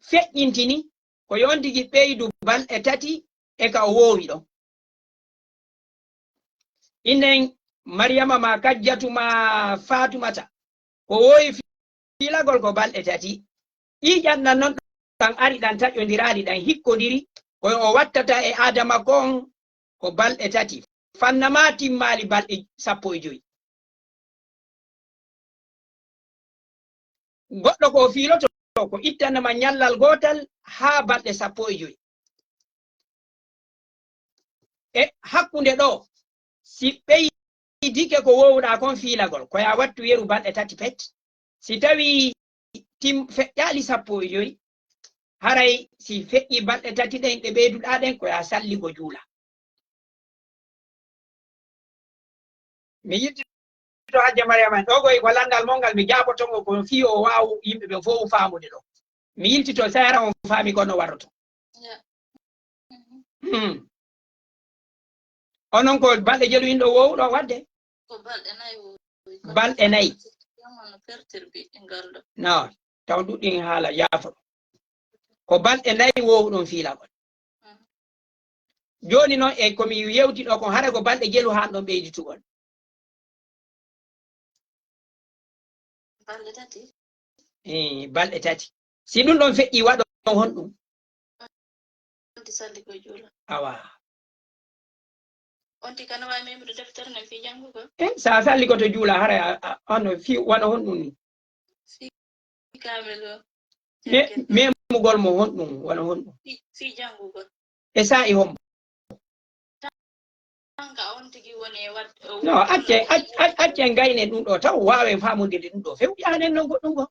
feƴƴintini, ko yo on tigi ɓeydu balɗe tati e ka o woowi ɗon. Innen Mariyama maa Kajjatu maa Faatumata, ko woowi fiilagol ko balɗe tati. Ƴiiƴan ɗan non ɗan ari ɗan taƴondiraali ɗan hikkondiri, ko yo o wattata e Aadama kon ko balɗe tati. Fanna maa timmaali balɗe sappo e joy. Goɗɗo ko o fiiloto ko ittanama ñallal gootal haa balɗe sappo e joy. E hakkunde ɗoo, si ɓeydike ko woowuɗaa kon fiilagol, ko yo a wattu yeru balɗe tati pet. Si tawii tim-, feƴƴaali sappo e joy, haray si feƴƴii balɗe tati ɗen ɗe ɓeyduɗaa ɗen, ko yo a salligo juula. Mi yiltito Hajja Mariama en. Ɗoo koy ko lanndal mon ngal mi jaaboto mo, ko fii o waawu yimɓe ɓen fow faamude ɗoo. Mi yiltito, sey hara on faami ko no warroto. Ya. Hmm. Onon ko balɗe jelu in ɗoo woowu ɗoo waɗde? Ko balɗe nay woowi. Balɗe nay. Jam on no perturbi ngal ɗoo. No, taw ɗuɗɗin haala yaafo. Ko balɗe nay woowu ɗon fiilagol. Mhm. Jooni non e ko mi yewti ɗoo kon, hara ko balɗe jelu haa ɗon ɓeyditugol. Balɗe tati? Eh, balɗe tati. Si ɗun ɗon feƴƴii waɗon honɗun? On ti salli ko juula. Awa. On ti kana waawi memude deftere nden fii janngugol? Eh, sa salli ko to juula, hara a, a, on fii wano honɗun ni? Fii kaamel o. Me-, memugol mo honɗun, wano honɗun? Fii, fii janngugol. E saa'i hombo? Kanka on tigi woni e wad-, o No, woni acce, on ac-, ac-, acce ngaynen ɗun ɗoo taw, waawen faamondirde ɗun ɗoo. Few yahanen non goɗɗun goo.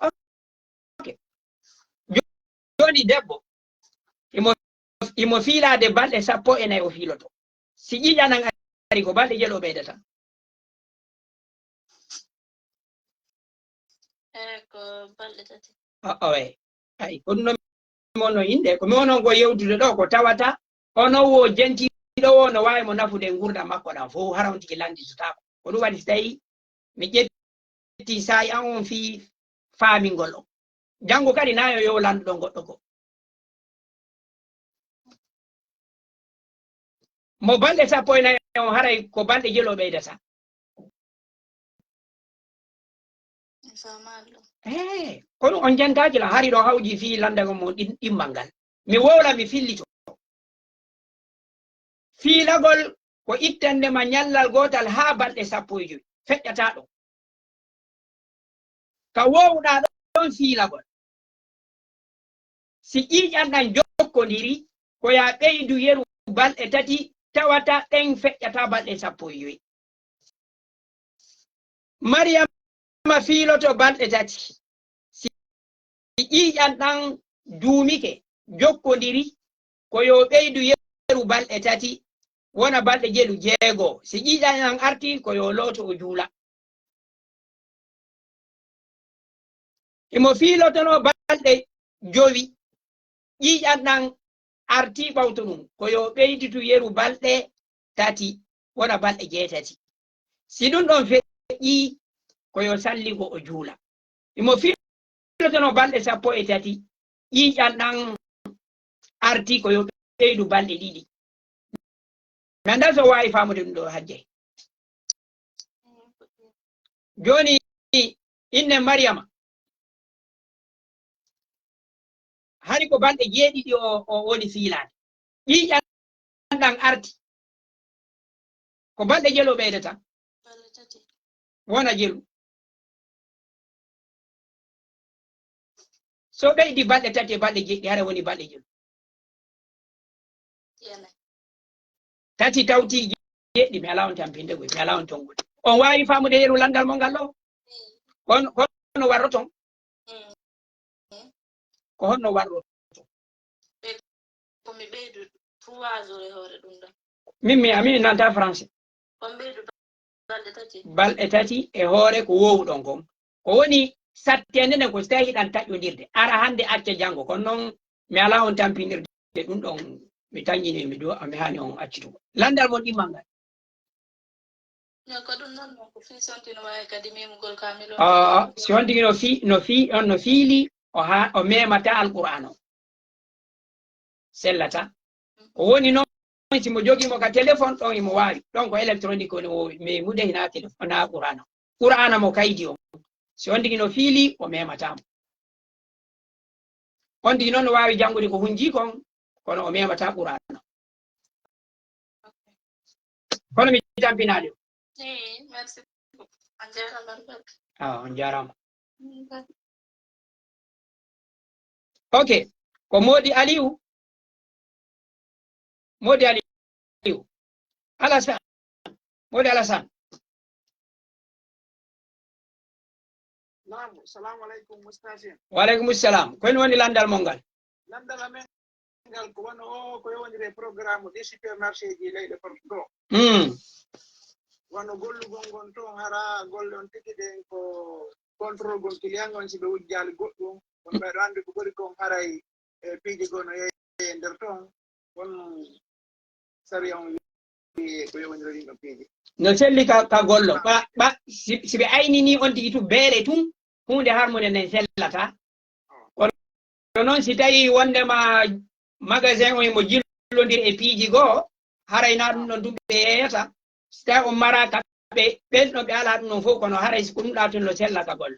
Ok. Jo-, jooni debbo, imo, imo fiilaade balɗe sappo e nay o fiiloto. Si ƴiiƴan an ari ko balɗe jelu o ɓeydata. Eh, ko balɗe tati. O, owe. Ay, ko ɗun non mi wonno innde. Ko mi wonno ko yewtude ɗoo, ko tawata onon wo jentiiɗo wo no waawi mo nafude e ngurndan makko ɗan fow, hara on tigi lannditotaako. Ko ɗun waɗi si tawii mi ƴetti saa'i an on fii faamingol on. Janngo kadi na yo, yo lannduɗon goɗɗo goo. Mo balɗe sappo e nay on haray ko balɗe jelu o ɓeydata. Mi faamaali ɗun. Eh, kono on jantaaki la hari ɗon hawji fii lanndagol mo ɗin-, ɗimmal ngal. Mi wowla, mi fillito. Fiilagol ko ittande ma ñallal gootal haa balɗe sappo e joy. Feƴƴataa ɗon. Ka woowuɗaa ɗon fiilagol. Si ƴiiƴan ɗan jokkondiri, ko yo a ɓeydu yeru balɗe tati, tawata ɗen feƴƴataa balɗe sappo e joy. Mariyama fiiloto balɗe tati. Si ƴiiƴan ɗan duumike, jokkondiri, ko yo ɓeydu yeru balɗe tati, wona balɗe jelu jeego. Si ƴiiƴan ɗan arti, ko yo looto o juula. Himo fiilotonoo balɗe jowi. Ƴiiƴan ɗan artii ɓawto ɗun, ko yo ɓeyditu yeru balɗe tati, wona balɗe jeetati. Si ɗun ɗon feƴƴii, ko yo salligo o juula. Himo fiilotonoo balɗe sappo e tati, ƴiiƴan ɗan artii, ko yo ɓeydu balɗe ɗiɗi. Mi anndaa si o waawi faamude ɗun ɗoo, Hajje. Jooni, inne Mariyama, hari ko balɗe jeeɗiɗi o, o woni fiilaade. Ƴiiƴan ɗan arti. Ko balɗe jelu o ɓeydata? Balɗe tati. Wona jelu. So ɓeydi balɗe tati e balɗe jeeɗiɗi, hara woni balɗe jelu. Jeenay. Tati tawti jeeɗiɗi, mi alaa on tampinde koy, mi alaa on tongude. On waawi faamude yeru lanndal mon ngal ɗoo? Mm. Kono, kono warroton? Mm. Ko honno warroton? Ɓe, ko mi ɓeydu trois jours e hoore ɗun ɗon. Min, mi, a, min mi nanta français. Ko mi ɓeydu balɗe tati. Balɗe tati e hoore ko woowuɗon kon. Ko woni satteende nden ko si tawii hiɗan taƴƴondirde. Ara hannde, acca janngo. Kono non, mi alaa on tampinirde ɗun ɗon. Mi tanƴinii, mi du'a, mi haani on accitugo. Lanndal mon ɗimmal ngal. No, ko ɗun non, non ko fii sonti no waawi kadi memugol kaamil on. Ah, si on tigi no fii-, no fii-, on no fiili, o ha-, o memataa Alqur'aana on. Sellataa. Ko woni non, si mo jogii mo ka téléphone, ɗon himo waawi. Ɗon ko électronique woni o memude, hinaa téléphone, hinaa Qur'aana. Qur'aana mo kaydi on. Si on tigi no fiili, o memataa mo. On tigi non no waawi janngude ko hunjii kon, kono o memataa Qur'aana. Kono mi tampinaali on. Eey, merci beaucoup. On jaaraama. Ah, on jaaraama. Ok, ko Moodi Aliyu. Moodi Aliyu. Alasan. Moodi Alasan. Naam, salaamu aleykum, Ustaz. Wa aleykum salaam. Ko en woni lanndal mon ngal? Lanndal amen ngal ko wano o, ko yowondiri e programme ɗi supermarché ji leyɗe Portugal. Mm. Wano gollugol ngon ton, hara golle on tigi ɗen ko contrôle gol client on, si ɓe wujjaali goɗɗum, on ɓe ɗo anndi ko ɓuri kon haray e piiji goo no yeeyee e nder ton, on sariya on wi'i ko yowondiri ɗin ɗon piiji. No selli ka, ka gollo. Ɓa, ɓa, si, si ɓe aynini on tigi tun beere tun, huunde harmunde nden sellataa. Kono non si tawii wondema magasin on himo jillondiri e piiji goo, haray naa ɗum ɗon tun ɓe yeeyata. Si tawii on maraaka ɓe, ɓen ɗon ɓe alaa ɗum ɗon fof, kono haray si ko ɗum ɗaa tun no sella ka gollo.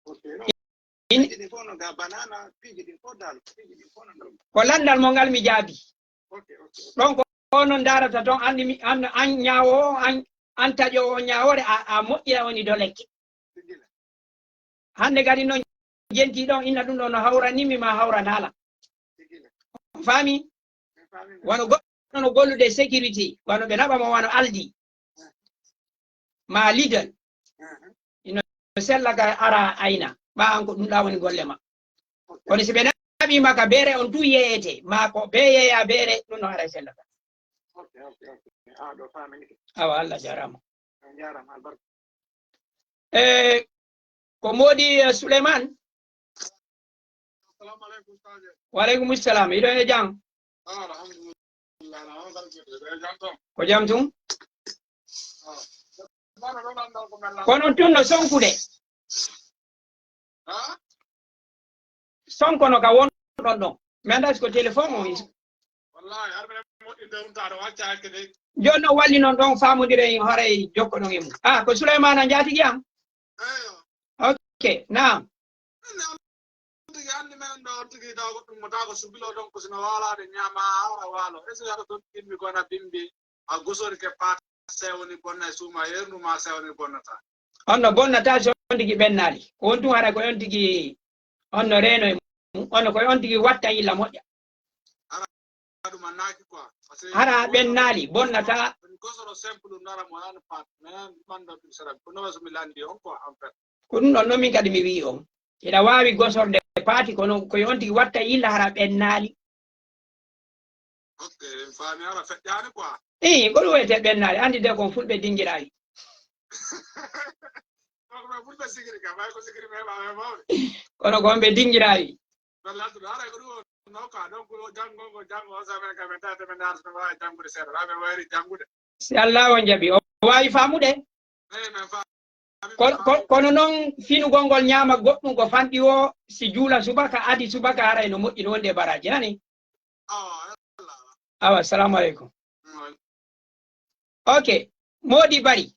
Ok, non. In- Piiji ɗin fof no ga banana, piiji ɗin fof dal, piiji ɗin fof no ɗon. Ko lanndal mo ngal mi jaabi. Ok, ok, ok. Ɗon ko on non ndaarata ton, anndi mi, an, an ñaawoowo, an, an taƴoowo ñaawoore, a, a moƴƴira woni dolekke. Tigi la. Hannde kadi non jentii ɗon, inna ɗum ɗon no hawranii mi, ma hawranaala. Tigi la. On faami? Mi faami. Wano goɗɗo no gollude sécurité, wano ɓe naɓa mo wano Aldi. Ma Lidl. Mhm. Ino sella ka ara ayna. Ɓa an ko ɗum ɗa woni golle ma. Ok. Kono si ɓe naɓi ma ka beere on tun yeeyete, ma ko ɓe yeeya beere, ɗum no haray sellata. Ok, ok, ok. Ah, ɗo faamini. Awa, Allah jaaraama. On jaaraama, albarka. Eh, ko Moodi, eh, Suleyman? Assalamu alaikum, Ustaz. Wa alaikum salam. Hiɗo e jam? Ah, alhamdulillah. Na on kalki, hiɗo e jam ton? Ko jam tun? Ah. Bana ɗon anndal ko men lan- Kono tun no sonkude. Ha? Sonko no ka wonɗon ɗon. Mi anndaa si ko téléphone on. Wallahi, har minen moƴƴinde ɗum taa ɗo acca hakke dey. Jooni non walli non ɗon faamondiren haray jokkoɗon e mum. Ah, ko Souleymane Njaatigi am? Eyo. Ok, naam. Min ne on tigi anndi men ɗo on tigi taw goɗɗum mo taw ko subilo ɗon ko sino waalaade ñaama hawra waalo. Est-ce que aɗa ton ɗimmi ko na bimbi a gosorike paata sewni bonna e suuma yeerndu ma sewni bonnata? On no bonnata si on tigi ɓennaali. Ko on tun haray ko on tigi on no reeno e mum. On no ko on tigi watta yilla moƴƴa. Hara ɗum annaaki quoi. Parce que hara a ɓennaali, bonnataa. Gosoro simple ɗum nara mo an pat. Men ɓanndo ɗum sera. Ko non so mi lanndi on quoi en fait. Ko ɗum ɗon non min kadi mi wi'i on. Hiɗa waawi gosorde paati kono ko on tigi watta yilla hara ɓennaali. Ok, mi faami hara feƴƴaani quoi. Ii, ko ɗum wiyetee ɓennaali. Anndi de kon fulɓe dingiraawi. Kono ɓe fulɓe sigiri ka, ɓay ko sigiri men ɓawe mawɓe. Kono ko on ɓe dingiraawi. Ɗon ladduɗo, haray ko ɗum woni non ka, donc o janngo ngo, janngo on semaine ka men tawata men ndaarata no waawi janngude seeɗa, ɓay men wayri janngude. Si Allah on jaɓi, o waawi faamude. Eyi, men faami. Kono, kono, kono non finugol ngol ñaama goɗɗum ko fanɗi o, si juula subaka, adi subaka, haray no moƴƴi no wonde baraaji, nani? Ah, yalla. Awa, assalamu aleykum. Wa aleykum. Ok, Moodi Bari.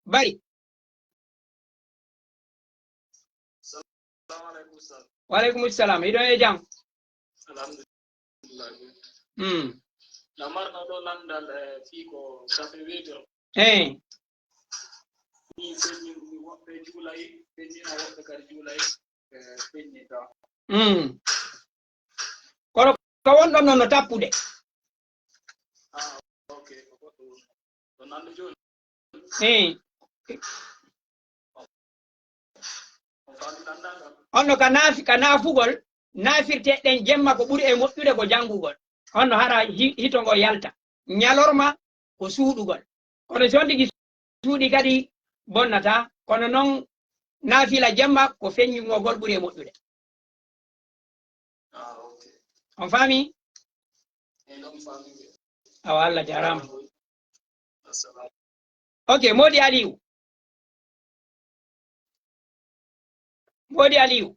Bari. Salamu aleykum, Ustaz. Wa aleykum salam. Hiɗo e jam? Alhamdulillah. Hmm. Na marno ɗo landal, eh, fii ko café weetir. Eh. Ni feññi, woɓɓe juulay, feññina, woɓɓe kadi juulay, eh, feññi ka. Hmm. Kono ka wonɗon non no tappude. Ah, ok, ko goɗɗo woni. Ɗon nande jooni. Eh. On no ka naafi-, ka naafugol, naafirte ɗen jemma ko ɓuri e moƴƴude ko janngugol. On no hara hi-, hito ngo yalta. Ñalorma ko suuɗugol. Kono si on tigi suuɗi kadi bonnataa, kono non naafila jemma ko feññungol ɓuri e moƴƴude. Ah, ok. On faami? Eh, non mi faami. Awa, Allah jaaraama. Assalamu. Ok, Moodi Aliyu. Woodi Aliyu.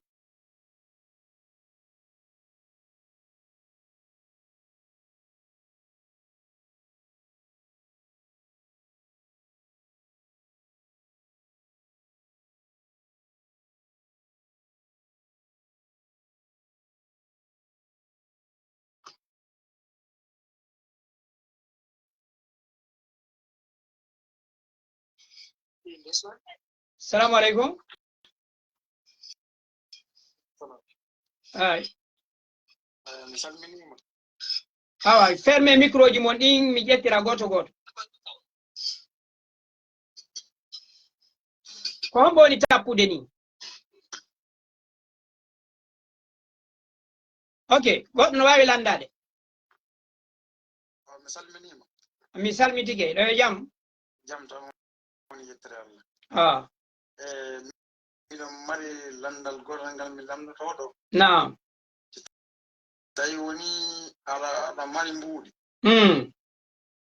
Salamu aleykum. Ay. Eh, mi salminiima. Awa, ferme microji mon ɗin, mi ƴettira gooto gooto. Ko hombo woni tappude ni? Ok, goɗɗo no waawi landaade. Oh, mi salminiima. Mi salmitike, ɗo e jam? Jam tan woni yettere Allah. Ah. Eh, miɗo mari landal gotal ngal mi lamndotoo ɗo. Naam. Tawi woni aɗa, aɗa mari mbuuɗi. Mm.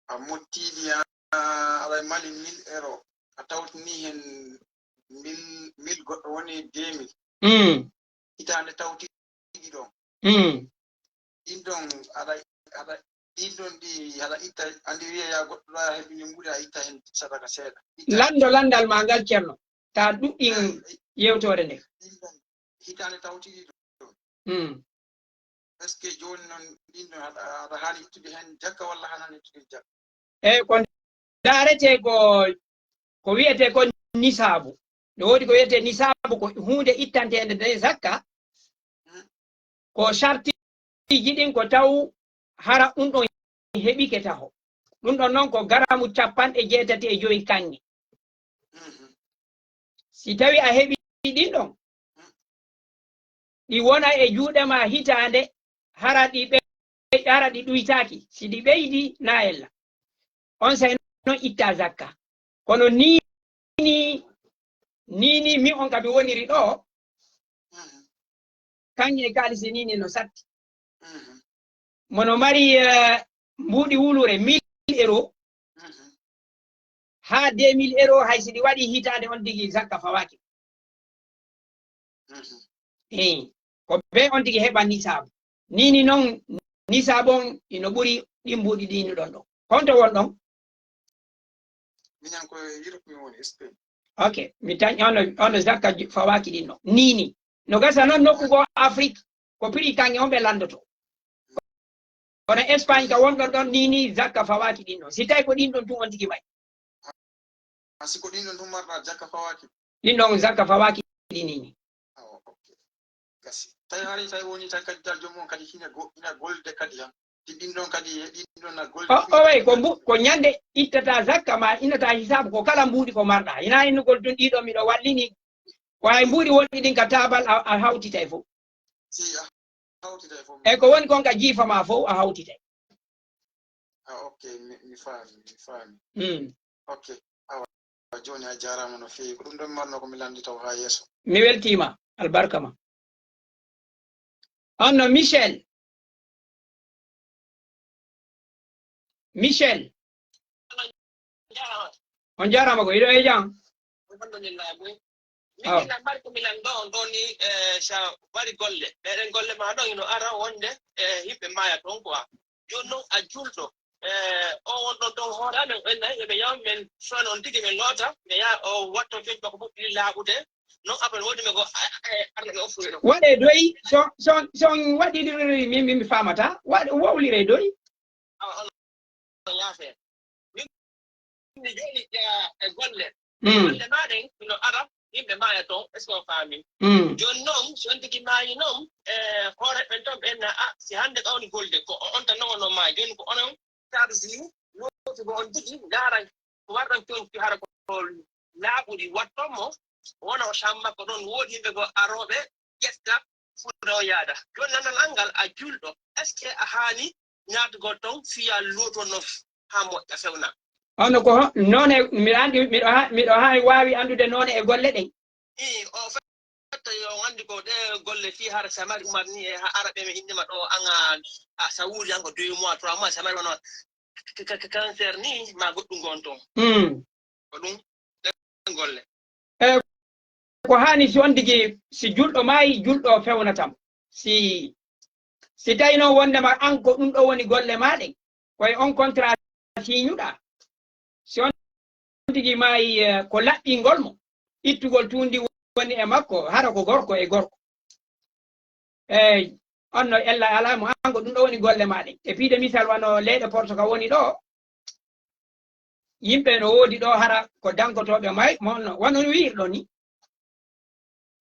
A mottiiɗi, a, aɗa mari mille euro. A tawtini hen mille, mille goɗɗo woni deux mille. Mm. Hitaande tawti ɗiɗi ɗon. Mm. Ɗin ɗon aɗa, aɗa, ɗin ɗon ɗi aɗa itta, andi wiya ya goɗɗo ɗo a heɓini mbuuɗi, a itta hen sadaka seeɗa. Itta. Lanndo lanndal ma ngal, Ceerno. Ta ɗuɗɗin yewtoore nde. Ɗin ɗon hitaande tawti ɗiɗi ɗon. Mm. Est-ce que jooni non ɗin ɗon aɗa, aɗa haani ittude hen jakka walla haanaani ittude jakka? Eyi, ko daaretee ko, ko wiyetee ko nisaabu. No woodi ko wiyetee nisaabu, ko huunde ittanteende nde zakka. Mm. Ko sartiiji ɗin ko taw hara ɗum ɗon heɓike taho. Ɗum ɗon non ko garamu capanɗe jeetati e jowi kaŋŋe. Mhm. Si tawi a heɓi ɗin ɗon, ɗi wona e juuɗe ma hitaande, hara ɗi ɓe-, hara ɗi ɗuytaaki. Si ɗi ɓeydi, na ella. On saa'i non itta zakka. Kono nii, nii, nii, nii mi on ka mi woniri ɗo, mhm, kaŋŋe e kaalisi nii, nii no satti. Mhm. Mono mari, eh, mbuuɗi wulure mille euro, mhm, haa deux mille euro, hay si ɗi waɗi hitaande on tigi zakka fawaaki. Mhm. Eyi, ko ɓe on tigi heɓa nisaabu. Nii, nii non nisaabu on ino ɓuri ɗin mbuuɗi ɗin ɗon ɗon. Honto won ɗon? Minen ko Europe min woni, Spain. Ok, mi tan ono, ono zakka ju-, fawaaki ɗin ɗon. Nii, nii. No gasa non nokku goo Afrik, ko prix kaŋŋe on ɓe landoto. Kono Espagne ka wonɗon ɗon nii, nii zakka fawaaki ɗin ɗon. Si tawi ko ɗin ɗon tun on tigi may. Ah, si ko ɗin ɗon tun marɗa zakka fawaaki? Ɗin ɗon zakka fawaaki ɗin nii, nii. Ah, ok. Gasi. Tawi hari tawi woni tan kadi dal joom on kadi hina go-, hina golde kadi han. Ɗin ɗon kadi, e ɗin ɗon na golde. O, o way ko mbu-, ko ñande ittata zakka ma, innata hisaabu ko kala mbuuɗi ko marɗa. Hina innugol tun ɗiɗo miɗo wallini. Ko hay mbuuɗi wonɗi ɗin ka taabal a, a hawtitay fof. Si a hawtitay fof. E ko woni kon ka jiifa ma fof a hawtitay. Ah, ok, mi, mi faami, mi faami. Mm. Ok, awa, jooni a jaaraama no feewi. Ko ɗum ɗon mi marno ko mi lanndita o haa yeeso. Mi weltiima, albarka ma. On no Michel. Michel. On jaaraama ko hiɗo e jam? Alhamdulillah, boy. Min Awa. Ina mari ko minan ɗo, on ɗon ni, eh, sa mari golle. Ɗen golle ma ɗon ino ara wonde, eh, yimɓe maaya toon quoi. Jooni noon a julɗo. Eh, o wonɗon toon hoore amen, en nayi, eɓe yawa men sono on tigi men loota, ɓe yaha o watto feƴƴi makko fof ɗiɗi laaɓude. Noon après woodi men ko, a, a, arno ɓe offude ɗo. Waɗe doyi, so, so, so on waɗi ɗi, mi, mi, mi faamata. Waɗe, wowlire doyi. Awa, on, on yaafee. Min, mi jooni, eh, e golle. Mm. Golle maa ɗen, hino ara, yimɓe maaya toon, est-ce que on faami? Mm. Jooni noon, si on tigi maayi noon, eh, hoore ɓen toon ɓen na, ah, si hannde ka woni golde, ko on tan noon on maayi. Jooni ko onon charge ni, looti ko on tigi, ndaaran, ko warɗon conci hara ko laaɓuɗi, watton mo, wona o chamma ko ɗon, woodi yimɓe goo arooɓe, ƴetta, fuɗa o yaada. Jooni nanal an ngal, a julɗo, est-ce que a haani naatugol ton fiya luuto non haa moƴƴa fewna. Hono ko ho-, noone, miɗo anndi, miɗo ha-, miɗo haa waawi anndude noone e golle ɗen. Ii, o fetta yo on anndi ko ɗe golle fii hara Samari Umar ni e ha araɓe mi innde ma ɗo an a, a sawuuli an ko deux mois, trois mois, Samari wano k-, k-, k-, cancer ni ma goɗɗum gon ton. Mm. Ko ɗum ɗen golle. E ko haani si on tigi, si julɗo maayi, julɗo fewnata mo. Si, si tawi noon wondema an ko ɗum ɗo woni golle maa ɗen, ko e on contrat siiñuɗaa. Si on tigi maayi, eh, ko laɓɓingol mo, ittugol tuundi woni e makko, hara ko gorko e gorko. Eey, on no ella alaa mo, an ko ɗum ɗo woni golle maa ɗen. E piide misal wano leyɗe Portugal woni ɗo, yimɓe no woodi ɗo hara ko dankotooɓe may, mo no, wano no wi'irɗon ni.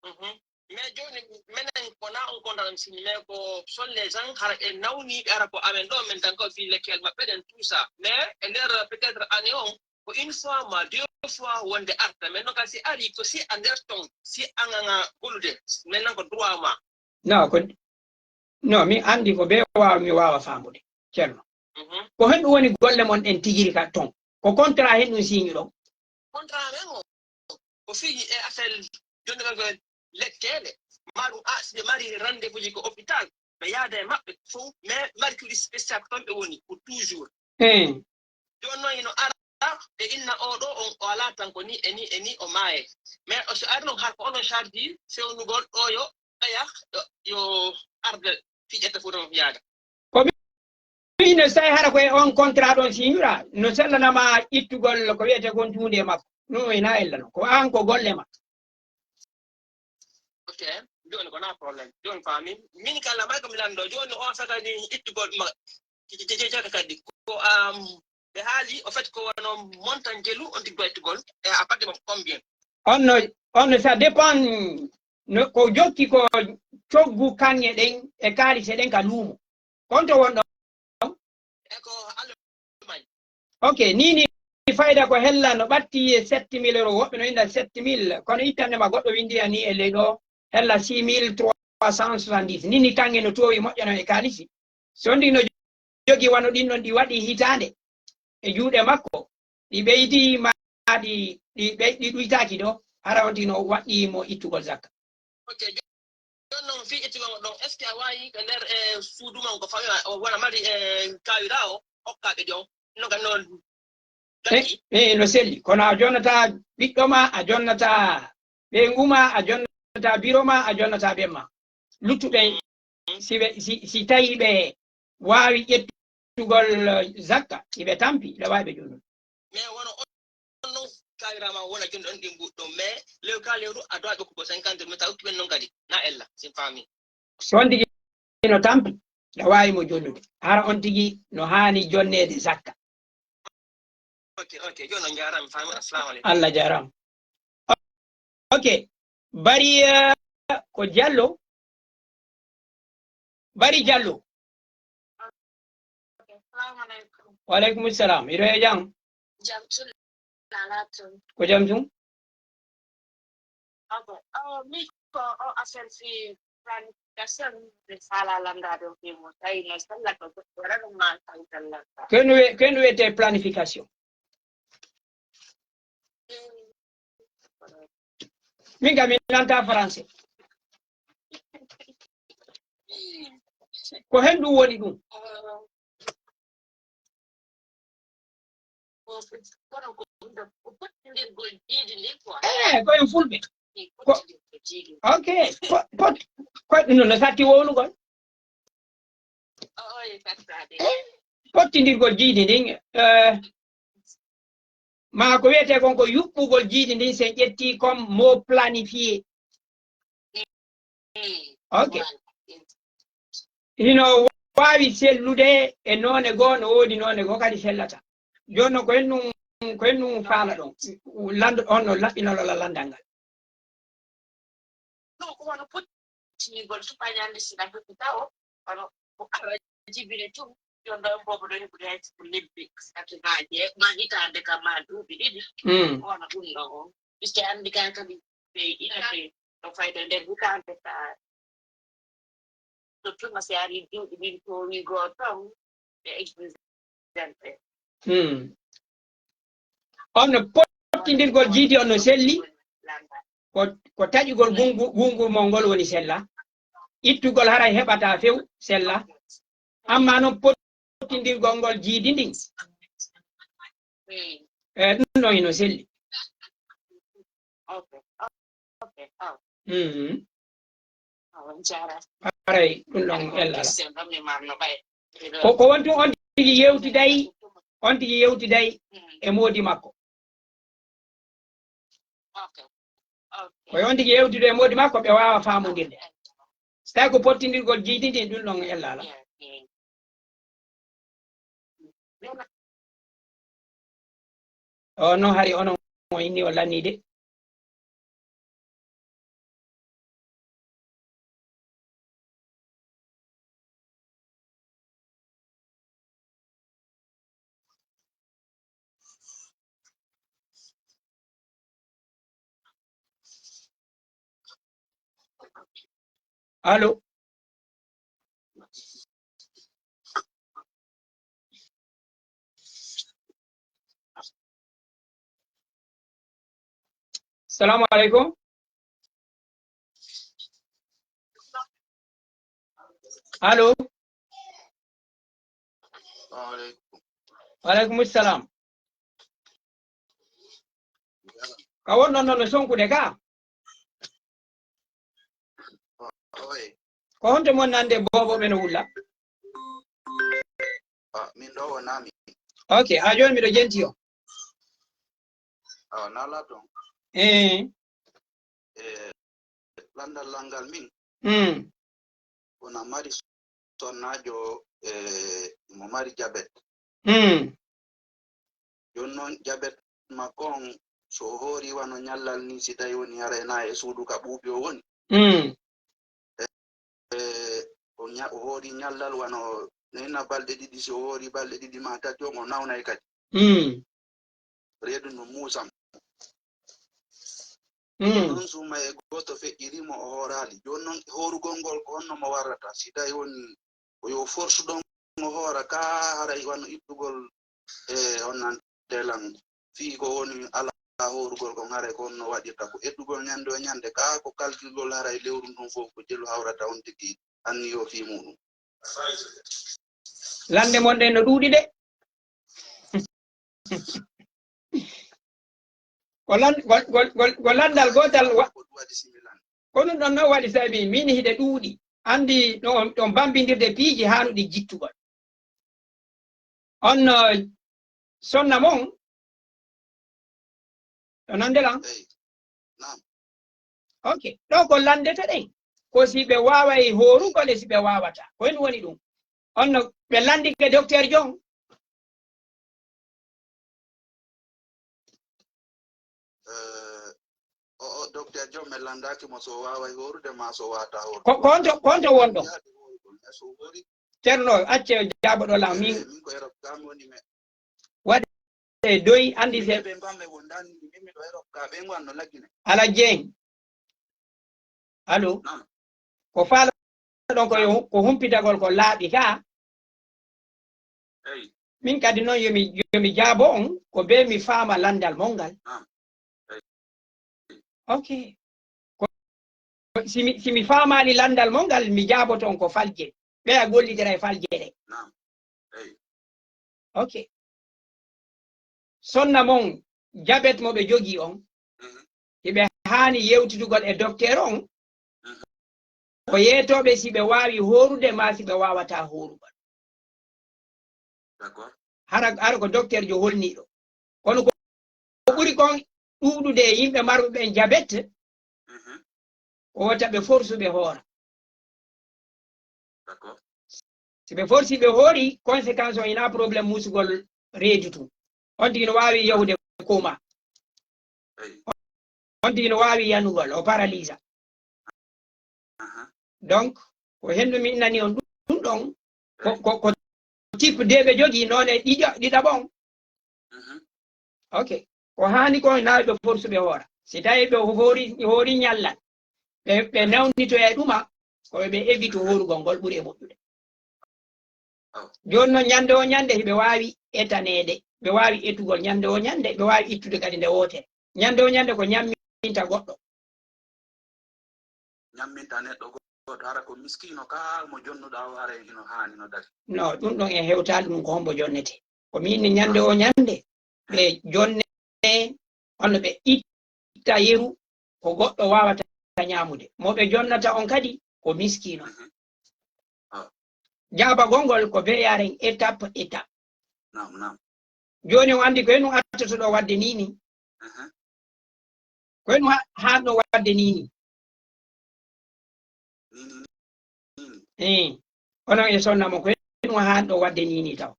Mhm. Mais jooni, menen ko na on kontal on sini, mais ko solle tan hara e nawniiɓe hara ko amen ɗo, men tan ko fii lekkel maɓɓe ɗen, tout ça. Mais e nder peut-être année on, ko une fois ma deux fois wonde arta. Mais non, si ari ko si a nder ton, si a ŋaŋa golude, mais non ko droit ma. Non, ko, non, mi anndi ko bee waawa, mi waawa faamude, Ceerno. Mhm. Ko honɗum woni golle mon ɗen tigi ka ton? Ko contrat hen ɗum siiñuɗon? Contrat men o, ko fii e affaire jonde men ko lekkeele. Maɗum a, si ɓe mari rendez-vous ji ko hôpital, ɓe yaada e maɓɓe fof, mais mercredi spécial ko ton ɓe woni pour toujours. Hein. Jooni noon hino ara, ɓe inna oo ɗoo on, o alaa tan ko nii e nii e nii, o maaye. Mais o so ari noon, haa ko onon charge fewnugol ɗoo yo ɓeya, yo, yo arde fii ƴetta foto on yaada. Ko mi, mi no say hara ko e on contrat ɗon signuɗaa, no sellanama ittugol ko wiyetee kon tuunde e makko. No ina ella non. Ko an ko golle ma. Ok, jooni ko na problème. Jooni faami. Min kala may ko mi lanndo. Jooni on saka ni ittugol ma. Jaka kadi. Ko, um, ɓe haali, au fait, ko wano montant jelu on tigi ittugol. E à partir de combien? On no, on no, ça dépend. No, ko jokki ko coggu kaŋŋe ɗen e kaalise ɗen ka luumo. Kon to wonɗon? E ko Allemagne. Ok, nii ni fayda ko hella no ɓatti e sept mille euros, woɓɓe no inda sept mille, kono ittande ma goɗɗo windi a nii e ley ɗo, hella six mille trois cent soixante-dix. Nii ni kaŋŋe no toowi moƴƴano e kaalisi. So ndi no jogi wano ɗin ɗon ɗi waɗi hitaande e juuɗe makko, ɗi ɓeydi ma ɗi, ɗi ɓey-, ɗi ɗuytaaki ɗo, hara on tigi no waɗɗii mo ittugol zakka. Ok, jooni noon fii ittugol mo ɗon, est-ce que a waawi ko nder e suudu mon ko fawi o wona mari e kaawira o hokka ɓe ɗon? No ka noon. E, e, no selli. Kono a jonnataa ɓiɗɗo ma, a jonnataa ɓeyngu ma, a jonnataa biro ma, a jonnataa ɓen ma. Luttuɓe, si ɓe, si, si tawi ɓe waawi ƴettugol, eh, zakka, si ɓe tampi, ɓe waawi ɓe jonnude. Mais wono on non kawirama wona jonde on ɗin mbuɗɗo, mais lew ka lewru a dowa ɓe ko cinquante mille, ta ukki ɓen non kadi, na ella, sin faami. So on tigi no tampi, ɓe waawi mo jonnude. Hara on tigi no haani jonneede zakka. Ok, ok. Jooni on jaaraama, faami. Assalamu aleykum. Allah jaaraama. Ok. Bari, eh, ko Jallo? Bari Jallo. Ok, assalamu aleykum. Wa aleykum salam. Hiɗo e jam? Jam tun, alaa tun. Ko jam tun? Abo, oh, mi ko o affaire fi planification, mi faalaa lanndaade on fi mo. Tawi no sella ko waɗa ɗum ma tawi sella. Ko no wiye-, ko no wiyetee planification? Min kam mi nanta français. Ko hen ɗum woni ɗum? Kono ko ɗum ɗo, ko pottindirgol jiidi ndin quoi. Eh, ko en fulɓe. Ko, ok, pot, pot, ko ɗum no satti wownugol. Eh, pottindirgol jiidi ndin, eh, maa ko wiyetee kon ko yuɓɓugol jiidi ndin, si en ƴetti comme mot planifié. Ok. Hino waawi sellude e noone goo, no woodi noone goo kadi sellata. Jooni non ko en ɗum, ko en ɗum faala ɗon. Lanndo on no laɓɓinol la lanndal ngal. Non, ko wano pottinirgol tupaañal nde sina heɓi tawo, wano ko ara jibine tun, yo ɗon boobo ɗo heɓude hay ko lebbi, sati maaje, ma hitaande kam, ma duuɓi ɗiɗi, mm, ko wano ɗum ɗo on. Puisque anndi kan kadi ɓe inate no fayda nder hitaande ka, so tuma si ari duuɓi ɗin toowi goo ton, ɓe exige. Hmm. On no pottindirgol jiidi on no selli, ko, ko taƴugol gungu-, gungurmol ngol woni sella. Ittugol haray heɓata few sella. Amma non pottindirgol ngol jiidi ndin, eh, ɗum no hino selli. Mhm. Haray, ɗum ɗon ella. Ko, ko won tun on tigi yewtiday, on tigi yewtiday e moodi makko. Ko on tigi yewtiday e moodi makko, ɓe waawa faamondirde. So tawi ko pottindirgol jiididi, ɗum ɗon ella alaa. O no hari onon on inni o lannii de. Allo. Salamu aleykum. Allo. Wa aleykum salam. Ka wonɗon ɗon no sonkude ka? Ko honto mon nande boobo ɓe no wulla? Min ɗo o nami. Ok, a jooni miɗo jenti o. Awa, nala ton. Eh. Eh, landal langal min. Mm. Kono mari sonnaajo, eh, mo mari jabet. Mm. Jooni non jabet makko on, so o hoori wano ñallal ni, si tawi woni haray na e suudu ka ɓuuɓi o woni. Mm. Eh, o ña-, o hoori ñallal wano nena balɗe ɗiɗi, si o hoori balɗe ɗiɗi ma tati on, o nawnay kadi. Mm. Reedu ndu muusan. Mm. Ɗon suma e gooto feƴƴiri mo o hooraali. Jooni non hoorugol ngol ko honno mo warrata? Si tawi woni ko yo force ɗon o hoora ka haray wano ittugol e on nan telan. Fii ko woni alaa hoorugol kon haray ko honno waɗirta? Ko eddugol ñande o ñande ka ko kalkilgol haray lewru ndun fof ko jelu hawrata on tigi anniyo fii muɗum. Lande mon ɗen no ɗuuɗi de. Ko lan-, gol, gol, gol, ko landal gootal wa-, ko ɗum ɗon non waɗi sabi min hiɗe ɗuuɗi. Anndi no on, on bambindirde piiji haanuɗi jittugol. On, no, sonna mon, ɗo nande lan? Eey. Naam. Ok. Ɗo ko landete ɗen. Ko si ɓe waaway hoorugol e si ɓe waawataa. Ko en woni ɗum. On no ɓe landike Docteur John? Eh, o, o, Docteur John, mi landaaki mo so o waaway hoorude maa so o waawataa hoorude. Ko, ko honto, ko honto wonɗon? Yaade hoorugol, mais so o hoori. Ceerno, acce jaaboɗo lan, min. Eh, min ko Europe gaa mi woni, mais waɗe doy, anndi se ɓe mbamɓe wondaani, min miɗo Europe gaa, ɓe ngon no laggine. Ala Jeŋ. Allo? Naam. Ko faalaɗon ko yo, ko humpitagol ko laaɓi ka? Eey. Min kadi non yo mi, yo mi jaabo on, ko bee mi faama landal mon ngal. Naam. Eey. Ok. Ko, si mi, si mi faamaali landal mon ngal, mi jaaboto on ko falje. Ɓeya gollidira e falje ɗe. Naam. Eey. Ok. Sonna mon, jabet mo ɓe jogii on, mhm, hiɓe haani yewtidugol e dokteer on, mhm, o yeetooɓe si ɓe waawi hoorude maa si ɓe waawataa hoorugol. D'accord. Hara, hara ko dokteerjo holniiɗo. Kono ko, ko ɓuri kon ɗuuɗude e yimɓe marɓe ɓen jabet, mhm, ko wota ɓe forsu ɓe hoora. D'accord. Si ɓe forsi ɓe hoori, conséquence on ina problème musugol reedu tun. On tigi no waawi yahude coma. Eyi. On tigi no waawi yanugol, o paralisa. Aha. Donc, ko hendu mi innani on ɗum ɗon, ko, ko, ko type deux ɓe jogii, noone ɗiɗa-, ɗiɗaɓo on. Mhm. Ok. Ko haani kon, naa ɓe forsu ɓe hoora. Si tawi ɓe hoori, hoori ñallal, ɓe, ɓe nawnitoya e ɗuma, ko ɓe evito hoorugol ngol ɓuri e moƴƴude. Jooni non, ñande o ñande, hiɓe waawi etaneede, ɓe waawi etugol ñande o ñande, ɓe waawi ittude kadi nde wootere. Ñande o ñande ko ñamminta goɗɗo. Ñamminta neɗɗo gooto, hara ko miskiino ka mo jonnuɗaa o, hara hino haani, no daɗi. No, ɗum ɗon en hewtaali ɗum ko hombo jonnete. Ko min ni ñande o ñande, ɓe jonne, hono ɓe itta yeru, ko goɗɗo waawata ñaamude. Mo ɓe jonnata on kadi ko miskiino. Mhm. Ah. Jaabagol ngol ko bee yaren étape, étape. Naam, naam. Jooni on anndi ko henun artoto ɗoo waɗde nii nii. Mhm. Ko henun ha-, haanɗo waɗde nii nii. Nii nii, nii nii. Eh, onon e sonna mo ko henun haanɗo waɗde nii nii taw.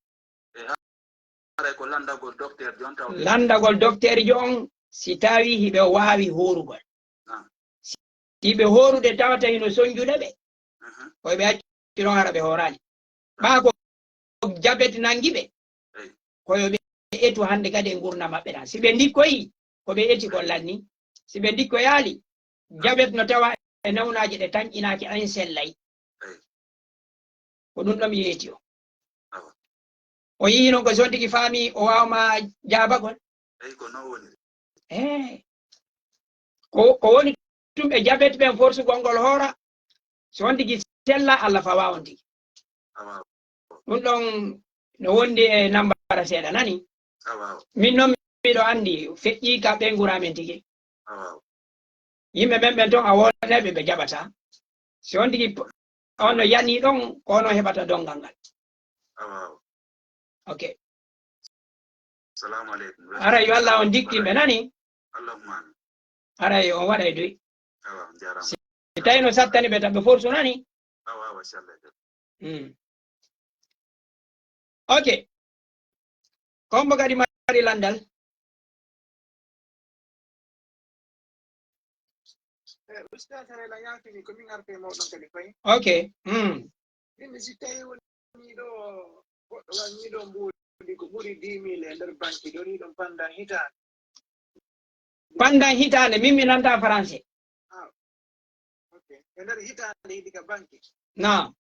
Eh, haray ko lanndagol dokteerjo on taw. Lanndagol dokteerjo on si tawii hiɓe waawi hoorugol. Naam. Si ɓe hoorude tawata hino sonjude ɓe, mhm, ko ɓe acci ɗon hara ɓe hooraali. Ɓaa ko jabet nangi ɓe, eey, ko yo ɓe etu hannde kadi e ngurndan maɓɓe ɗan. Si ɓe ndikkoyii, ko ɓe eti kon lanni. Si ɓe ndikkoyaali, jabet no tawa e nawnaaje ɗe tanƴinaaki, en sellay. Eey. Ko ɗun ɗon mi yeeti o. Awa. O yi'i non ko si on tigi faami, o waawa ma jaabagol. Eey, ko non woni. Eh. Ko, ko woni tun ɓe jabet ɓen forsugol ngol hoora. Si on tigi sella, Alla fawa on tigi. Awa. Ɗun ɗon no wondi e nambara seeɗa, nani? Awa. Min non miɗo anndi feƴƴii ka ɓeynguura men tigi. Awa. Yimɓe men ɓen ton a woonay ɓe, ɓe jaɓataa. Si on tigi p-, on no yanii ɗon, ko onon heɓata donngal ngal. Awa. Ok. Salamu aleykum. Aray yo Alla on dikkin ɓe, nani? Allahumma amin. Aray on waɗay duy. Awa, on jaaraama. Si, si tawi no sattani ɓe tan ɓe forsu, nani? Awa, awa, inchallah. Mm. Ok. Ko hombo kadi mari lanndal? Eh, Ustaz, haray la yaafini ko min arti e mooɗon kadi fay. Ok. Mm. Min mi si tawi woni ɗo goɗɗo wani ɗo mbuuɗi ko ɓuri dix mille e nder banki ɗo ni ɗon pandan hitaande. Pandan hitaande, min mi nanta français. Ah. Ok. E nder hitaande hiɗi ka banki? Naam.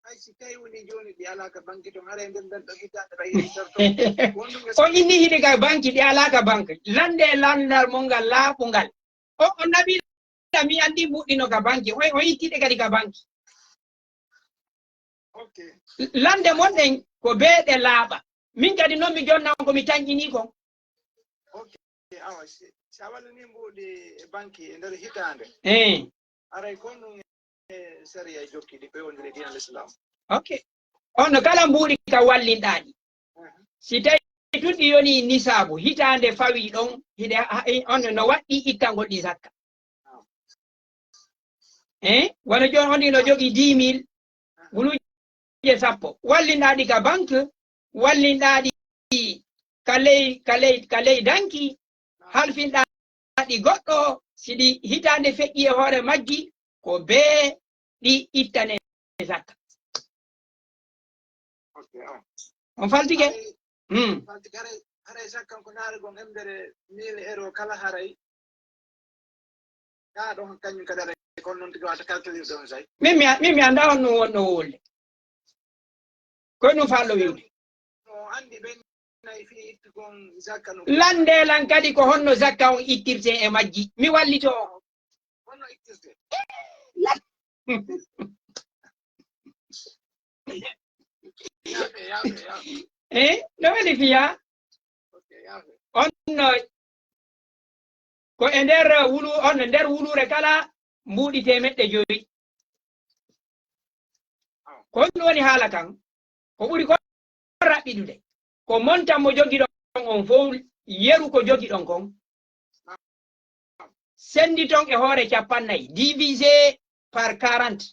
Hay si tawi woni jooni ɗi alaa ka banki ton, haray nder nden ɗon hitaande ɓay hiɗi torto. Wonɗum e o inni hiɗi ka banki, ɗi alaa ka banki. Lande e landal mon ngal laaɓungal. O, o naɓi mi anndi mbuuɗi no ka banki. O, o itti ɗe kadi ka banki. Ok. Lande mon ɗen ko bee ɗe laaɓa. Min kadi non mi jonna on ko mi tanƴinii kon. Ok, awa, si, si a wallini mbuuɗi e banki e nder hitaande. Eh. Aray ko ɗum e sariya e jokki ɗi pewondiri e diina Islam. Ok. On no kala mbuuɗi ka wallinɗaa ɗi. Mhm. Si tawi tun ɗi yoni nisaabu, hitaande fawi ɗon, hiɗe ha-, ha-, on no waɗɗi ittangol ɗi zakka. Eh? Wano jooni on ɗi no jogii dix mille, guluuje sappo. Wallinɗaa ɗi ka banque, wallinɗaa ɗi ka ley, ka ley, ka ley danki, halfinɗaa ɗi goɗɗo, si ɗi hitaande feƴƴi e hoore majji, ko bee ɗi ittane zakka. Ok, ah. On faltike? Haray, hmm, faltike, haray, haray zakkan ko naare gon embere mille euro kala haray. Kaa ɗon kañum kadi aɗa kon non tigi wata calculer ɗon say. Min mi a-, min mi anndaa honno wonno wolde. Ko ɗum faallo wi'ude. No anndi ɓen nay fii itti kon zakka no. Lande lan kadi ko honno zakka on ittirte e majji. Mi wallito on. Honno ittirte? Lan- Yaafe, yaafe, yaafe. Eh, no weli fiya? Ok, yaafe. On no Ko e nder wulu-, on nder wuluure kala mbuuɗi teemeɗɗe jowi. Ko honɗum woni haala kan? Ko ɓuri kon raɓɓiɗude, ko montant mo jogiɗon on fow, yeru ko jogiɗon kon, senditon e hoore cappannayi, divisé par quarante.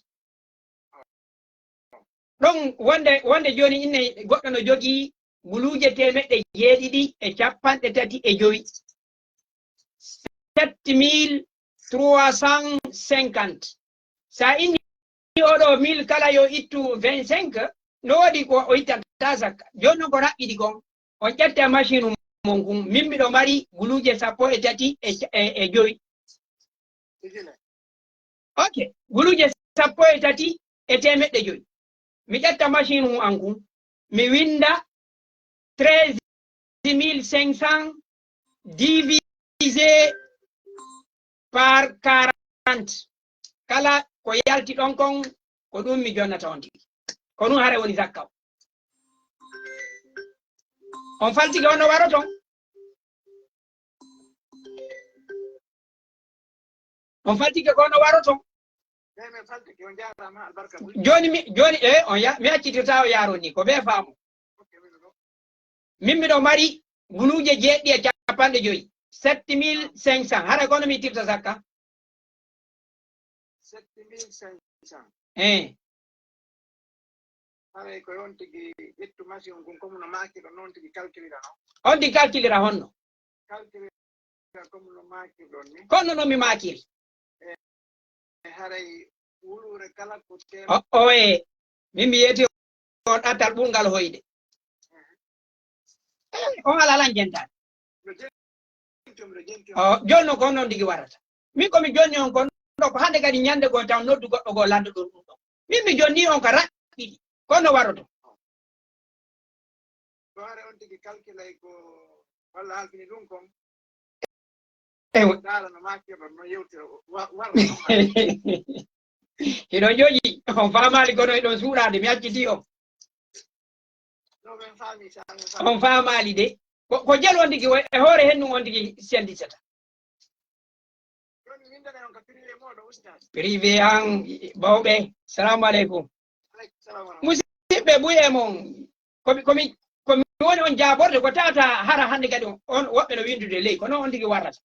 Ɗon wonde, wonde jooni inne goɗɗo no jogii guluuje teemeɗɗe jeeɗiɗi e cappanɗe tati e jowi. Sept mille trois cent cinquante. Sa inni oɗo mille kala yo ittu vingt-cinq, no woodi ko o ittanta zakka. Jooni non ko raɓɓiɗi kon, on ƴetta machine mon kun. Min miɗo mari guluuje sappo e tati e, e, e jowi. Ok, guluuje sappo e tati e teemeɗɗe jowi. Mi ƴetta machine hun an kun. Mi winda treize mille cinq cents divisé par quarante. Kala ko yalti ɗon kon, ko ɗum mi jonnata on tigi. Ko ɗum hare woni zakka o. On faltike on no waro ton. On faltike ko no waroto. Eyi, min faltike, on jaaraama, albarka ɓuri. Jooni mi, jooni, e, on ya-, mi accitirta o yaaroo ni, ko bee faamu. Ok, min ɗo. Min miɗo mari guluuje jeeɗiɗi e capanɗe joy, sept mille cinq cents. Hara ko no mi ittirta zakka? Sept mille cinq cents. Eh. Haray ko on tigi ƴettu machine on kon, comme no maakirɗon non tigi calculira non. On tigi calculira honno? Calculira comme no maakirɗon ni. Kono no mi maakiri. E, e haray wuluure kala ko teew- O, oye, min mi yeeti on ɗatal ɓurngal hoyde. Eh, on alaa lan jentaade. No jenti on, no jenti on. O, jooni non ko on non tigi warata. Min ko mi jonni on kon ɗo ko hannde kadi ñannde goo taw noddu goɗɗo goo lanndo ɗon ɗum ɗon. Min mi jonni on ka raɓɓiɗi. Kono waroto. Ko haray on tigi kalkilay ko walla halfini ɗum kon. Ewa. Daala no maakirɗo no yewtira wa-, walla no maakirɗo. Hiɗon jooɗi, on faamaali kono hiɗon suuɗaade, mi acciti on. No, min faami, sa, min faami. On faamaali de. Ko, ko jelu on tigi, e hoore hennun on tigi sendisata. Privé an, bawɓe. Salamu aleykum. Musidɓe, buy e mon. Komi, komi, komi woni on jaaborde, ko tata hara hannde kadi on, on woɓɓe no windude ley, kono on tigi warrata.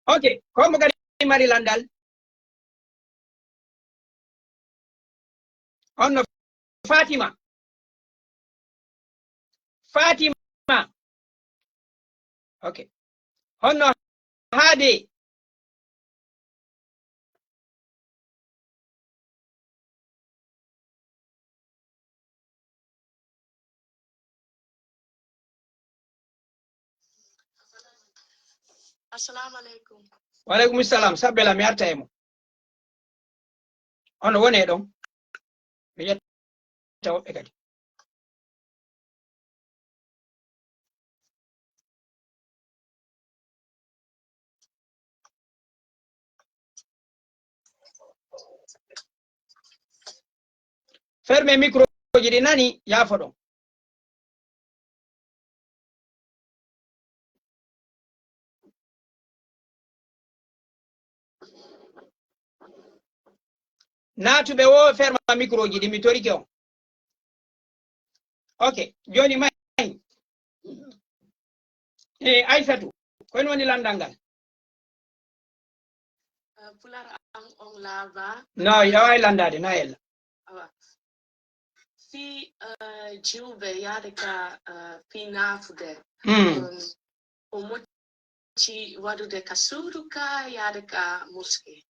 Ok, ko mo kadi mari landal? On no Fatima. Fatima. Ok. Honno haade? Assalamu alaikum. Wa alaikum salam. Sabbela mi arta e mo. Ono wone ɗon. Mi ƴetta woɓɓe kadi. Ferme micro ji ɗi nani, yaafo ɗon. Naatuɓe wo ferma micro ji ɗi mi torike on. Ok, jooni may. Eh, Aysatu, ko en woni landal ngal? Eh, Pular an on laaba. No, hiɗa waawi landaade, na ella. Awa. Fii, eh, jiwɓe yaade ka, eh, fii naafude. Hmm. Um, o moƴƴi waɗude ka suudu ka yaade ka moske?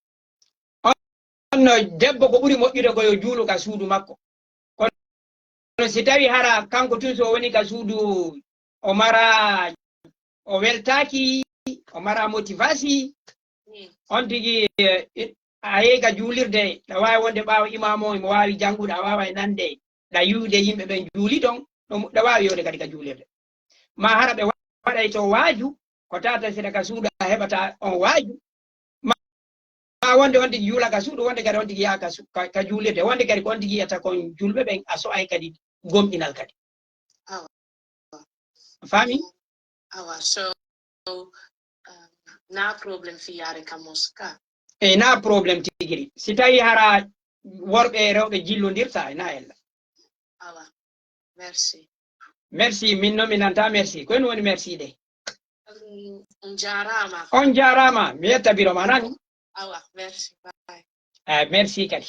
Honno debbo ko ɓuri moƴƴude ko yo juulu ka suudu makko. Kono si tawi hara kanko tun so woni ka suudu o mara, o weltaaki, o mara motivasi, on tigi, eh, a yehi ka juulirde, ɗa waawi wonde ɓaawo imaamu on, imo waawi janngude, a waaway nande, ɗa yi'ude yimɓe ɓen juuli ton, ɗum, ɗa waawi yewde kadi ka juulirde. Ma hara ɓe waɗay to waaju, ko tata sina ka suudu a heɓata on waaju, ma, ma wonde on tigi juula ka suudu, wonde kadi on tigi yaha ka su-, ka, ka juulirde, wonde kadi ko on tigi yiyata kon julɓe ɓen, a so'ay kadi gomɗinal kadi. Awa. A faami? Awa, so, um, na problem fii yaade ka moska. E na problem tigiri. Si tawi hara worɓe e rewɓe jillondirta, e na ella. Awa. Merci. Merci, min non mi nanta merci. Ko en woni merci de. Mm, on jaaraama. On jaaraama. Mi yetta biro ma nani. Awa, merci. Bye. Eh, merci kadi.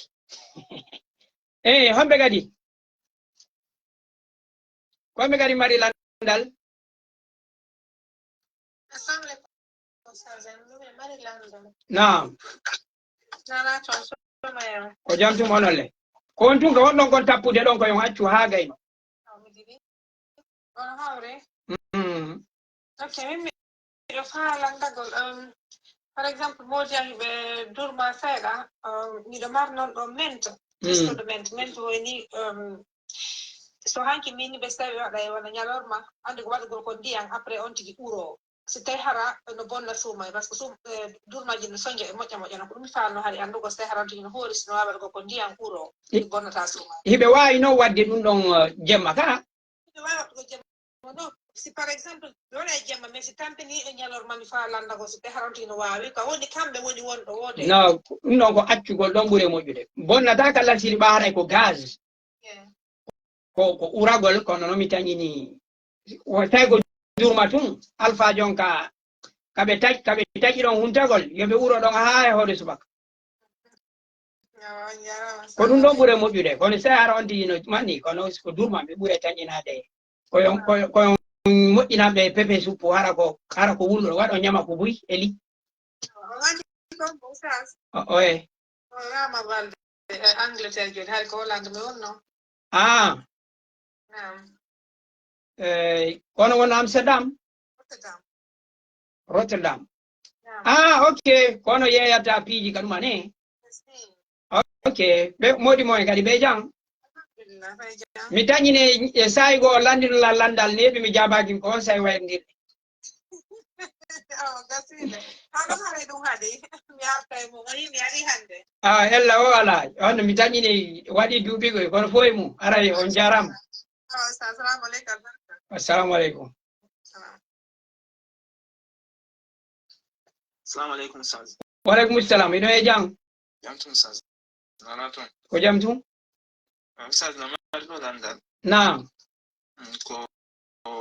Eh, homɓe kadi? Ko homɓe kadi mari landal? Assalamu alaikum, Ustaz. Miɗo mari lanndol. Naam. Nana toon, sohna Mariama. Ko jam tun onon le? Ko on tun ka wonɗon kon tappude ɗon ko yo on accu haa gayno. Awa, mi didi. On hawre? Mm. Ok, min miɗo faalaa lanndagol, um, par exemple, moodi an ɓe durma seeɗa, um, miɗo mari non ɗo ment, mm, testoɗo ment, ment woni, um, so hanki min ɓe so tawi waɗa e wona ñalorma, anndu ko waɗugol ko ndiyan, après on tigi uro. Si tawi hara no bonna suuma, parce que suum-, eh, durmaji no sonja e moƴƴa moƴƴa, no ko ɗum mi faalno hari anndugo, si tawi hara on tigi no hoori, si no waawi waɗugol ko ndiyan uro, i-, bonnata suuma. Hiɓe waawi non waɗde ɗum ɗon, eh, jemma ka? Hiɓe waawi waɗugol jemma non. Si par exemple, mi waɗa e jemma, mais si tampini e ñalorma mi faa lannda ko, si ɓe haranto hino waawi, ka woni kamɓe woni wonɗo woo de. No, ɗum ɗon ko accugol ɗon ɓuri e moƴƴude. Bonnataa ka lasiri ɓa haray ko gaz. Yeah. Ko, ko uragol, kono no mi tañini. Wo-, tawi ko jurma tun, alfaa jon ka, ka ɓe taƴ-, ka ɓe taƴi ɗon huntagol, yo ɓe uro ɗon haa e hoore subaka. Yo, on jarama. Ko ɗum ɗon ɓuri e moƴƴude, kono si hara on tigi no manni, kono ko durma ɓe ɓuri e tañinaade. Ko yon, ko, ko yon moƴƴinanɓe pepe suppu, hara ko, hara ko wullo, waɗo ñama ko buy e li. O woni kon ko Oustaz. O, oye. O Rama Balde e Angleterre jooni, hari ko Hollande mi wonno. Ah. Naam. Eh, kono won Amsterdam? Rotterdam. Rotterdam. Naam. Ah, ok. Kono yeeyata piiji ka ɗuma ne? Yes, ni. Ok. Ɓe, moodi mo en kadi ɓe jam? Alhamdulillah, ɓe jam. Mi tañine e saa'i goo lanndino la lanndal neeɓi mi jaabaaki ko on saa'i wayrndirɗe. Awa, gasiide. Hano haray ɗum haɗi. Mi artay mo. O yii mi ari hannde. Ah, ella o alaa. On mi tañini waɗi duuɓi koy, kono foy mum. Aray, on jaaraama. Awa, sa-, assalamu aleykum, albarka. Assalamu aleykum. Salam. Assalamu aleykum, Ustaz. Wa aleykum salam. Hiɗo e jam? Jam tun, Ustaz. Nana tun. Ko jam tun? Ah, Ustaz, no mari ɗo lanndal. Naam. Mm, ko, ko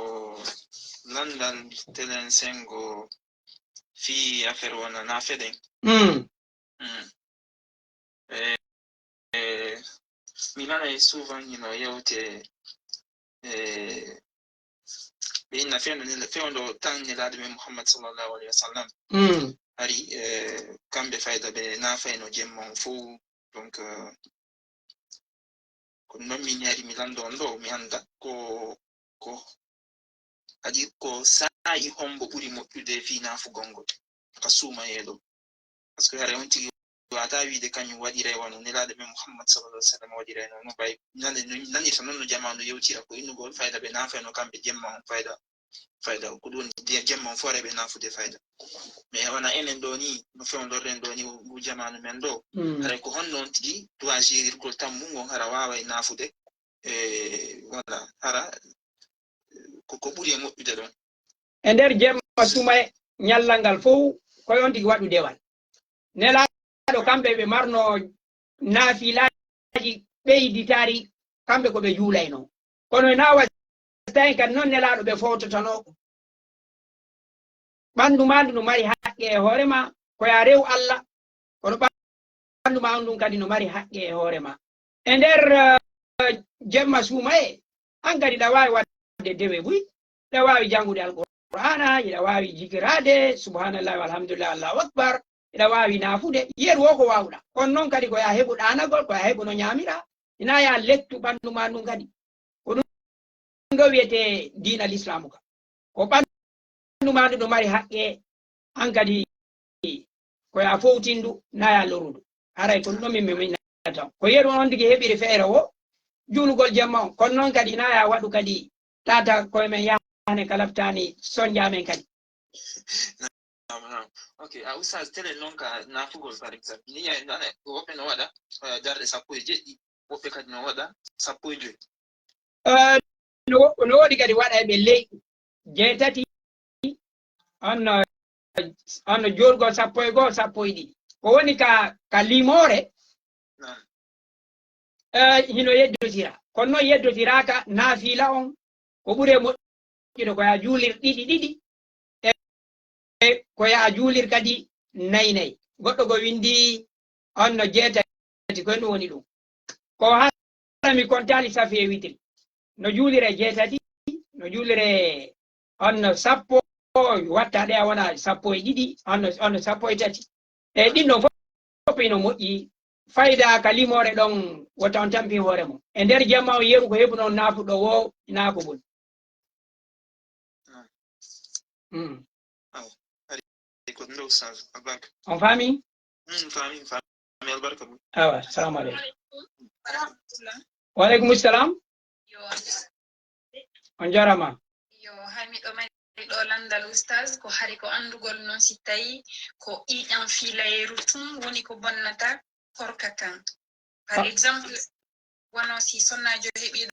lanndal telen senngo fii affaire wona naafe ɗen. Mm. Mm. Eh, eh, mi nanay souvent hino yewte, eh, ɓe inna fewndo nela-, fewndo tan Nelaaɗo men Muhammad sallallahu alaihi wasallam. Mm. Hari, eh, kamɓe fayda ɓe naafayno jemma on fow. Donc, eh, ko non min hari mi lanndo on ɗo, mi annda ko, ko, kadi ko saa'i hombo ɓuri moƴƴude fii naafugol ngol ka suumayee ɗo. Parce que haray on tigi waawataa wiide kañum waɗiray wano Nelaaɗo men Muhammad sallallahu alaihi wasallam waɗiray non, no bay nane-, no nanirta non no jamaanu yewtira ko innugol fayda ɓe naafayno kamɓe jemma on fayda, fayda ko ɗum je-, jemma on fow haray ɓe naafude fayda. Mais wona enen ɗo ni, no fewndorɗen ɗo ni, ngu jamaanu men ɗo, mm, haray ko honno on tigi duwa gérirgol tammu ngon hara waaway naafude, e, wala, hara, ko, ko ɓuri e moƴƴude ɗon. E nder jemma sumay ñallal ngal fow, ko on tigi waɗu dewal. Nelaaɗo kamɓe ɓe marno naafilaaji ɓeyditaari, kamɓe ko ɓe juulayno. Kono e naawa tawi kadi non Nelaaɗo ɓe fowtotanoo ko. Ɓanndu maa ndu no mari haqqe e hoore maa, ko yaa rew Alla, kono ɓanndu maa on ndun kadi no mari haqqe e hoore maa. E nder, eh, jemma suumayee, an kadi ɗa waawi waɗde dewe buy, ɗa waawi janngude Alqur'aana, hiɗa waawi jikiraade, subhaanallahi walhamdulillahi, Allahu akbar, hiɗa waawi naafude, yeru wo ko waawuɗaa. Kono non kadi ko yaa heɓu ɗaanagol, ko yaa heɓu no ñaamiraa, hinaa yaa lettu ɓanndu maa ndun kadi. Ko ɗum ɗo wiyetee diina Lislaamu ka. Ko ɓanndu maa ndu no mari haqqe, an kadi ko yaa fowtindu, naa yaa lorudu. Haray ko ɗum ɗo min mi minnata. Ko yeru on tigi heɓiri feere wo, juulugol jemma on. Kono non kadi naa yaa waɗu kadi tata koye men yahane ka laftaani sonjaa men kadi. Naam, naam. Ok, a Oustaz, telen non ka naafugol, par exemple. Ni ya, nane, woɓɓe no waɗa, eh, darɗe sappo e jeɗɗi, woɓɓe kadi no waɗa sappo e joy. Eh, no, no woodi kadi waɗa e ɓe ley jeetati, on no, on no joorgol sappo e goo, sappo e ɗiɗi. Ko woni ka, ka limoore, naam, eh, hino yeddotira. Kono non yeddotiraaka naafila on, ko ɓuri e moƴƴude ko yaa juulir ɗiɗi ɗiɗi, e, e ko yaa juulir kadi nayi nayi. Goɗɗo go windi on no jeetati, ko ɗum woni ɗum. Ko hara mi kontaali safi e witiri. No juulire jeetati, no juulire on no sappo, watta ɗe a wona sappo e ɗiɗi, on no, on no sappo e tati. E ɗin ɗon fof ino moƴƴi. Fayda ka limoore ɗon, wota on tampi hoore mon. E nder jamma on yeru ko heɓuno on naafuɗo woo, naa ko boni. Mm. Awa. Ari ko ndo Ustaz, albarka. On faami? Mm, faami, faami, albarka. Awa, salamu aleykum. Wa aleykum salam. Yo. On jarama. Yo, hay miɗo mari ɗo landal, Ustaz, ko hari ko anndugol non si tawi ko ƴiiƴan fiilayeeru tun woni ko bonnata korka kan. Par exemple, wano si sonnaajo heɓi